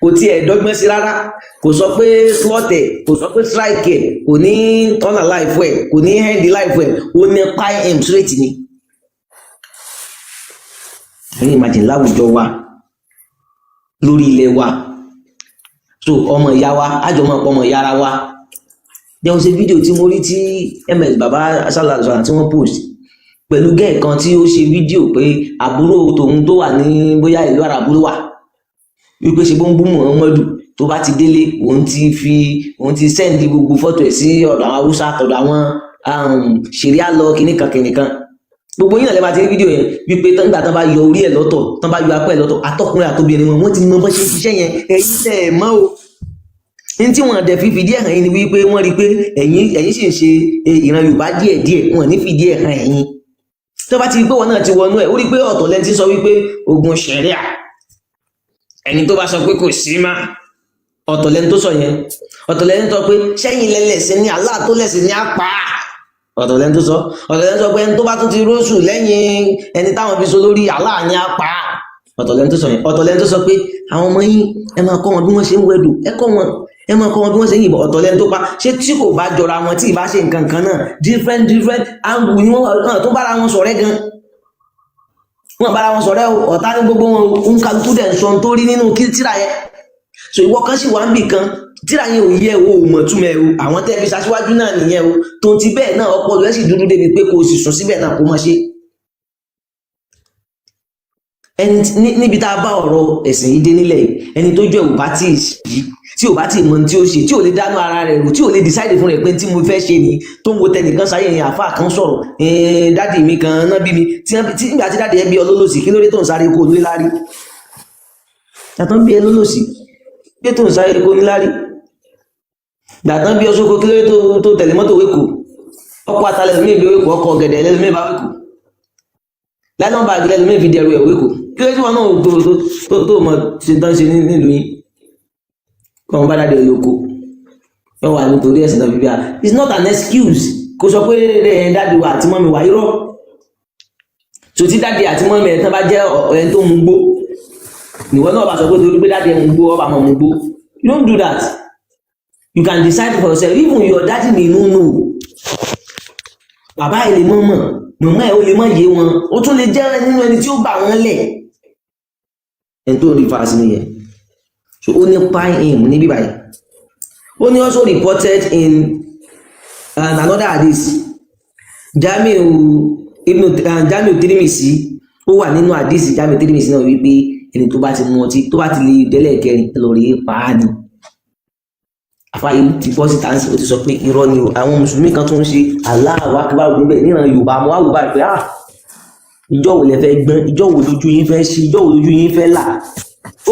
kò tiẹ̀ dọ́gbọ́n sí rárá. Kò sọ pé slot ẹ̀, kò sọ pé strike ẹ̀, kò ní turn life ẹ̀, kò ní end life ẹ̀. Ó ní kpai him straight ni. Ẹ̀yin imagine láwùjọ wa, lórí ilẹ̀ wa. So ọmọ ìyá wa, àjọmọ̀ ọmọ ìyá ara wa. There was a video tí mo rí tí ms baba salazar tí wọ́n post pẹ̀lú gẹ́ẹ̀ kan tí ó ṣe fídíò pé àbúrò tòun tó wà ní bóyá ìlú àràbù ló wà, wípé ṣe bó ń bú Muhammadu, tó bá ti délé, òun ti send gbogbo fọ́tò ẹ̀ sí ọ̀dọ̀ àwọn Haúsá, ọ̀dọ̀ àwọn ṣẹ̀ríà lọ kìnnìkan kìnnìkan. Gbogbo yín náà lè máa ti rí fídíò yẹn, wípé nígbà tán bá yọ orí ẹ̀ lọ́tọ̀, tán bá yọ apá ẹ̀ lọ́tọ̀, atọ́kùnrin àtobìnrin wọn, wọ́n ti mọ bó ṣe ń ṣiṣẹ́ yẹn. Ẹ̀yin tẹ́ ẹ̀ mọ́ o, ní tí wọ́n dẹ̀ fi fìdí ẹ̀ hàn yín ni wípé wọ́n rí i pé ẹ̀yin sì ń ṣe ìran Yorùbá díẹ̀díẹ̀. Wọ́n ní fìdí ẹ̀ hàn ẹ̀yin. Tó bá ti rí pé wọn náà ti wọnú ẹ̀, ó rí i pé ọ̀tọ̀ lẹ́ni tí ń sọ wípé ogun ṣẹ̀ríà, ẹni tó bá sọ pé kò sí má, ọ̀tọ̀ lẹ́ni tó sọ yẹn. Ọ̀tọ̀ lẹ́ni tó pé sẹ́yìn lẹ́lẹ̀sìn ní Allah tó lẹ̀sìn ní apá, ọ̀tọ̀ lẹ́ni tó sọ. Ọ̀tọ̀ lẹ́ni tó sọ pé ẹni tó bá tún ti róṣù lẹ́yìn ẹni táwọn fi so lórí, Allah ní apá, ọ̀tọ̀ lẹ́ni tó sọ yẹn. Ọ̀tọ̀ lẹ́ni tó sọ pé àwọn ọmọ yín, ẹ máa kọ́ wọn bí wọ́n ṣe ń wẹ̀dù, ẹ kọ́ wọn, ẹ máa kọ́ wọn bí wọ́n ṣe ń yìnbọn, ọ̀tọ̀ lẹ́ni tó pa. Ṣé tí kò bá jọra wọn, tí ì bá ṣe nǹkan kan náà, different different angle ni wọ́n wà tó bára wọn ṣọ̀rẹ́ gan. Wọn bára wọn ṣọ̀rẹ́ o, ọ̀tá ní gbogbo wọn o. Ń kálukú dẹ̀ ń sọ tó rí nínú kí tíra yẹn. So ìwọ kan sì wá ń bì kan, tíra yẹn ò yẹ o, ò mọ̀ túmọ̀ ẹ o. Àwọn tẹ́ fi ṣaṣíwájú náà nìyẹn o. Tó ti bẹ́ẹ̀ náà, ọpọlọ ẹ̀ sì dúdú débi pé kò sì sùn síbẹ̀ náà kó mọ̀ ṣe ẹni níbi tá a bá ọ̀rọ̀ ẹ̀sìn yìí dé nílẹ̀ yìí. Ẹni tó jẹ́ ò bá tí ì ṣí, tí ò bá tí ì mọ tí ó ṣe, tí ò lè dánú ara rẹ̀ rò, tí ò lè decide fún rẹ̀ pé tí mo fẹ́ ṣe ni, tó ń wo tẹnìkan sáyé yẹn, àfa kan sọ̀rọ̀, daddy mi kan náà bí mi tí nígbà tí daddy ẹ bí ọ lólòsì, kí ló dé tó ń sáré kó o níláárí? Yàtọ̀ ń bí ẹ lólòsì pé tó ń sáré kó níláárí, gbàtàn bí ọsọkọ, kí ló dé tó tẹ̀lé mọ́tò wéko? Ọkọ̀ atalẹ̀ lómi ìbí wéko, ọkọ̀ ọ̀gẹ̀dẹ̀ lẹ́lómi bá wéko, lẹ́nu báàgì lẹ́lómi fi dẹrù ẹ̀ wéko. Kí ló dé tí wọn náà tó mọ ṣe tán ṣe nílùú yín, kí wọn bá dáadé lóko wọn wà nítorí ẹ̀sìn náà bíbí à? It's not an excuse kó sọ pé ẹ daddy wa àti mummy wa. Irọ́. So tí daddy àti mummy ẹ̀ tán bá jẹ́ ẹni tó mu gbó, ìwọ náà bá sọ pé torí pé daddy ẹ̀ mu gbó, ọba máa mu gbó? You don't do that. You can decide for yourself. Even your daddy may no know, bàbá ẹ̀ lè mọ̀ mọ̀, màmá ẹ̀ ó lè mọ̀ yé wọn, ó tún lè jẹ́ nínú ẹni tí ó gbà wọ́n lẹ̀. Ẹni tó ń rí fásitì nìyẹn. So ó ní kpai him níbí báyìí. Ó ní also reported in another hadith, Jamiu Ibn Jamiu Tirimisi. Ó wà nínú hadith Jamiu Tirimisi náà wípé ẹni tó bá ti mu ọtí, tó bá ti lè délẹ̀ kẹrin, ẹ lọ rí pa á ni. Àfáàyè ti bọ́ síta ń sìn, ó ti sọ pé irọ́ ni o. Àwọn mùsùlùmí kan tó ń ṣe Allahu Akbar níbẹ̀ níran Yorùbá, mo wá wò báyìí pé, ah, ìjọ wo lẹ fẹ́ gbọ́n? Ìjọ wo lójú yín fẹ́ ṣí? Ìjọ wo lójú yín fẹ́ là?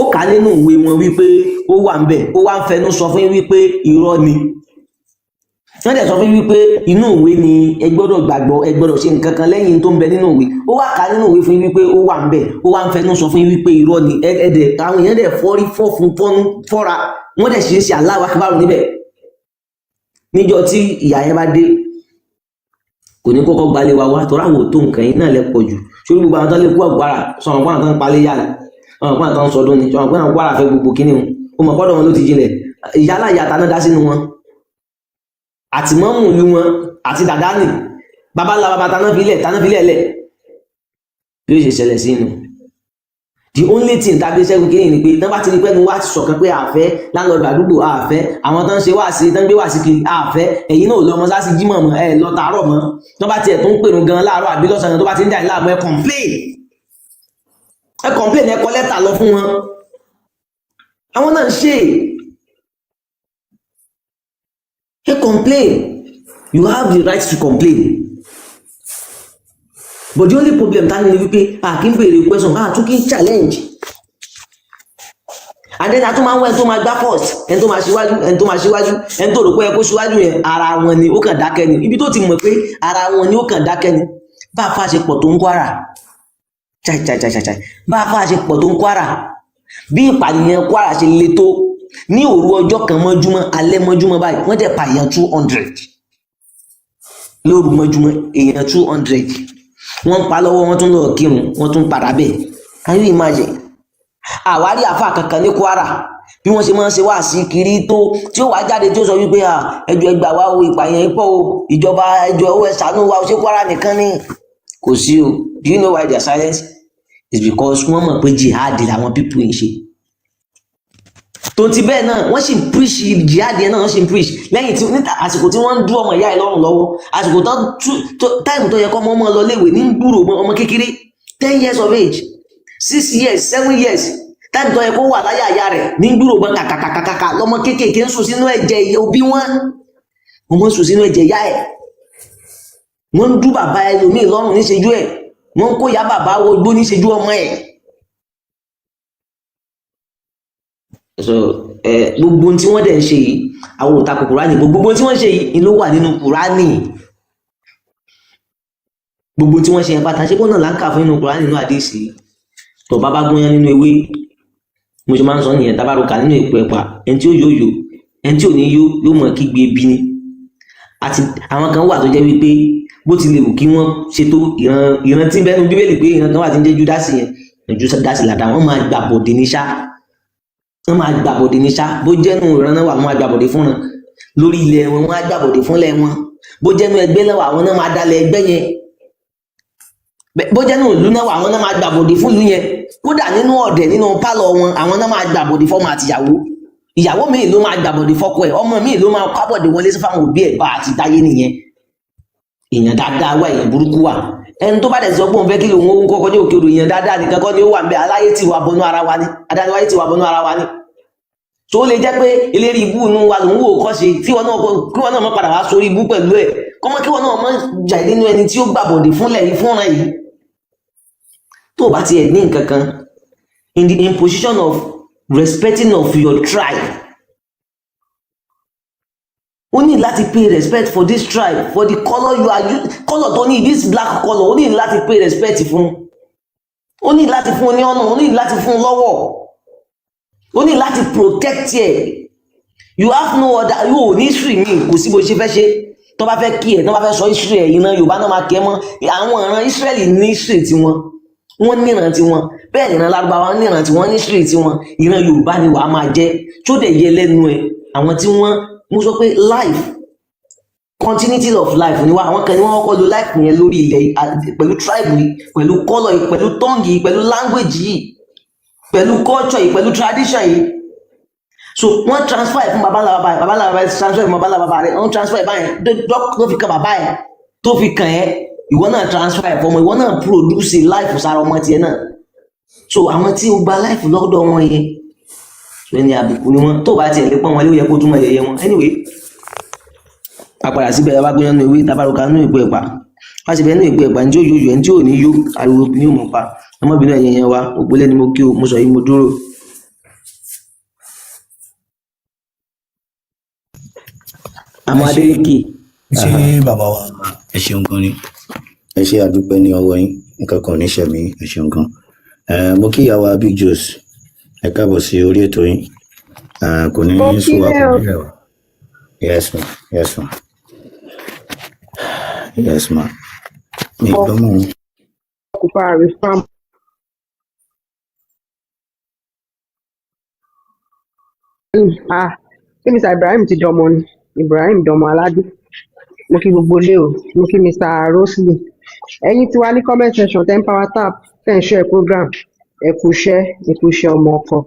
Ó kà á nínú ìwé wọn wípé ó wà ń bẹ̀, ó wá ń fẹnu sọ fún yín wípé irọ́ ni. Wọ́n dẹ̀ sọ fún yín wípé inú ìwé ni ẹ gbọ́dọ̀ gbàgbọ́, ẹ gbọ́dọ̀ ṣe nǹkan kan lẹ́yìn tó ń bẹ nínú ìwé. Ó wá kà á nínú ìwé fún yín wípé ó wà ń bẹ̀, ó wá ń fẹnu sọ fún yín wípé irọ́ ni. Ẹ ẹ dẹ̀, àwọn èèyàn dẹ̀ fọ́rí fọ́fun fọ́nú fọ́ra, wọ́n dẹ̀ ṣe é ṣe Allahu Akbar níbẹ̀. Níjọ́ tí ìyá yẹn bá dé, kò ní kọ́kọ́ gbalẹ̀ wa wá torí àwọn ò tó nǹkan yìí náà lẹ pọ̀ jù sórí gbogbo àwọn tó lè kú àgbára. Sọ̀rọ̀ pé àwọn tó ń palẹ̀ yá ni, sọ̀rọ̀ pé àwọn tó ń sọdún ni, sọ̀rọ̀ pé àwọn Kwara fẹ́ gbogbo kíní wọn. Ó mọ̀ pọ́dọ̀ wọn ló ti jinlẹ̀. Ìyá aláìyá ta náà dá sínú wọn, àti mọ́mù ìlú wọn, àti dàdánì bàbá ńlá bàbá taná filẹ̀ lẹ̀. Bí ó ṣe ṣẹlẹ̀ sí inú, the only thing tàbí ṣẹ́gun kí ni pé tán bá ti rí pẹ́nu wá ti sọ̀kan pé àfẹ́ landlord àdúgbò, àfẹ́ àwọn tó ń ṣe wáàsí, tó ń gbé wáàsí kiri, àfẹ́ ẹ̀yin náà ò lọ mọ́sáàsì jímọ̀ mọ́, ẹ lọ tàárọ̀ mọ́. Tán bá tiẹ̀ tó ń pèrún gan láàárọ̀ àbí lọ́sàn-án, tó bá ti ń dà ní láàmú, ẹ complain, ẹ complain, ẹ kọ lẹ́tà lọ fún wọn. Àwọn náà ń ṣe, ẹ complain. You have the right to complain, but the only problem tá ní ni wípé a kì í béèrè question, a tún kì í challenge. And then a tún máa ń wá ẹni tó máa gbá first, ẹni tó máa ṣíwájú, ẹni tó máa ṣíwájú. Ẹni tó rò pé ẹ kó ṣíwájú yẹn, ara wọn ni, ó kàn dákẹ́ ni. Ibi tó ti mọ̀ pé ara wọn ni, ó kàn dákẹ́ ni. Bá a fa ṣe pọ̀ tó ń Kwara, chai chai chai chai chai, bá a fa ṣe pọ̀ tó ń Kwara, bí ìpànìyàn Kwara ṣe le tó, ní òru ọjọ́ kan mọ́júmọ́, alẹ́ mọ́júmọ́ báyìí, wọ́n dẹ̀ pa èèyàn 200 lóru mọ́júmọ́. Èèyàn 200, wọ́n ń pa lọ́wọ́, wọ́n tún lọ kírun, wọ́n tún padà bẹ́ẹ̀. Can you imagine? Àwárí àfa kankan ní Kwara, bí wọ́n ṣe máa ń ṣe wá sí kiri tó, tí ó wàá jáde tí ó sọ wípé ẹjọ́ ẹgbà wá o, ìpààyàn pọ̀ o, ìjọba ẹjọ́ owó ẹ ṣàánú wa o, ṣé Kwara nìkan ni? Kò sí o. Do you know why they are silent? It's because wọ́n mọ̀ pé jihad làwọn people yìí ń ṣe. Tó ti bẹ́ẹ̀ náà, wọ́n sì ń preach jihad yẹn náà, wọ́n sì ń preach lẹ́yìn tí níta àsìkò tí wọ́n ń dú ọmọ ìyá ẹ̀ lọ́rùn lọ́wọ́, àsìkò tó time tó yẹ kọ́ ọmọ ọmọ lọ léèwé ní gbúrò ọmọ kékeré, 10 years of age, 6 years, 7 years, time tó yẹ kó wà láyà ìyá rẹ̀ ní gbúrò gbọ́n kàkàkàkàkà, lọ́mọ kéékèèké ń sùn sínú ẹ̀jẹ̀ òbí wọn, wọ́n ń sùn sínú ẹ̀jẹ̀ ìyá ẹ̀, wọ́n ń dú bàbá ẹlòmíì lọ́rùn níṣejú ẹ̀, wọ́n ń kó ìyá bàbá wọgbó níṣejú ọmọ ẹ̀. So gbogbo ohun tí wọ́n dẹ̀ ń ṣe yìí, àwọn ò tako Kùránì. Gbogbo ohun tí wọ́n ń ṣe yìí ni ló wà nínú Kùránì. Gbogbo tí wọ́n ṣe yẹn pátá, ṣé bọ́nà là ń kà fún nínú Kùránì, nínú àdéhìsì. Tó bá bá gúnyán nínú ewé, mo ṣe máa ń sọ nìyẹn, tábàrò kà nínú èpo ẹ̀pà, ẹni tí ó yó yó, ẹni tí ò ní yó yóò mọ̀ kígbe bí ni. Àti àwọn kan wà tó jẹ́ wípé bó ti lè wù kí wọ́n ṣe tó, ìran tí ń bẹ́nu Bíbélì pé ìran kan wà tí ń jẹ́ Júdásì yẹn, Júdásì làdá, wọ́n máa gbàbọ̀dé ní ṣá, wọ́n máa gbàbọ̀dé ní ṣá. Bó jẹ́nu ìran náà wà, wọ́n máa gbàbọ̀dé fúnra lórí ilẹ̀ wọn, wọ́n á gbàbọ̀dé fúnlẹ̀ wọn. Bó jẹ́nu ẹgbẹ́ náà wà, àwọn náà máa dalẹ̀ ẹgbẹ́ yẹn. Bó jẹ́nu ìlú náà wà, àwọn náà máa gbàbọ̀dé fún ìlú yẹn. Kódà nínú ọ̀dẹ̀, nínú pálọ̀ wọn, àwọn náà máa gbàbọ̀dé fọ́mọ àtìyàwó. Ìyàwó míì ló máa gbàbọ̀dé fọ́kọ ẹ̀, ọmọ míì ló máa kábọ̀dé wọlé sí fáwọn òbí ẹ̀. Bá àti dáyé nìyẹn. Èèyàn dáadáa wà, èèyàn burúkú wà. Ẹni tó bá dẹ̀ sọ pé òun fẹ́ kí lòun ó kọ́kọ́ ní òkè odò, èèyàn dáadáa nìkan kọ́ ni ó wà ń bẹ. Aláyé tí wà bọnú ara wa ni, adániwáyé tí wà bọnú ara wa ni. Tó lè jẹ́ pé eléré ibú inú wa lòun wò kọ́ ṣe, tí wọn náà kí wọn náà má padà wá sórí ibú pẹ̀lú ẹ̀, kọ́mọ kí wọn náà má jà nínú ẹni tí ó gbàbọ̀dé fúnlẹ̀ yìí, fúnra yìí. Tó o bá tiẹ̀ ní nǹkan kan in the in position of respecting of your tribe, o ní láti pay respect for this tribe, for the colour you are, colour tó ní, this black colour, o ní láti pay respect fún. O ní láti fún ní ọ̀nà, o ní láti fún lọ́wọ́, o ní láti protect ẹ̀. You have no other, yóò ní history mi, kò sí bó ṣe fẹ́ ṣe. Tó bá fẹ́ kí ẹ̀, tó bá fẹ́ sọ history ẹ̀, ìran Yorùbá náà máa kí ẹ mọ́. Àwọn ìran Israẹli ní history tiwọn, wọ́n níran tiwọn. Bẹ́ẹ̀ ìran Lárúbáwá níran tiwọn, ní history tiwọn. Ìran Yorùbá ni wàá máa jẹ́ tó dẹ̀ yẹ lẹ́nu ẹ̀. Àwọn tí wọ́n mo sọ pé life, continuity of life ni wá. Àwọn kan ní wọ́n kọ́kọ́ lo life yẹn lórí ilẹ̀ pẹ̀lú tribe yìí, pẹ̀lú colour yìí, pẹ̀lú tongue yìí, pẹ̀lú language yìí, pẹ̀lú culture yìí, pẹ̀lú tradition yìí. So wọ́n transfer ẹ̀ fún baba ńlá baba ẹ̀, baba ńlá baba ẹ̀ transfer ẹ̀ fún baba ńlá baba rẹ̀, wọ́n transfer ẹ̀ báyẹn tó fi kan bàbá ẹ̀, tó fi kàn ẹ́. Ìwọ náà transfer ẹ̀ fọmọ, ìwọ náà produce life sára ọmọ tiẹ̀ náà. So àwọn tí o gba life lọ́dọ̀ wọn yẹn, so ẹni àbùkù ni wọn. Tó bá tiẹ̀ lè pọ́n wọn lé, ó yẹ kó túmọ̀ yẹ̀yẹ́ wọn. Anyway, a padà síbẹ̀. Tá a bá gbóyán nínú ewé, tábàrò nínú ìpò ẹ̀pà, wá síbẹ̀ nínú ìpò ẹ̀pà, ní tí ó yóò yó, ẹni tí ò ní yó, ariwo ní ò mọ̀ pa. Ọmọbìnrin ẹ̀yẹ yẹn wa ògbólé ni mo kí o, mo sọ yìí, mo dúró. Àmọ́ Ẹ ṣé. Adélékè. Ṣé bàbá wa, ẹ ṣeun gan ni, ẹ ṣe, àdúpẹ́ ní ọwọ́ yín, nǹkan kan ò ní ṣẹ̀mí, ẹ ṣeun gan. Mo kí ìyàwó Big Joes, ẹ káàbọ̀ sí orí ètò yín. Kò ní Mo sú wa, kílẹ̀ kò o. ní rẹ̀ wá. Yes ma, yes ma, yes ma, mi gbọ́ mọ́ wọn. Kò reform. Ah, ṣé Mr Ibrahim ti dọmọ ni? Ibrahim dọmọ aládé. Mo kí gbogbo ilé o, mo kí Mr Rosley. Ẹ̀yin tí wà ní comment section, ten power tap, ten share program. Ẹ kú iṣẹ́, ẹ kú iṣẹ́ ọmọ ọkọ.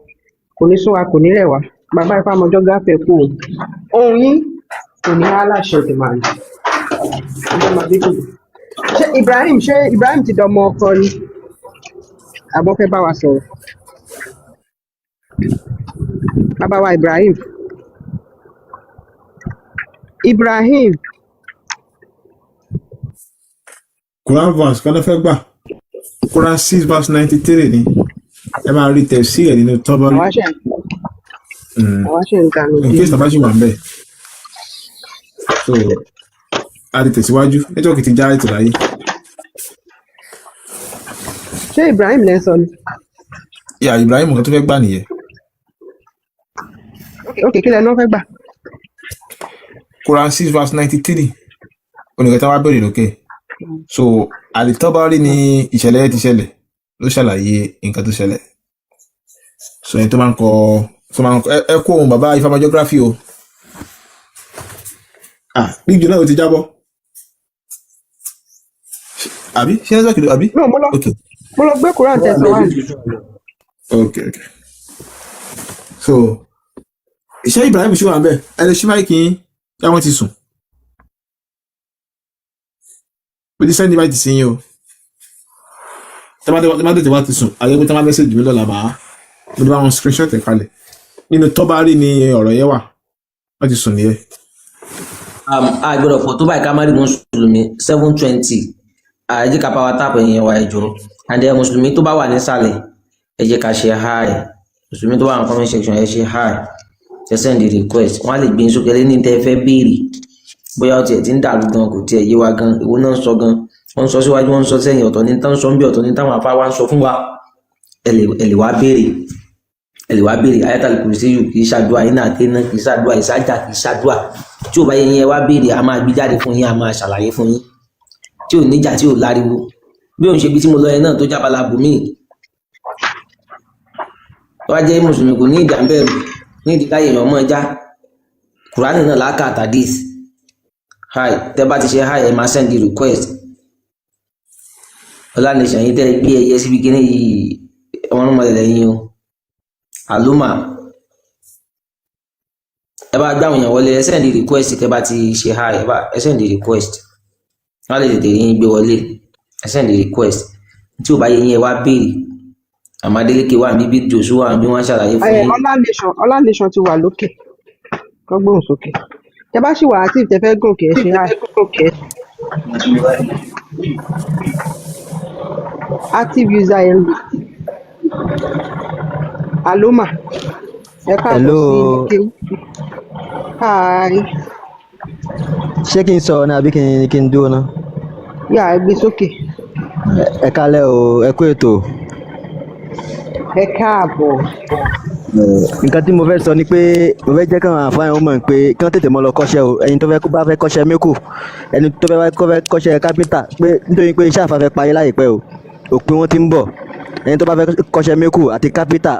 Kò ní sún wa, kò ní rẹ̀ wá. Bàbá Ifámọjọ́ gáfẹ́ kú o. Ohun yín kò ní á láṣẹ Èdùmàrè. Ọjọ́ máa bí kùdù. Ṣé Ibrahim ti dọmọ ọkọ ni? Àbọ̀ fẹ́ bá wa sọ̀rọ̀. Bàbá wa Ibrahim. Ibrahim. Quran verse kan ló fẹ́ gbà. Quran 6 verse 93 ni. Ẹ máa rí tẹ̀sí ẹ̀ nínú Tabari. Àwa ṣe ń kanu In dé. case tàbá ṣì wà ń bẹ̀. So a ti tẹ̀síwájú, network ti já ètò láyé. Ṣé Ibrahim lẹ ń sọ ni? Yà, Ibrahim, nǹkan tó fẹ́ gbà nìyẹn. Ok, kí lẹ náà fẹ́ gbà? Quran 6 verse 93 oníkan tí wọ́n bá bẹ̀rẹ̀ lókè. So Al-Tabari ní ìṣẹ̀lẹ̀ ti ṣẹlẹ̀, ló ṣàlàyé nǹkan tó ṣẹlẹ̀. So ẹni tó máa ń kọ, tó máa ń kọ, ẹ kó ohun bàbá Ifá geography o. Ah, Big Joe náà ó ti jábọ́, àbí ṣé network ló àbí? No, mo lọ Ok. mo lọ gbé Quran tẹsán wá ní. Ok, so ṣé Ibrahim ṣì wà ń bẹ̀? Ẹ lè ṣí mic yín kí wọ́n ti sùn. Mo ti send invite sí yín o. Tẹ́ bá tètè wá ti sùn, àyẹ̀kú tẹ́ bá message mi lọ́la, màá mo ní bá wọn screenshot ẹ̀ kalẹ̀. Nínú Tabari ni ọ̀rọ̀ yẹn wà. Wọ́n ti sùn nìyẹn. A gbọ́dọ̀ pọ̀ tó báyìí ká má rí mùsùlùmí. 7:20, ẹ jẹ́ ká power tap ẹ̀yìn wa, ẹ jọ̀ọ́. And then mùsùlùmí tó bá wà nísàlẹ̀, ẹ jẹ́ ká ṣe hi. Mùsùlùmí tó wà ní comment section, ẹ ṣe hi, ẹ send the request, wọ́n á lè gbé yín sókè lẹ́ni tẹ́ ẹ fẹ́ béèrè. Bóyá ó tiẹ̀ ti ń dàrú gan, kò tiẹ̀ yé wa gan, èwo náà ń sọ gan, wọ́n ń sọ síwájú, wọ́n ń sọ sẹ́yìn, ọ̀tọ̀ ní tán sọ ń bí, ọ̀tọ̀ ní táwọn afá wa ń sọ fún wa. Ẹ lè wá béèrè, ẹ lè wá béèrè. Ayatul Kursiyu kì í ṣàdúrà, iná àtẹná kì í ṣàdúrà, ìsájà kì í ṣàdúrà. Tí ò bá yẹ yín, ẹ wá béèrè, a máa gbé jáde fún yín, a máa ṣàlàyé fún yín, tí ò níjà, tí ò láriwo, bí òun ṣe bí tí mo lọ yẹn náà tó jábala bòmíì. Tó bá jẹ́ mùsùlùmí, kò ní ìjà ń bẹ̀rù ní ìdí káyé èèyàn mọ́ já. Kùránì náà láàkà àtàdís. Hi, tẹ́ bá ti ṣe hi, ẹ máa send the request. Ọlánìṣàn yìí tẹ́ gbé ẹyẹ síbi kíní yìí, ọmọ ọmọ lẹ́yìn o. Àlùmà, ẹ bá gbá àwọn èèyàn wọlé, ẹ send the request. Tẹ́ bá ti ṣe hi, ẹ bá ẹ send the request, wọ́n á lè tètè yín gbé wọlé. Ẹ send the request. Tí ò bá yẹ yín, ẹ wá béèrè. Àmọ́ Adeleke wà níbí, Joshua bí wọ́n ṣàlàyé fún Ẹ yín. Ọlá Nation ti wà lókè, kọ́ gbóhùn sókè. Tẹ bá ṣì wà active, tẹ fẹ́ gòkè, ẹ ṣe hi. Active user enlu Aloma, ẹ káàbọ̀ Hello. sí ilé kéwú. Hi. Ṣé kí n sọ̀rọ̀ ní àbí kí n dúró ná? Yà, ẹ gbé sókè. Ẹ kálẹ́ o, ẹ kú ètò. Ẹ káàbọ̀. Nǹkan tí mo fẹ́ sọ ni pé mo fẹ́ jẹ́ káwọn àfáà yẹn ó mọ̀ pé kí wọ́n tètè mọ́ lọ kọ́ṣẹ́ o. Ẹni tó fẹ́ bá fẹ́ kọ́ṣẹ́ mẹ́kò, ẹni tó fẹ́ kọ́ fẹ́ kọ́ṣẹ́ kápẹ́ńtà, pé nítorí pé iṣẹ́ àfáà fẹ́ parí láìpẹ́ o, òpin wọn ti ń bọ̀. Ẹni tó bá fẹ́ kọ́ṣẹ́ mẹ́kò àti kápẹ́ńtà,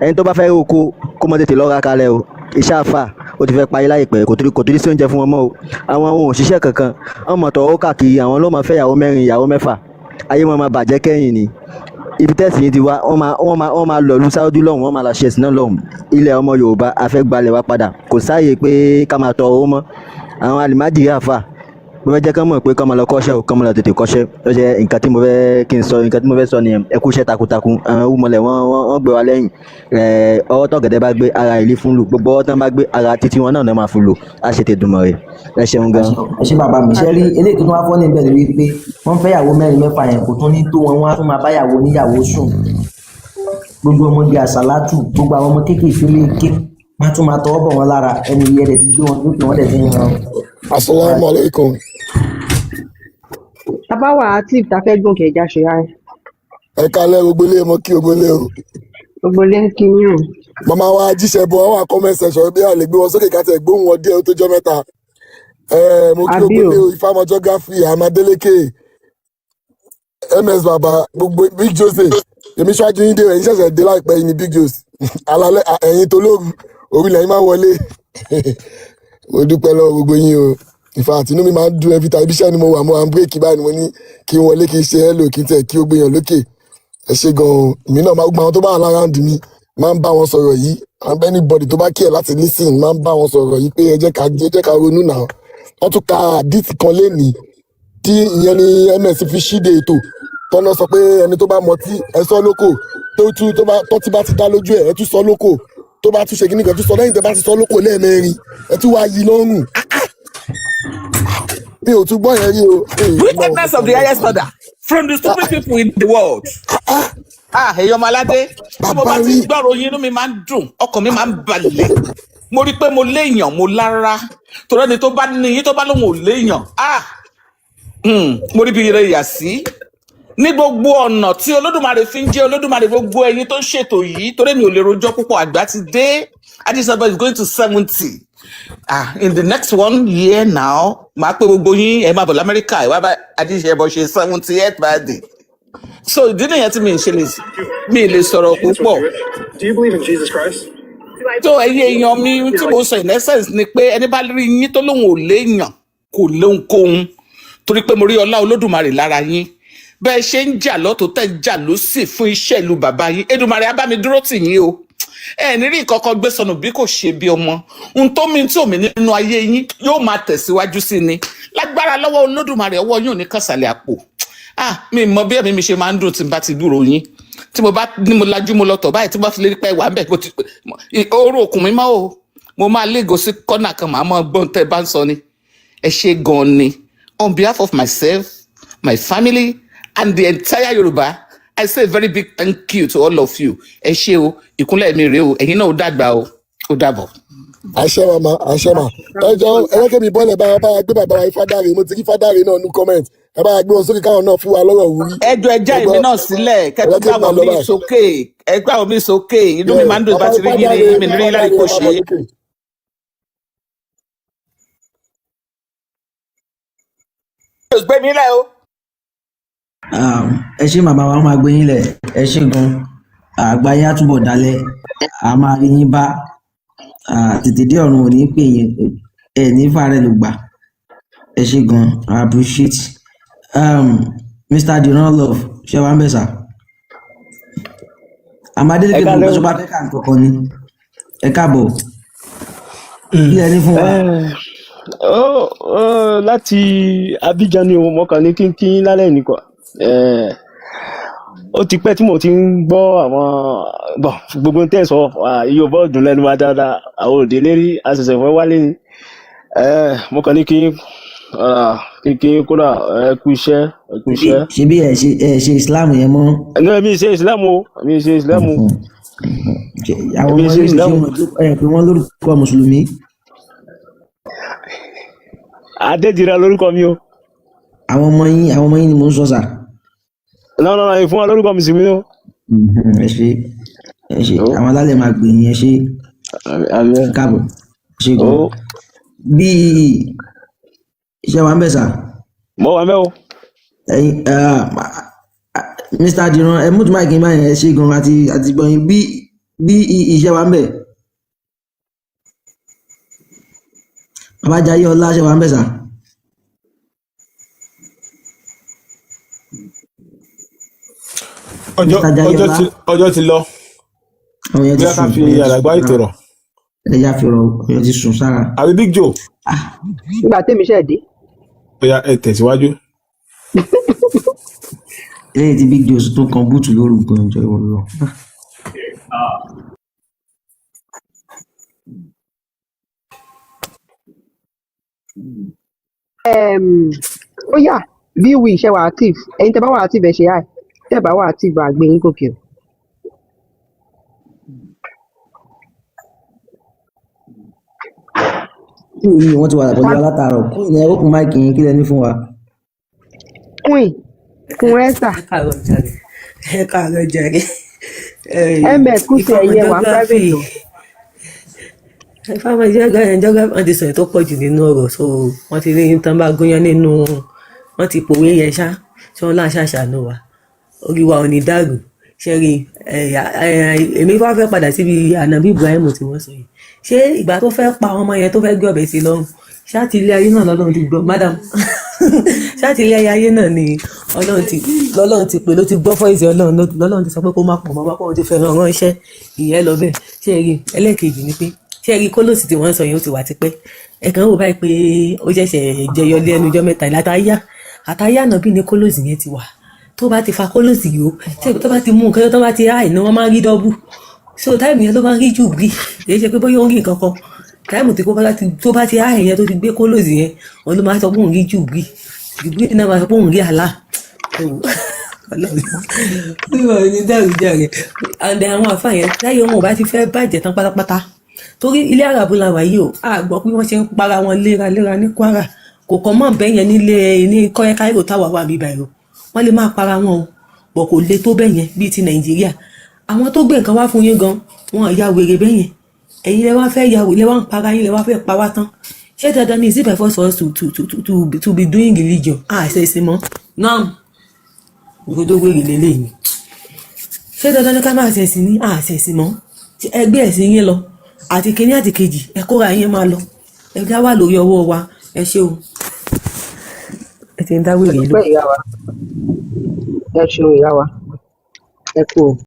ẹni tó bá fẹ́ oko, kó mọ tètè lọ́ra kalẹ̀ o. Iṣẹ́ àfáà ó ti fẹ́ parí láìpẹ́, kò torí sí oúnjẹ fún wọn mọ́ o. Àwọn ohun òṣìṣẹ́ kankan wọ́n mọ̀ tọ́ ó káàkiri, àwọn ló máa fẹ́ ìyàwó mẹ́rin, ìyàwó mẹ́fà, ayé wọn máa bàjẹ́ kẹ́yìn ni. Ibi tẹ́sí yìí ti wá, wọ́n máa lọ lu Sáúdí lọ́hùn, wọ́n máa lọ ṣe ẹ̀sìn náà lọ́hùn. Ilẹ̀ ọmọ Yorùbá, a fẹ́ gbalẹ̀ wa padà. Kò sáàyè pé ká máa tọrọ owó mọ́ àwọn àlìmájìrì àfà. Mo fẹ́ jẹ́ kán mọ̀ pé kán máa lọ kọ́ṣẹ́ o, kán máa lọ tètè kọ́ṣẹ́. Ó ṣe nǹkan tí mo fẹ́ kí n sọ, nǹkan tí mo fẹ́ sọ nìyẹn. Ẹ kú iṣẹ́ takuntakun. Àwọn wúmọlẹ̀ wọ́n gbé wa lẹ́yìn. Ọwọ́ tọ̀gẹ̀dẹ̀ bá gbé ara ìlí fún lù, gbogbo ọwọ́ tán bá gbé ara títí wọn náà náà máa fi lò á ṣe tèdùmọ̀ rẹ̀. Ẹ ṣeun gan. Ẹ ṣé bàbá mi. Ṣe rí eléyìí tó tún wá fọ́ níbẹ̀ ni wípé wọ́n fẹ́ yàwó mẹ́rin mẹ́fà yẹn, kò tún ní tó wọn, wọ́n á tún máa bá yàwó níyàwó sùn. Gbogbo ọmọge àsálátù, gbogbo àwọn ọmọ kéékèèké léèké, wọ́n á tún máa tọwọ́ bọ̀ wọ́n lára. Ẹni yẹn dẹ̀ ti gbé wọn lókè, wọ́n dẹ̀ ti ń hàn. Asalaamu alaikum. Tá bá wà active, tá fẹ́ gòkè, ẹja ṣe hi. Ẹ kálẹ́ gbogbo ilé, mo kí gbogbo ilé o. Gbogbo ilé ń kí yín o. Màmá wa jíṣẹ́ bọ̀ wọ́n wà comment section, bí a lè gbé wọn sókè ká tẹ̀ gbóhùn wọn díẹ̀, ó tó jọ́ mẹ́ta. Ẹ mo kí Àbí gbogbo o. ilé o, Ifámọ geography, Amadeleke, MS Baba, gbogbo Big Jose. Èmi ṣáájú yín dé, ẹ̀yin ṣẹ̀ṣẹ̀ dé láìpẹ́ yìí ni Big Jose. Alalẹ́ ẹ̀yin tó lóru, òru lẹ́yìn máa wọlé. Mo dúpẹ́ lọ́wọ́ gbogbo yín o. In fact, inú mi máa ń dùn every time. Ibi iṣẹ́ ni mo wà, mo wà ń break báyìí ni mo ní kí n wọlé, kí n ṣe hello, kí n tẹ̀ kí ó gbéyàn lókè. Ẹ ṣe gan-an. Èmi náà máa gbogbo àwọn tó bá wà lára mi máa ń bá wọn sọ̀rọ̀ yìí. And anybody tó bá care láti listen, máa ń bá wọn sọ̀rọ̀ yìí pé ẹ jẹ́ ká ronú náà. Wọ́n tún ka àdìsí kan lénìí tí ìyẹn ni MS fi ṣíde ètò tọ́nà sọ pé ẹni tó bá mọtí, ẹ sọ lóko, tó tún tó bá tọ́tí bá ti dá lójú ẹ̀, ẹ tún sọ lóko, tó bá tún ṣe kíní kan, tún sọ lẹ́yìn tẹ́ bá ti sọ lóko lẹ́ẹ̀mẹrin, ẹ tún wá yí lọ́rùn. Mi ò tún gbọ́ yẹn rí o. Ee, Ọlọ́run. Wickedness of the highest order from the stupid people in the world. Ah, èyí ọmọ aládé, tí mo Bàbá bá ti yín. gbọ́rọ̀ yín, inú mi máa ń dùn, ọkàn mi máa ń balẹ̀. Mo rí i pé mo léèyàn, mo lára. Torí ẹni tó bá ní yín tó bá lóun ò léèyàn, ah, mo rí bí ire yà sí. Ní gbogbo ọ̀nà tí Olódùmarè fi ń jẹ́ Olódùmarè, gbogbo ẹ̀yin tó ń ṣètò yìí, torí mi ò lè rojọ́ púpọ̀, àgbà ti dé. Addis Ababa is going to 70. Ah, in the next one year now, màá pé gbogbo yín, ẹ máa bọ̀ l'Amẹ́ríkà, ẹ wá bá Ajíṣẹ́bọ ṣe 70th birthday. So ìdí nìyẹn tí mi ì ṣe lè mi ì lè sọ̀rọ̀ púpọ̀. Tó ẹ̀yin èèyàn mi, tí mo sọ in essence ni pé ẹni bá rí yín tó lóun ò léèyàn, kò lóhunkóhun, torí pé mo rí ọlá Olódùmarè lára yín. Bẹ́ẹ̀ ṣe ń jà lọ́tọ̀, tẹ́ ń jà lósì fún iṣẹ́ ìlú bàbá yín, Èdùmàrè á bá mi dúró tì yín o. Ẹ ní rí nǹkan kan gbé sọnù bí kò ṣe bí ọmọ. Ohun tó mi tí òmí nínú ayé yín yóò máa tẹ̀síwájú sí ni lágbára lọ́wọ́ Olódùmarè. Ọwọ́ yín ò ní kàsàlẹ̀ àpò. Ah, mi mọ bí ẹ̀mí mi ṣe máa ń dùn tí n bá ti gbúròó yín. Tí mo bá ní mo lajú, mo lọ tọ̀ báyìí, tí mo bá fi lè rí pé wà ń bẹ̀, mo ti oró okùn mi mọ́ o, mo máa légo sí kọ́nà kan, màá mọ́ gbọ́n tẹ́ bá ń sọ ni. Ẹ ṣe gan ni. On behalf of myself, my family and the entire Yorùbá, I say a very big thank you to all of you. Ẹ ṣé o, ìkúnlẹ̀ mi rèé o. Ẹ̀yin náà, ó dàgbà o, ó dàbọ̀. Àṣẹ màmá, àṣẹ mà. Ẹ jọ, ẹ jẹ́ kémi bọ́lẹ̀, bá wa gbé bàbá wa Ifádàre. Mo ti rí Fádàre náà ní comment. Ẹ bá wa gbé wọn sókè káwọn náà fún wa lọ́rọ̀ wúrí. Ẹ jọ, ẹ já Ẹ èmi gbọ́, náà sílẹ̀, ẹ kẹtù jẹ́ gbà kémi máa wọn lọ mí báyìí. sókè, ẹ gbà wọn mí sókè. Inú mi Yeah, máa ń dùn bá bàbá ti rí yín Ifádàre, ní mi ní rí yín láì Ifádàre, kò ẹ máa ṣe bọ̀ é. lókè. Gbé mi lẹ́ o. Ẹ ṣé màmá wa, wọn máa gbé yín lẹ̀. Ẹ ṣé gan, àgbáyé á túbọ̀ dálẹ̀, a máa rí yín bá. Ah, tètè dé ọ̀run ò ní pè yín, ẹ ní fàárẹ̀ ló gbà. Ẹ ṣé gan, I appreciate. Mr. Diran Love, ṣé wàá ń bẹ̀ sà? Ẹ Amadéleke mo kálẹ́ gbọ́ o. sọ bá fẹ́ kà nǹkan kan ni. Ẹ káàbọ̀, kí lẹ ní fún wa? Ó láti Abidjan ni o. Mo kàn ní kí n kí yín lálẹ́ nìkan. Ó ti pẹ́ tí mo ti ń gbọ́ àwọn bọ̀ gbogbo tẹ́ ẹ̀ sọ. Yorùbá ò dùn lẹ́nu wa dáadáa, àwọn òde lérí àṣẹ̀ṣẹ̀ fẹ́ wálé ni. Mo kàn ní kí n kí n kódà, ẹ kú iṣẹ́, ẹ kú iṣẹ́. Ṣebí ẹ ṣe Islam yẹn mọ́? Ẹnu mi ṣe Islam o, mi ṣe Islam o. Àwọn Mi ọmọ ṣe yìí ò ṣe Islam. wọn ẹ pé wọn lórúkọ mùsùlùmí? Adédìrà lórúkọ mi o. Àwọn ọmọ yín ni mò ń sọ sà. No, ìfún wa lórúkọ mùsùlùmí o. Ẹ ṣé, ẹ ṣé. Àwọn alálẹ̀ máa gbè yín. Ẹ ṣé, Àmín. káàbọ̀, ẹ ṣé gan. Ó. Bí iṣẹ́ wa ń bẹ̀ sà? Mo wà mẹ́ o. Ẹ̀yin Mr. Diran, ẹ mú mic yín báyìí. Ẹ ṣé gan, àti gbọ́ yín. Bí iṣẹ́ wa ń bẹ̀? Bàbá Jayé Ọlá, ṣe wa ń bẹ̀ sà? Ọjọ́ Mr. Jayé ọjọ́ Ọlá. ti ọjọ́ ti lọ. Àwọn èèyàn ti Bóyá ká sùn, fi àwọn èèyàn ti àdàgbà sùn ètò sára. rọ̀. Ẹ já fi rọ, àwọn èèyàn ti sùn sára. Àbí Big Joe? Nígbà tèmi ṣẹ̀ dé. Bóyá ẹ tẹ̀síwájú. Eléyìí tí Big Joe tó kan búùtù lóru gan, jọ ìwọ lọ. Ó yá, bí wí iṣẹ́ wa active. Ẹ̀yin tẹ́ bá wà active, ẹ ṣe hi. Tẹ́ bá wà active, àgbé yín gòkè o. Kí ni wọ́n ti wà pẹ̀lú wa látàárọ̀? Queen, ẹ open mic yín, kí lẹ ní fún wa? Queen queen Esther. Ẹ káàárọ̀ jàre, ẹ káàárọ̀ jàre. Ms kùsì ẹ̀yẹ wà Ìfàmọ̀ private o. geography, ìfàmọ̀ geography, wọ́n ti sọ̀rọ̀ tó pọ̀ jù nínú ọ̀rọ̀, so wọ́n ti rí tán bá gúnyán nínú, wọ́n ti pòwe yẹn ṣá ṣé wọ́n láṣà ṣàánú wa, orí wa ò ní dàrú. Ṣe rí, èmi wá fẹ́ padà síbi ànábì Ibrahim tí wọ́n sọ yìí. Ṣé ìgbà tó fẹ́ pa ọmọ yẹn, tó fẹ́ gbé ọ̀bẹ sí lọ́rùn, ṣáà ti ilé ayé náà lọ́lọ́run ti gbọ́ madam, ṣáà ti ilé ayé náà ni Ọlọ́run ti lọ́lọ́run ti pè, ló ti gbọ́ fọ́ìsì Ọlọ́run, lọ́lọ́run ti sọ pé kó má pọ̀ mọ́ wá, pé òun ti fẹ́ràn ránṣẹ́ ìyẹn lọ bẹ́ẹ̀. Ṣé rí, ẹlẹ́ẹ̀kejì ni pé, ṣé rí kólòsì tí wọ́n ń sọ yẹn, ó ti wà tipẹ́. Ẹ̀kan wò báyìí pé ó ṣẹ̀ṣẹ̀ jẹyọ lé ẹnu ọjọ́ mẹ́ta yìí. Àtàyà ànábì ni kólòsì yẹn ti wà. Tó bá ti fa kólòsì yìí ó ṣe, tó bá ti mú nǹkan, tó bá ti háì ni wọ́n máa ń rí dọ́bù. So táìmù yẹn ló máa ń rí jù rí, kì í ṣe pé bóyá ó ń rí nǹkan kan. Táìmù tí kò bá ti tó bá ti háì yẹn, tó ti gbé kólòsì yẹn, òun ló máa sọ pé òun rí jù rí, jù rí náà máa sọ pé òun rí àlá. Ọlọ́run wíwọ ní dàrúdàrú. And then àwọn àfa yẹn, láyé wọn ò bá ti fẹ́ bàjẹ́ tán pátápátá, torí ilé àràbù la wà yìí o. A gbọ́ pé wọ́n ṣe ń para wọn léraléra ní Kwara, kò kọ́ mọ́ bẹ́ẹ̀ yẹn nílé ní kọ́yẹ́ Cairo táwa wà bíbá yìí o. Wọ́n lè máa para wọn o, bọ̀ kò le tó bẹ́ẹ̀ yẹn bíi ti Nàìjíríà. Àwọn tó gbé nǹkan wá fún yín gan, wọn ya wèrè bẹ́ẹ̀ yẹn. Ẹ̀yin lẹ wá fẹ́ ya wèrè, lẹ wá ń para yín, lẹ wá fẹ́ pa wá tán. Ṣé dandan ni? Is it by force for us to be doing religion? Ah, ṣe é ṣe mọ́ náà, gbogbo wèrè lélẹ́yìn. Ṣé dandan ni ká máa ṣẹ̀sìn ní? Àṣẹ̀sìn mọ́. Ẹgbẹ́ ẹ̀sìn yín lọ, àti kínní àti kejì, ẹ kóra yín máa lọ, ẹ dá wà lórí ọwọ́ wa. Ẹ ṣé o, ẹ ti ń dá wèrè lò. Dúpẹ́, ìyá wa. Ẹ ṣeun, ìyá wa, ẹ kú o.